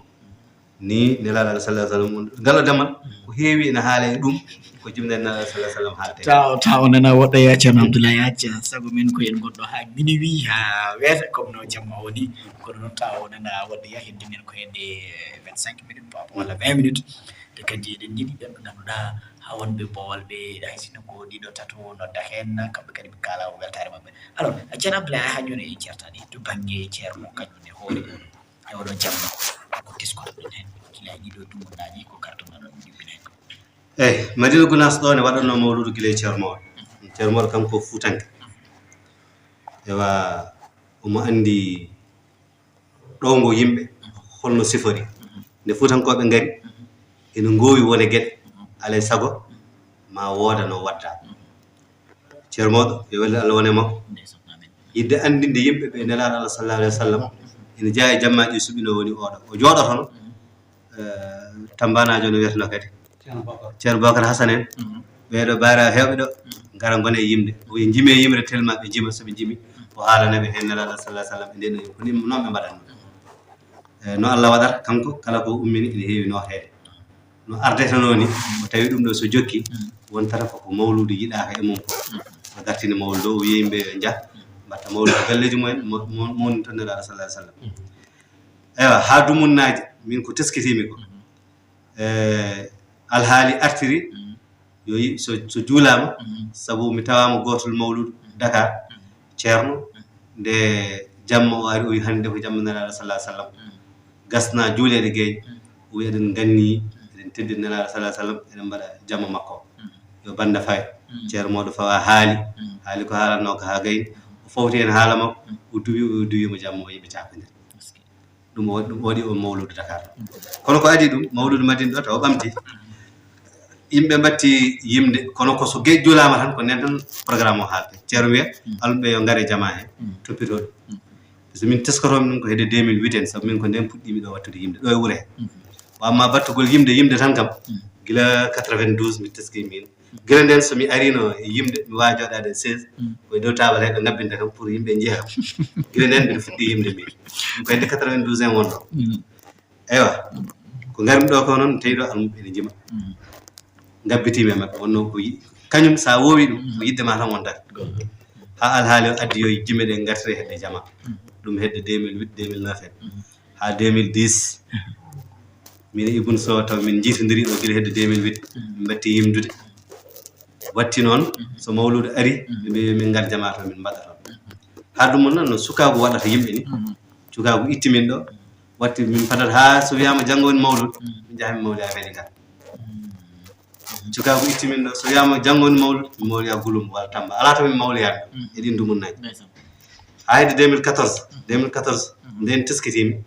Ni Nelaaɗo Allah sallallahu alaihi wasallam, ngal o damal, ko heewi ene haala e ɗum, ko jibinande Nelaaɗo sallallahu alaihi wasallam haalte. Taw, taw o nana woɗɗo ya Ceerno Abdoulaye Yacca, sago min ko en gonɗo haa minuit, haa weeta, comme no jamma o ni. Kono noon taw o nana woɗɗo ya heddi men ko hedde vingt-cinq minutes, walla vingt minutes. Te kadi eɗen njiɗi ɓen ɓe ngannduɗaa haa wonɓe Boowal ɓe, hay sinno ko ɗiɗo tato nodda heen, kamɓe kadi ɓe kaala weltaare maɓɓe. Alors, Ceerno Abdoulaye, haa jooni en ceertaani to bannge Ceerno kañum e hoore mum e oɗo jamma, ko teskotoɗen heen gila e ɗiɗo dumunnaji ko kartonoɗon ɗiɓɓinay ko? Eyi, Madina Gunaas ɗo ne waɗatno mawludu gila e Ceerno Mawɗo. Ceerno Mawɗo kanko ko Fuutanke. Ewa, omo anndi ɗowngo yimɓe holno sifori. Nde Fuutankooɓe ngari, ene ngoowi wone geɗe, alay sago ma wooda no wadda. Ceerno mawɗo, yo welde Allah wone makko. Yidde anndinde yimɓe ɓe Nelaaɗo Allah sallallahu alaihi wa sallam, ina jeyaa e jammaaji ɗi suɓinoo woni ooɗo. O jooɗotono, eh, Tambanaajo no wiyeteno kadi. Ceerno Bokar Hasan en. Ɓeeɗo baara heewɓe ɗo, ngara ngona e yimde. O wiya, njime yimre, tellement ɓe njima, so ɓe njimi, o haalana ɓe heen Nelaaɗo sallallahu alaihi wa sallam, e ndeen o ko nii noon ɓe mbaɗatno. Eh, no Allah waɗata, kanko kala ko ummini ene heewi nooteede. No ardetenoo ni, o tawi ɗum ɗo so jokki, wontata ko ko mawluudu yiɗaaka e mum ko. O dartini mawluudu o, o wiya yimɓe yo njah, mbatta mawluudu galleeji mumen, mo-, mo-, mawninton Nelaaɗo sallallahu alaihi wa sallam. Eywa, haa dumunnaaji, min ko teskitiimi ko. Eh, alhaali artiri, yo yi-, so, so juulaama, sabu mi tawaama gootol mawluudu Dakar, ceerno, nde jamma o ari, o wi hannde ko jamma Nelaaɗo sallallahu alaihi wa sallam. Gasna juuleeɗe geeƴe, o wi eɗen nganni, eɗen teddina Nelaaɗo sallallahu alaihi wa sallam, eɗen mbaɗa jamma makko. Yo bannda fawe. Ceerno mawɗo fawa haali, haali ko haalatnoo ko haa gayni, o fawti heen haala makko, o duwi, o duwiima jamma o yiɓi caakondir. Ɗum o waɗi, ɗum o waɗi o mawluudu Dakar. Kono ko adii ɗum, mawluudu Madina ɗo tawa ɓamti. Yimɓe mbatti yimde, kono ko so geeƴ juulaama tan, ko nden tan programme o haalde. Ceerno wiya, almuɓe yo ngare jamaa he, toppitoo ɗum. Par ce que min teskotoo min ko hedde deux mille huit en, sabu min ko nden puɗɗiimi ɗo wattude yimde, ɗo e wuro he. Wa amma battugol yimde, yimde tan kam, gila quatre-vingt-douze mi teski min. Gila nden so mi ariino e yimde, mi waawi jooɗaade e chaise, ko e dow taabal he ɓe ngabbinta kam pour yimɓe njeha. Gila nden mbiɗa fuɗɗi yimde min. Ɗum ko hedde quatre-vingt-douze en wonno. Eywa, ko ngarmi ɗo ko noon, tawi ɗo almuɓe ene njima. Ngabbitiimi e maɓɓe, wonno ko yi-, kañum so a woowi ɗum, ko yidde ma tan wontata. Haa alhaali o addi yo jime ɗe ngartire hedde jama. Ɗum hedde deux mille huit, deux mille neuf en. Haa deux mille dix, min e Ibn Sow taw min njiitondiri ɗo gila hedde deux mille huit, min mbatti yimdude. Watti noon, so mawluudu ari, ɓe mbiya min ngar jama to, min mbaɗa toon. Haa ɗum noon no sukaagu waɗata yimɓe ni. Sukaagu itti min ɗo, watti min padat haa so wiyaama janngo woni mawluudu, min njaha min mawloya Vélingara. Sukaagu itti min ɗo, so wiyaama janngo woni mawluudu, min mawloya Gouloumbou walla Tamba. Alaa to min mawloyaani e ɗiin dumunnaji. Haa hedde deux mille quatorze, deux mille quatorze, nden teskitiimi.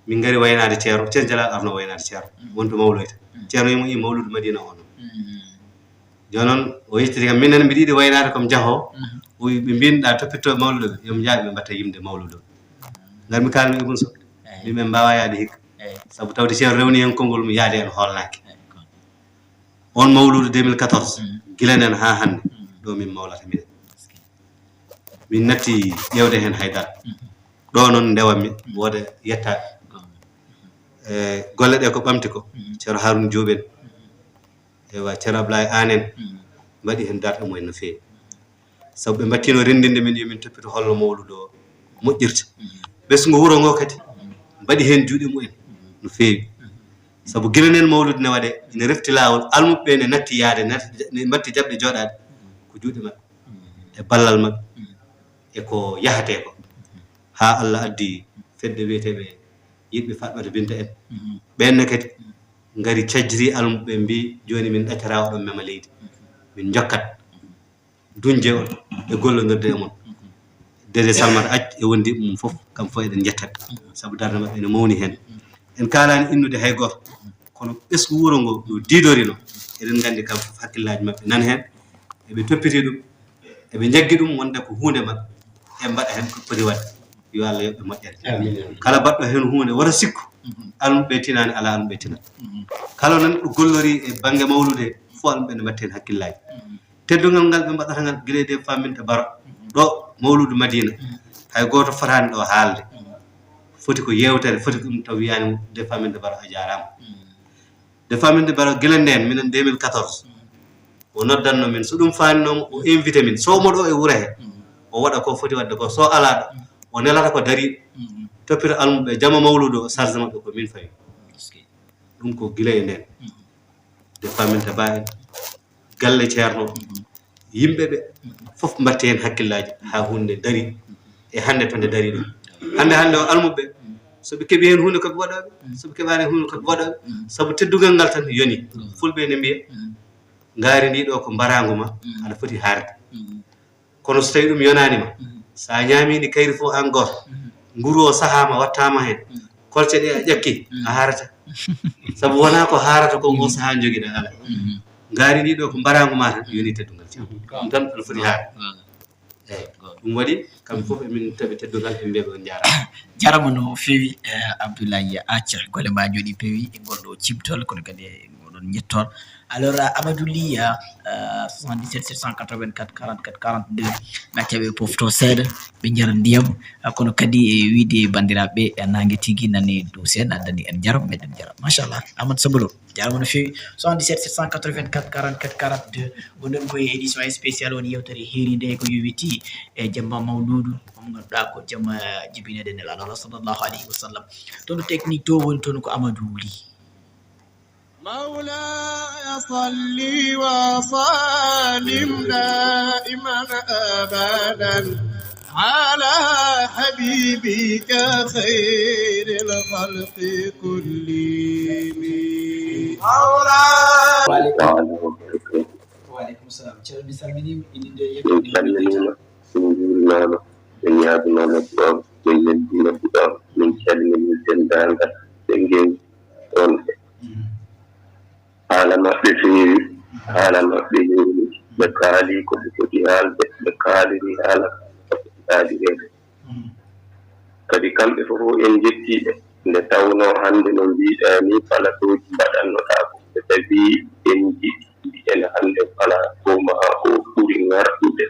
Min ngari waynaade Ceerno, Ceerno Jalal arno waynaade Ceerno. Wonto mawloyta. Ceerno yimo yi mawluudu Madina o noon. Jooni noon o yettiti kam, minen mbiɗa yiɗi waynaade ko mi jahoowo. O wi, ɓe mbinɗa toppitto mawluudu ɓe, yo mi njaaɓe ɓe mbatta yimde mawluudu o. Ngar mi kaalmi Ibn Sow. Min min mbaawa yaade hikka. Sabu tawde Ceerno rewni heen konngol mum yaade en hoolnaaki. On mawluudu deux mille quatorze, gila nden haa hannde, ɗo min mawlata minen. Min natti ƴeewde heen hay dara. Ɗo noon ndewammi, wooda yettaɓe. E golle ɗe ko ɓamti ko, Ceerno Harouna Diop en, ewa, Ceerno Ablaye Anne en, mbaɗi heen darɗe mumen no feewi. Sabu ɓe mbattino renndinde min, yo min toppito holno mawluudu o moƴƴirta. Ɓesngu wuro ngo kadi mbaɗi heen juuɗe mumen no feewi. Sabu gila nden mawluudu ne waɗe, ene refti laawol, almuɓe ɓe ne natti yaade, natti, ne mbatti jaɓde jooɗaade ko juuɗe maɓɓe, e ballal maɓɓe, e ko yahatee ko. Haa Allah addi fedde wiyeteeɓe Yiɗɓe Fatmata Binta en. Ɓeen ne kadi ngari cajjiti almuɓe ɓe, mbi, jooni min ɗaccata oɗon mema leydi. Min njokkat duñje on e gollondirde e mon. Dede Salmata Acc e wondiiɓe mum fof, kam fof eɗen njettat. Sabu darnde maɓɓe ene mawni heen. En kaalaani innude hay gooto. Kono ɓesngu wuro ngo no diidorino, eɗen nganndi kam fof hakkillaaji maɓɓe nan heen. Eɓe toppiti ɗum, eɓe njaggi ɗum wonde ko huunde maɓɓe. Eɓe mbaɗa heen ko poti waɗde. Yo Allah yoɓ ɓe moƴƴere. Kala baɗɗo heen huunde, wota sikku almuɓe tinaani, alaa almuɓe tinat. Kala nan ɗo gollori e bannge mawluude fof, almuɓe ne mbaɗta heen hakkillaaji. Teddungal ngal ɓe mbaɗata ngal gila e nde Faminta Baro ɗo mawluudu Madina, hay gooto fotaani ɗo haalde. Foti ko yeewtere, foti ko ɗum taw wiyaani mo nde Faminta Baro a jaaraama. Nde Faminta Baro gila ndeen, minen deux mille quatorze, o noddanno min, so ɗum faaninooma, o invité min, so omo ɗo e wuro he, o waɗa ko foti waɗde ko, so alaa ɗo, o nelata ko dariiɗo, toppita almuɓe, jama mawluudu o, charge maɓɓe ko min fawi. Ɗum ko gila e ndeen. Nde Faminta Ba en, galle Ceerno, yimɓe ɓe fof mbaɗti heen hakkillaaji haa huunde dari e hannde to nde dari ɗo. Hannde, hannde o almuɓe, so ɓe keɓi heen huunde ko ɓe waɗooɓe, so ɓe keɓaani heen huunde ko ɓe waɗooɓe, sabu teddungal ngal tan yoni. Fulɓe ne mbiya, ngaari ndi ɗo ko mbaraangu ma, aɗa foti haarde. Kono so tawii ɗum yonaani ma, so a ñaamii ndi kayri fof aan gooto, nguru o sahaama, wattaama heen, kolce ɗe a ƴakki, a haarata. Sabu wonaa ko haarata ko, ngol sahaa njogiɗaa, alaa. Ngaari ndi ɗo ko mbaraango ma tan, yoni teddungal. Ɗum tan no foti haare. Eeyi, ɗum waɗi, kamɓe fof emin tawi teddungal, en mbiya ɓe on njaaraama. Jarama no feewi, eh, Abdoulaye Athia, golle ma njooɗi peewi e ngol ɗo cibtol, kono kadi e ngoɗon njettol. Alors, eh, Amadou Ly, eh, soixante-dix-sept sept cent quatre-vingt-quatre quarante-quatre quarante-deux, mi acca ɓe pofto seeɗa, ɓe njara ndiyam, eh, kono kadi e wiide banndiraaɓe, eh, naange tigi nani dow seeɗa, addani en jaro, meɗen jara. Machallah, Amadou Sambolo. Jarama no feewi. Soixante-dix-sept sept cent quatre-vingt-quatre quarante-quatre quarante-deux. Gonɗen ko e édition spéciale, woni yewtere heerinde ko yowiti e jamma mawluudu, mo ngannduɗaa ko jamma jibinede Nelaaɗo Allah sallallahu alayhi wa sallam. Toon to technique to woni toon ko Amadou Ly. مولاي صل وسلم دائما أبدا على حبيبك خير الخلق كلهم. مولاي. Waaleykum salam. Ceerno, mi salminiima, innde e yettoode. Min calminiima, min njuurimaama, min ñaagimaama du'aaw, min neldiima du'aaw, min calminii denndaangal ɓe ngewi ɗoon ɓe. Haala maɓɓe feewi, haala maɓɓe yooɗi, ɓe kaali ko ɓe foti haalde, ɓe kaaliri haala ko ɓe foti haalireede. Kadi kamɓe fof en njettii ɓe, nde tawnoo hannde no mbiiɗaa nii, palatooji mbaɗannoɗaa ko, so tawii en njiɗii mbiyen hannde palatoo maa o ɓuri ŋarɗude.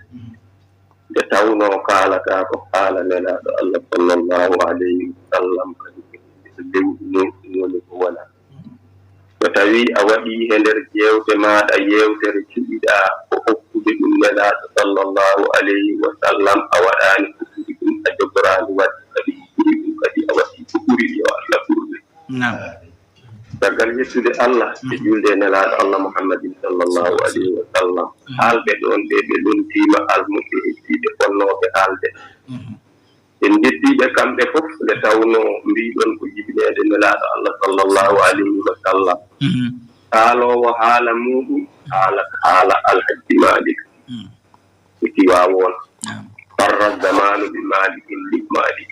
Nde tawnoo kaalataa ko haala Nelaaɗo Allah sallallahu alayhi wa sallam, kadi lewru mum woni ko wonaa. So tawii a waɗii he nder jeewte maaɗa yeewtere cuɓiɗaa ko hokkude ɗum Nelaaɗo sallallahu alayhi wa sallam, a waɗaani ko ɓuri ɗum, a jogoraani waɗde kadi ko ɓuri ɗum, kadi a waɗii ko ɓuri yo Allah ɓurne. Naam. Caggal yettude Allah e julde e Nelaaɗo Allah Muhammadin sallallahu alayhi wa sallam, haalɓe ɗoon ɓe, ɓe lontiima almuɓɓe heddiiɓe fotnooɓe haalde. En njettii ɓe kamɓe fof, nde tawnoo mbiiɗon ko jibineede Nelaaɗo Allah sallallahu alayhi wa sallam. Kaaloowo haala muuɗum, haala, haala Alhajji Maalik. Ko Tiwaawoon. Naam. Farra zamaanu bi Maalikin li Maalik.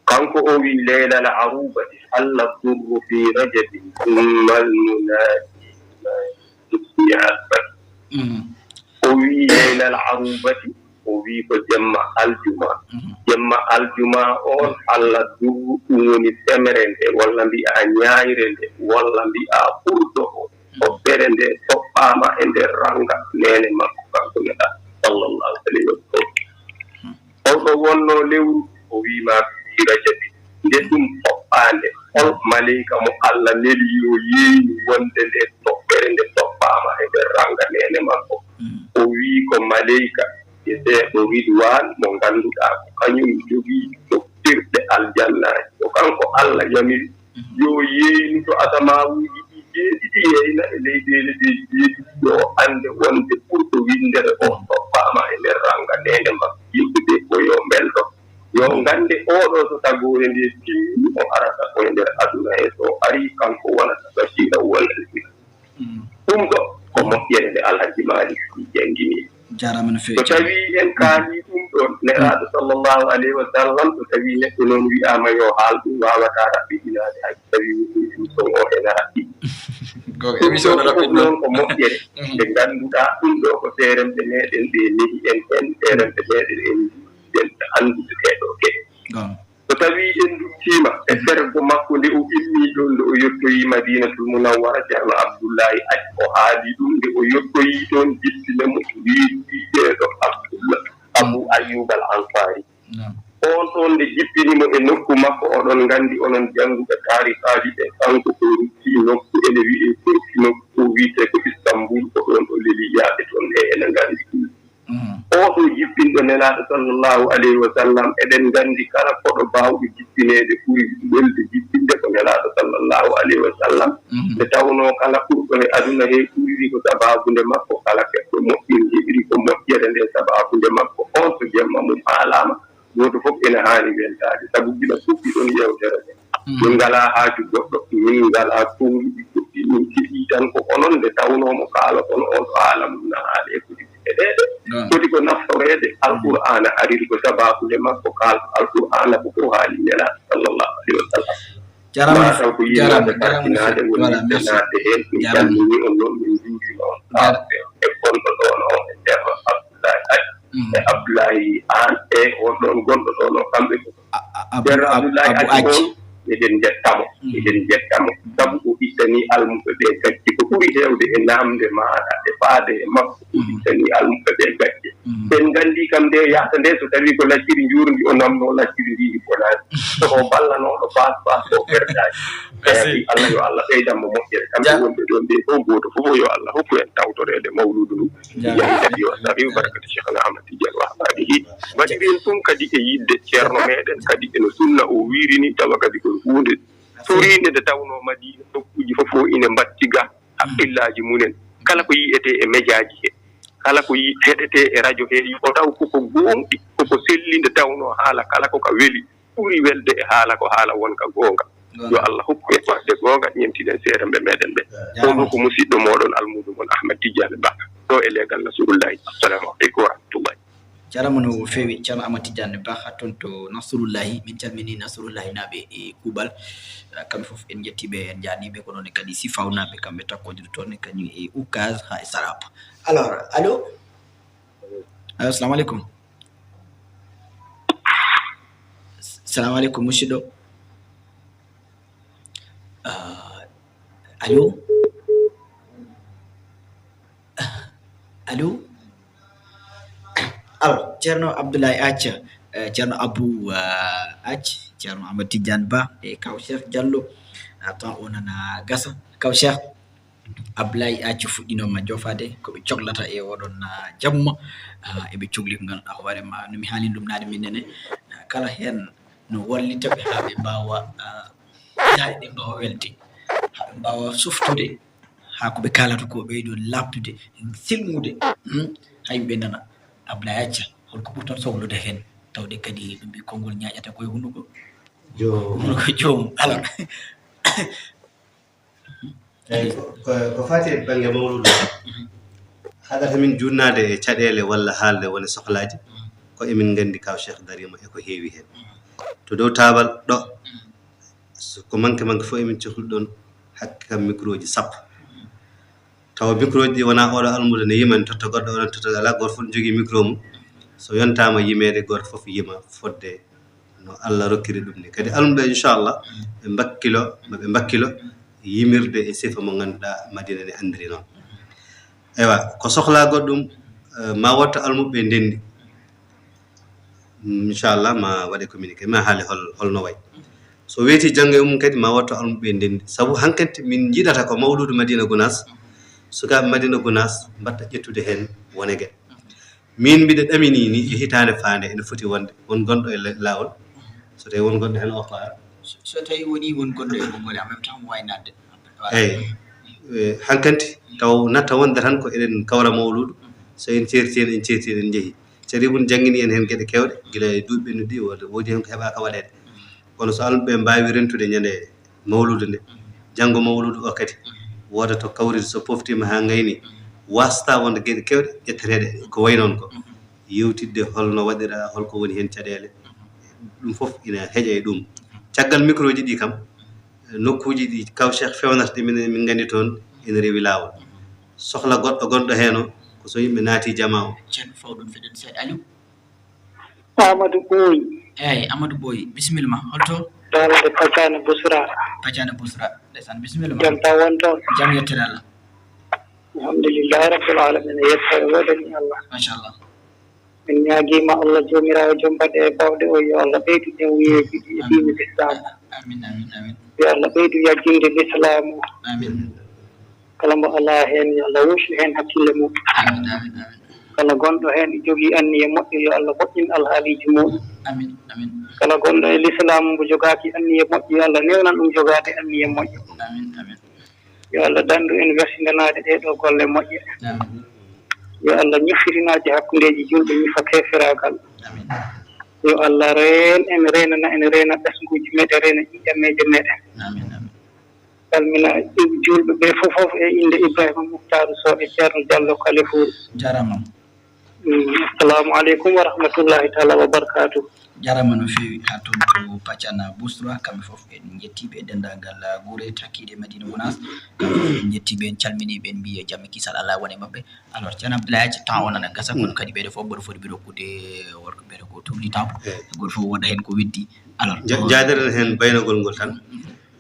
Kanko o wi: "Leylal arubati halla durru fi rajabin, summal munaadi ma yusmi albati." O wi: "Leylal arubati," o wi ko jemma aljuma. Jemma aljuma on halla durru, ɗum woni semere nde, walla mbi'a ñaayre nde, walla mbi'a ɓurɗo o. Toɓɓere nde toɓɓaama e nder ranga neene makko, kanko Nelaaɗo sallallahu alayhi wa sallam. Holɗo wonnoo lewru? O wiima fii rajabi. Nde ɗum toɓɓaande, hol maleyka mo Allah neli yo yeeynu wonde nde toɓɓere nde toɓɓaama e nder ranga neene makko? O wii ko maleyka biyeteeɗo Ridwaan, mo ngannduɗaa ko kañum jogii toɓtirɗe aljannaaji. Ko kanko Allah yamiri yo yeeynu to asamaamuuji ɗi jeeɗiɗi, yeeyna e leyɗeele ɗe jeeɗiɗi, yo annde wonde ɓurɗo winndere o toɓɓaama e nder ranga neene makko. Yimɓe ɓe ko yo mbelto, yo ngannde oɗo so tagoore nde timmi, o arata ko e nder aduna he, so o arii kanko wonata basiira, wonata sira. Ɗum ɗo ko moƴƴere nde Alhaji Maalik Sy janngini. Jarama no feewi. So tawii en kaalii ɗum ɗoon, Nelaaɗo sallallahu alayhi wa sallam, so tawii neɗɗo noon wiyaama yo haal ɗum, waawataa raɓɓiɗinaade, hay so tawii woni émission o ena raɓɓiɗi. Ko ɗum émission ɗo no raɓɓiɗi noon ko moƴƴere nde ngannduɗaa ɗum ɗo ko seeremɓe meɗen ɓe nehi en heen, seeremɓe meɗen en njiɗi ɓe anndude ɗee ɗoo geɗe. So tawii en nduttiima e fergo makko nde o immii ɗoon, nde o yottoyii Madiinatul Munawwara, Ceerno Abdullaahi Aj, o haali ɗum, nde o yottoyii toon, jippine mo, wiyi, wiyeteeɗo Abdullah, Abu Ayyub al Ansaari. On ɗoon nde jippini mo e nokku makko, oɗon nganndi, onon jannguɓe taarikaaji ɓe, kanko ko rutti nokku, ene wiyee Turki nokku, o wiyetee ko Istanbul, ko ɗoon o leli yahde toon, e ene nganndi ɗum. Oɗo jippinɗo Nelaaɗo sallallahu alayhi wa sallam, eɗen nganndi kala koɗo baawɗo jippineede ɓuri welde jippinde ko Nelaaɗo sallallahu alayhi wa sallam. Nde tawnoo kala ɓurɗo he aduna he ɓuriri ko sabaabu nde makko, kala keɓɗo moƴƴiri heɓiri ko moƴƴere nde sabaabu nde makko, on so jemma mum haalaama, gooto fof ene haani weltaade. Sabu gila fuɗɗiɗon yeewtere nde, min ngalaa haaju goɗɗo, min ngalaa konnguɗi goɗɗi, min keɓii tan ko onon nde tawnoo mo kaaloton on, so haala mum na haali e ko e ɗeeɗe foti ko naftoreede, Alqur'aana ariri ko sabaabu nde makko, kaal Alqur'aana ko ko haali Nelaaɗo sallallahu alayhi wa sallam. Jarama, mataw ko yiɗnoɓe jarama, jarama no feewi. Woni ɓe naatde heen. Min calminii on noon, min njuuriima. ɗoon, Jar- Afde e gonɗo ɗoon o, e Ceerno Abdoulaye Aji, Mm. e Abdoulaye Aan, e on ɗoon gonɗo ɗoon o, kamɓe fof. A-, a-, Abu-, Ceerno Ab-, Abdoulaye Abu Aji Aji. On, eɗen njettamo, Mm. eɗen njettamo. Sabu o ittanii almuɓe ɓe gacce. Ko ɓuri heewde e naamnde maaɗa, e faade e makko, o Mm. ittanii almuɓe ɓe gacce. Mm. En nganndi kam nde yahata nde, so tawii ko lacciri njuurndi, o namnoo lacciri ndi ndi bonaani. So o ballanooɗo paas paas, o ɓerdaaki. Merci. Eeyi, Allah yo Allah ɓeydan mo moƴƴere. Kamɓe Ja- wonɓe ɗoon ɓe fof, gooto fof yo Allah hokku en tawtoreede mawluudu ndu. Ja- Yahi kadi yo Allah rewi barakatu Cheikh Ahmad Tidiane wa ahbabihi. Mbaɗiren ɗum kadi e yiɗde Ceerno meɗen, kadi eno sunna o wiirini, tawa kadi ko huunde toriinde nde tawnoo Madiina nokkuuji fof o ine mbaɗti ga haqqillaaji mumen. Kala ko yiyetee e mejaaji he, kala ko yi-, heɗetee e rajo he, yo o taw koko gooŋɗi, koko selli, nde tawnoo haala kala ko ka weli, ɓuri welde e haala ko haala wonka goonga. Goonga. Yo Allah hokku en waɗde goonga, ñemtiɗen seeɗa ɓe meɗen ɓe. Jaaraama. Oɗo ko musiɗɗo mooɗon, almuudo mon Ahmad Tidiane Ba, ɗo e leegal Nasrullahi. Assalamu aleykum wa rahmatullahi. Jarama no feewi, Ceerno Amadou Tidiane Ba, toon to Nasrullahi. Min calmini Nasrullahi naaɓe e kuuɓal. Ah, kamɓe fof en njettii ɓe, en njaarnii ɓe, ko noon kadi Sifaw naaɓe, kamɓe takkondirii toon kañum e Oukaz haa e Sarap. Alors, allo? Allo, salamu aleykum. Salamu aleykum, musidɗo. Ah, allo? Allo? Alors, Ceerno Abdoulaye Athia, eh, Ceerno Abou, ah, Athie, Ceerno Amadou Tidiane Ba e Kaw Cheikh Diallo. Ah, temps o nana gasa. Kaw Cheikh, Abdoulaye Athie fuɗɗinooma jofaade ko ɓe coklata e oɗon, ah, jamma. Ah, eɓe cokli ko ngannduɗaa hoore ma, no mi haalino ɗum naane min nene. Ah, kala heen no wallita ɓe haa ɓe mbaawa, ah, daɗe ɗe mbaawa welde, haa ɓe mbaawa softude, haa ko ɓe kaalata ko ɓeydo laaɓtude, selmude. Hmm? Haa yimɓe nana. Abdoulaye Athia, holko ɓurton soklude heen? Tawde kadi ɓe mbii konngol ñaaƴata koye hunuko. Joom. Hunuko joom. Alors. Eeyi, ko, ko, ko faati e bannge mawluudu, haɗata min juutnaade e caɗeele walla haalde wone sohlaaji, ko emin nganndi Kaw Cheikh dariima e ko heewi heen. To dow taabal ɗo, so ko manque manque fof emin cohli ɗoon hakke kam microji sappo. Tawa microji ɗi wonaa oɗo almuudo ne yima, ne totta goɗɗo, oɗon totta, alaa, gooto fof ne jogii micro mum. So yontaama yimeede, gooto fof yima fodde no Allah rokkiri ɗum ni. Kadi almuɓe, inchallah, ɓe mbakkilo, ma ɓe mbakkilo yimirde e sifa mo ngannduɗaa Madina ne anndiri noon. Eywa, ko sohlaa goɗɗum, eh, ma wotto almuɓe ndenndi. Mm, inchallah, ma waɗe communiqué, ma haale hol, holno wayi. So weeti janngo e mum kadi, ma wotto almuɓe ndenndi. Sabu hankanti min njiɗata ko mawluudu Madina Gunaas, sukaaɓe Madina Gunaas mbatta ƴettude heen wonege. Min mbiɗa ɗaminii ni e hitaande faande ene foti wonde won gonɗo e la-, laawol, so tawii won gonɗo heen o faara. So, so tawii wonii won gonɗo e ɓoggol, en même temps mo waawi naatde. Voilà. Eeyi. Eh, hankanti taw natta wonde tan ko eɗen kawra mawluudu, so en ceerti heen, en ceerti heen, en njehi. Ceerno Ibun janngini en heen geɗe keewɗe, gila e duuɓi ɓennuɗi, wooda, woodi heen ko heɓaaka waɗeede. Kono so almuɓe mbaawi rentude ñande mawluudu nde, janngo mawluudu o kadi, wooda to kawriti so poftiima haa ngayni, waasata wonde geɗe keewɗe ƴetteteeɗe ko wayi noon ko. Yewtidde holno waɗira, holko woni heen caɗeele, ɗum fof ina heƴa e ɗum. Caggal microji ɗi kam, nokkuuji ɗi Kaw Cheikh fewnata ɗi, min, min nganndi toon ina rewi laawol. Sohla goɗɗo gonɗo heen o, ko so yimɓe naati jamaa o. Ceerno, fawɗon feɗen seeɗa. Allo? Amadou Boy. Eeyi, Amadou Boy, bisimilla ma. Holto? Daalde Pacane Bousra. Pacane Bousra. Ndeysaan, bisimilla ma. Jam tan won toon? Jam yettere Allah. Alhamdulillahi Rabbil Alamina. Yettere woodani Allah. Machallah. Min ñaagiima Allah Joomiraaɗo jom baɗe e bawɗe o, yo Allah ɓeydu en wiyeeji ɗi e diine Lislaam. Amin, amin, amin. Yo Allah ɓeydu yajjinde Lislaam o. Amin. Kala mbo alaa heen, yo Allah wuccu heen hakkille mum. Amin, amin, amin. Kala gonɗo heen e jogii anniya moƴƴo, yo Allah moƴƴin alhaaliiji mum. Amin, amin. Kala gonɗo e Lislaam mbo jogaaki anniya moƴƴo, yo Allah newnan ɗum jogaade anniya moƴƴo. Amin, amin. Yo Allah dandu en wersindanaade ɗee ɗoo golle moƴƴe. Amin. Yo Allah ñiffitinaaji hakkundeeji juulɓe, ñifa keeferaagal. Amin. Yo Allah reen en, reenana en, reena ɓesnguuji meɗen, reena ƴiƴameeje meɗen. Amin, amin. Salmina juulɓe ɓe fof, fof e innde Ibrahima Muktaaru Sow e Ceerno Diallo Kalifouri. Jaaraama. Assalamu aleykum wa rahmatullahi taala wa barakatuh. Jarama no feewi ha toon to Pacana Bousra, kamɓe fof en njettiɓe e denndaangal gure takkiiɗe Madina Gounass, kamɓe fof en njettiɓe, en calminiɓe, en mbiye jam e kisal Allah wone maɓɓe. Alors Ceerno Abdoulaye Athie, temps o nana gasa, kono kadi ɓeɗo fof mboɗo foti ɓe rokkude worko mbiyata ko tourni temps, goto fof woda hen ko weddi. Alors jaadiren hen baynagol ngol tan.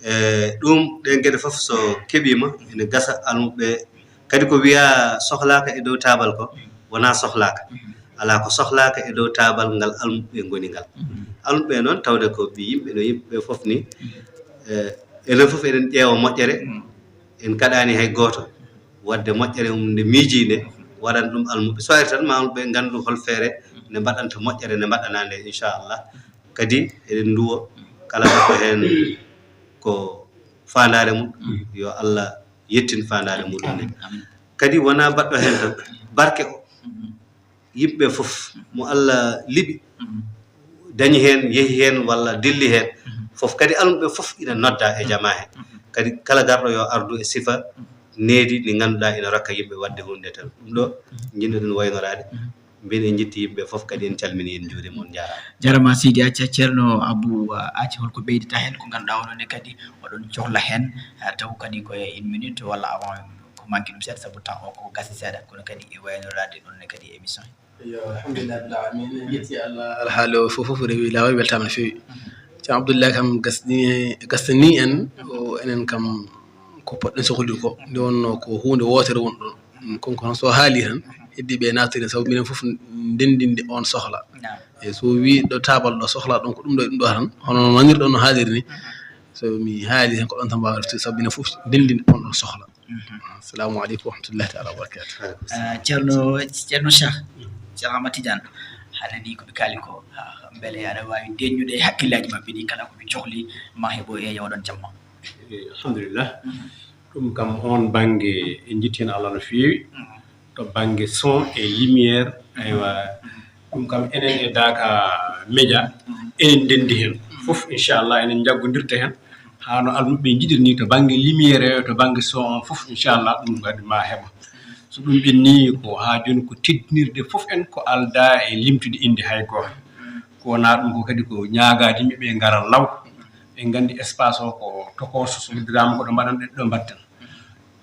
E ɗum ɗen geɗe fof so keɓima ene gasa almuɓe kadi ko wiya sohlaka e dow taabal ko wona sohlaka. Ala ko sohlaka e dow taabal ngal almuɓe ngoni ngal. Almuɓe noon tawde ko ɓe yimɓe no yimɓe fof ni. E enen fof eɗen ƴeewa moƴƴere, en kaɗani hay gooto wadde moƴƴere mum nde miiji nde waɗan ɗum almuɓe. So ari tan ma almuɓe ngandu hol feere nde mbaɗanta moƴƴere nde mbaɗɗanande inchallah. Kadi eɗen nduwo kala ko heen ko faandaare mum, yo Allah yettin faandaare muɗum nde. Kadi wona baɗɗo heen tan, barke o yimɓe fof mo Allah liɓi dañi heen, yehi heen walla dilli heen fof, kadi almuɓe fof ina nodda e jama heen. Kadi kala garɗo yo ardu e sifa needi ndi ngannduɗaa ina rokka yimɓe waɗde huunde tan. Ɗum ɗo njiɗnoɗen waynoraade. Mbiyen en njetti yimɓe fof, kadi en calmini, en njuurima, on njaaraama. Jarama Sidi Acca. Ceerno Abou Acca, holko ɓeydata heen ko ngannduɗaa onon ne kadi oɗon cohla heen, taw kadi ko e une minute walla avant ko manque ɗum seeɗa, sabu temps o ko gasi seeɗa, kono kadi e waynoraade ɗon ne kadi émission. Yo, alhamdulillah rabbil alamin. En jetti Allah, alhaali o fof fof rewi laawol, weltama no feewi. Ceerno Abdoulaye kam gasni, gasni en o, enen kam ko poɗɗen sohlude ko nde wonno ko huunde wootere won ɗon. Kon ko so haali tan heddi ɓe naatiri, sabu minen fof ndendinde on sohla. E so wi ɗo taabal ɗo sohla ɗon ko ɗum ɗo e ɗum ɗo tan, hono no nanirɗon no haaliri ni. So mi haali tan ko ɗon tan mbaawa reftude, sabu minen fof ndendinde on ɗon sohla. Assalamu aleykum wa rahmatullahi taala wa barakatuh. Ah, Ceerno, Ceerno Cheikh, Cheikh Ahmad Tidiane, haɗa ni ko ɓe kaali ko, ah, mbele aɗa waawi deññude e hakkillaaji maɓɓe ɗi kala ko ɓe cohli ma heɓo e yawɗon jamma. Eh, alhamdulillah. Ɗum kam on bannge en njetti heen Allah no feewi. To bannge son e lumière, aywa, ɗum kam enen e Daaka Média, enen ndenndi heen. Fof, inchallah, enen njaggondirta heen. Haa no almuɓe njiɗiri ni to bannge lumière e to bannge son on fof, inchallah, ɗum kadi ma heɓa. So ɗum ɓenni ko haa jooni ko teddinirde fof en ko aldaa e limtude innde hay gooto. Ko wonaa ɗum ko kadi ko ñaagaade yimɓe ɓe ngara law. En nganndi espace o ko tokooso, so uddidaama ko ɗo mbaɗan ɗo mbaɗten.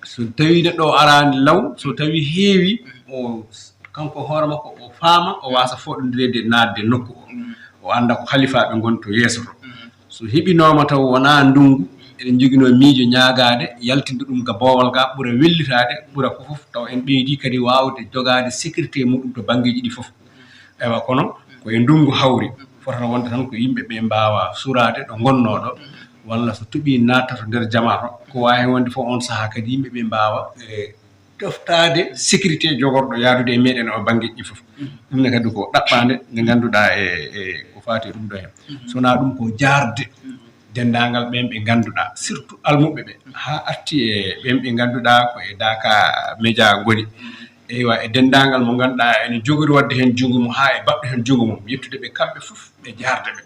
So tawi neɗɗo o araani law, so tawi heewi, o, kanko hoore makko o faama, o waasa fooɗondireede naatde nokku o. O annda ko halifaaɓe ngoni to yeeso to. So heɓinooma taw wonaa ndunngu, eɗen njoginoo miijo ñaagaade, yaltinde ɗum ga boowal ga, ɓura wellitaade, ɓura ko fof, taw en ɓeydi kadi waawde jogaade sécurité muɗum to banngeeji ɗi fof. Ewa, kono ko e ndunngu hawri, fotata wonde tan ko yimɓe ɓe mbaawa suraade ɗo ngonnoo ɗo, walla so toɓi naatta to nder jamaa to, ko waawi wonde fof on sahaa kadi yimɓe ɓe mbaawa, e, toftaade sécurité jogorɗo yaadude e meɗen o banngeeji ɗi fof. Ɗum ne kadi ko ɗaɓɓaande nde ngannduɗaa e, e ko faati e ɗum ɗo heen. So wonaa ɗum ko jaarde denndaangal ɓeen ɓe ngannduɗaa, surtout almuɓɓe ɓe, haa arti e ɓeen ɓe ngannduɗaa ko e Daaka Média ngoni. Eywa, e denndaangal mo ngannduɗaa ene jogori waɗde heen junngo mum haa e baɗɗo heen junngo mum, yettude ɓe kamɓe fof, ɓe jaarde ɓe.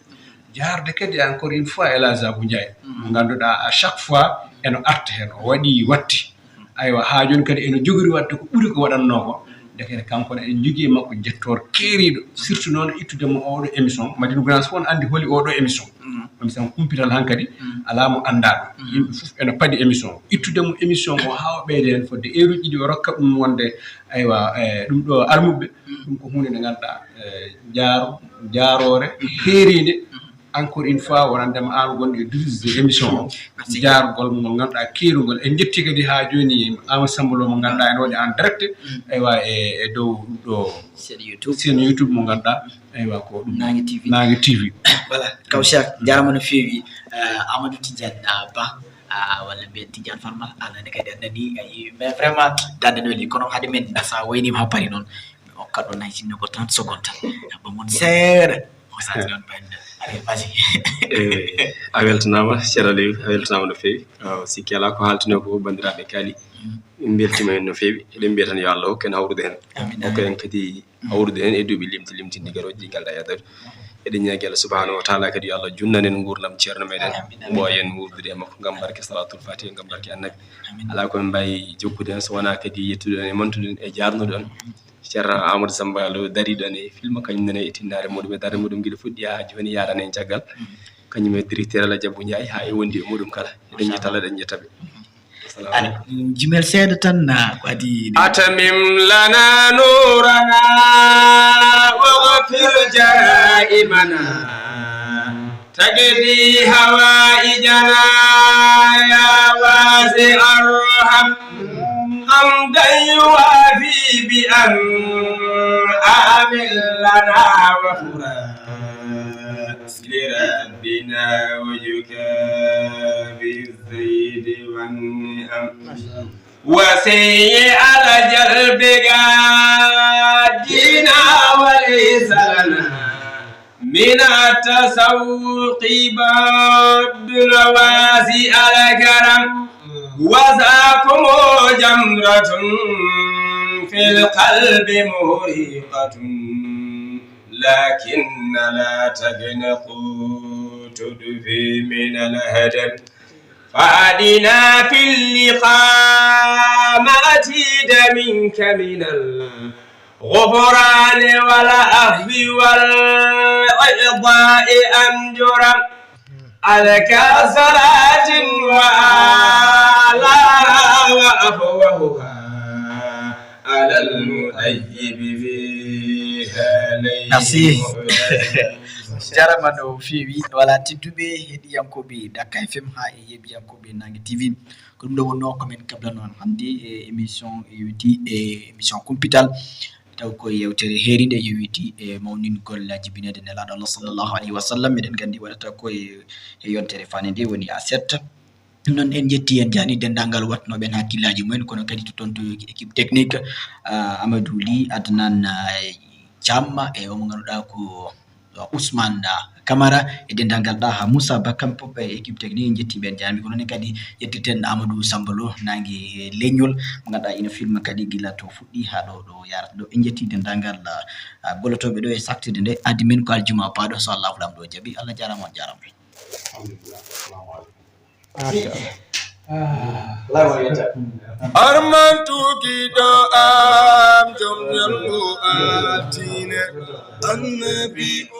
Jaarde kadi, encore une fois, El Hadj Abou Ndiaye, mo ngannduɗaa à chaque fois eno arta heen, o waɗi watti. Aywa, haa jooni kadi ene jogori waɗde ko ɓuri ko waɗannoo ko. Ndekete kanko ne, eɗen njogii e makko njettoor keeriiɗo, surtout noon ittude mo oɗo émission. Madina Gounass fof ne anndi holi oɗo émission. Émission kumpital hankadi, alaa mo anndaa ɗum. Yimɓe fof ene paɗi émission. Ittude mo émission o haa o ɓeyda heen fodde heure uji ɗiɗi, o rokka ɗum wonde, aywa, e, ɗum ɗo almuɓɓe, ɗum ko huunde nde ngannduɗaa, e, jaaro-, jaaroore, heeriinde. Encore une fois, wonandema aan gonɗo e dirige émission o, jaargol ngol ngannduɗaa keerungol. En njetti kadi haa jooni Amadou Samba Lo mo ngannduɗaa ene waɗi en direct, aywa, e, e dow ɗo chaîne YouTube. Chaîne YouTube mo ngannduɗaa, aywa, ko ɗum Naange T V. Naange T V. Voilà, kaw Cheikh, jaaraama no feewi. Eh, Amadou Tidiane, ah, Ba, ah, walla mbiyen Tidiane Farma, an ne kadi a nani, a yii, mais vraiment, dande no weli, kono hade men, sa waynima haa paari noon, mi okka ɗon hay sinno ko trente secondes tan, ba mon seeɗa. O sati noon, Ben. Allez, vas-y. Eh, a weltanaama, Ceerno Aliou, a weltanaama no feewi. Ah, sikki alaa ko haaltunoo ko banndiraaɓe kaali. Min mbeltiima heen no feewi. Eɗen mbiya tan yo Allah hokku en hawrude heen. Amiin, hokku en kadi hawrude heen e duuɓi limti limtinɗi garooji ɗi ngalɗaa yahdude. Eɗen ñaagi Allah subhanahu wa taala kadi yo Allah junnan en nguurndam ceerno meɗen. Amiin, amiin. Mbaawen wuurdude e makko ngam barke Salatul Fatiha, ngam barke Annabi. Amiin. Alaa ko min mbaawi jokkude heen so wonaa kadi yettude on e mantude on e jaarnude on. Ceerno Amadou Samba Lo dariiɗo ne filma, kañum nene e tinnaare muɗum e darde muɗum gila fuɗɗi haa jooni yaarani en caggal. Kañum e directeur Alhaji Abou Ndiaye haa e wondi e muɗum kala. Eɗen njetta Allah, eɗen njetta ɓe. Assalamu alaikum. Jimel seeɗa tan na ko adi. أتمم لنا نورنا واغفر جرائمنا. تقضي حوائجنا يا واسع الرحم. حمدا يوافي بأنعام لنا وفرات لربنا ويكافئ الزيد والنعم. وسيء على جلب قادنا وليس لنا من التسوق بعد واسع الكرم. وذاكم جمرة في القلب محرقة، لكن لا تقنطوا تطفئ من الهدم. فأدنا في اللقاء ما أتيت منك من الغفران والعفو والإعطاء أنجرا. أزكى صلاة وآلها وأفوهها على المطيب فيها ليل. Merci. Jarama no feewi. Wala tedduɓe heɗiyankoɓe Dakar F M haa e yeɓiyankoɓe Nangue T V. Ko ɗum ɗo wonno ko men kablano on hannde e émission yowiti e émission kumpital. Taw ko yewtere heerinde yowiti e mawningol jibinede Nelaaɗo Allah sallallahu alayhi wa sallam. Eɗen nganndi waɗata ko e, e yontere fane nde woni aset. Ɗum noon en njetti en jaani denndaangal waɗnooɓe en hakkillaaji mumen, kono kadi to toon to équipe technique, ah, Amadou Ly, Adnan, ah, Thiam, e omo ngannduɗaa ko Ousmane, ah, Camara, e denndaangal ɗa ha Moussa Ba, kamɓe fof e équipe technique en njetti ɓe en jaani. Ko noon kadi yettirten Amadou Samba Lo, naange leñol, mo ngannduɗaa ina filma kadi gila to fuɗɗi haa ɗo, ɗo yarata ɗo. En njetti denndaangal, ah, gollotooɓe ɗo e saktorde nde. Adii men ko aljuma paaɗo, so Allahu Laamɗo o jaɓi. Allah jaaraama, on jaaraama. Alhamdulillah. Assalamu alaikum. Armantu giɗo am, joom ñallu altine, annabi o.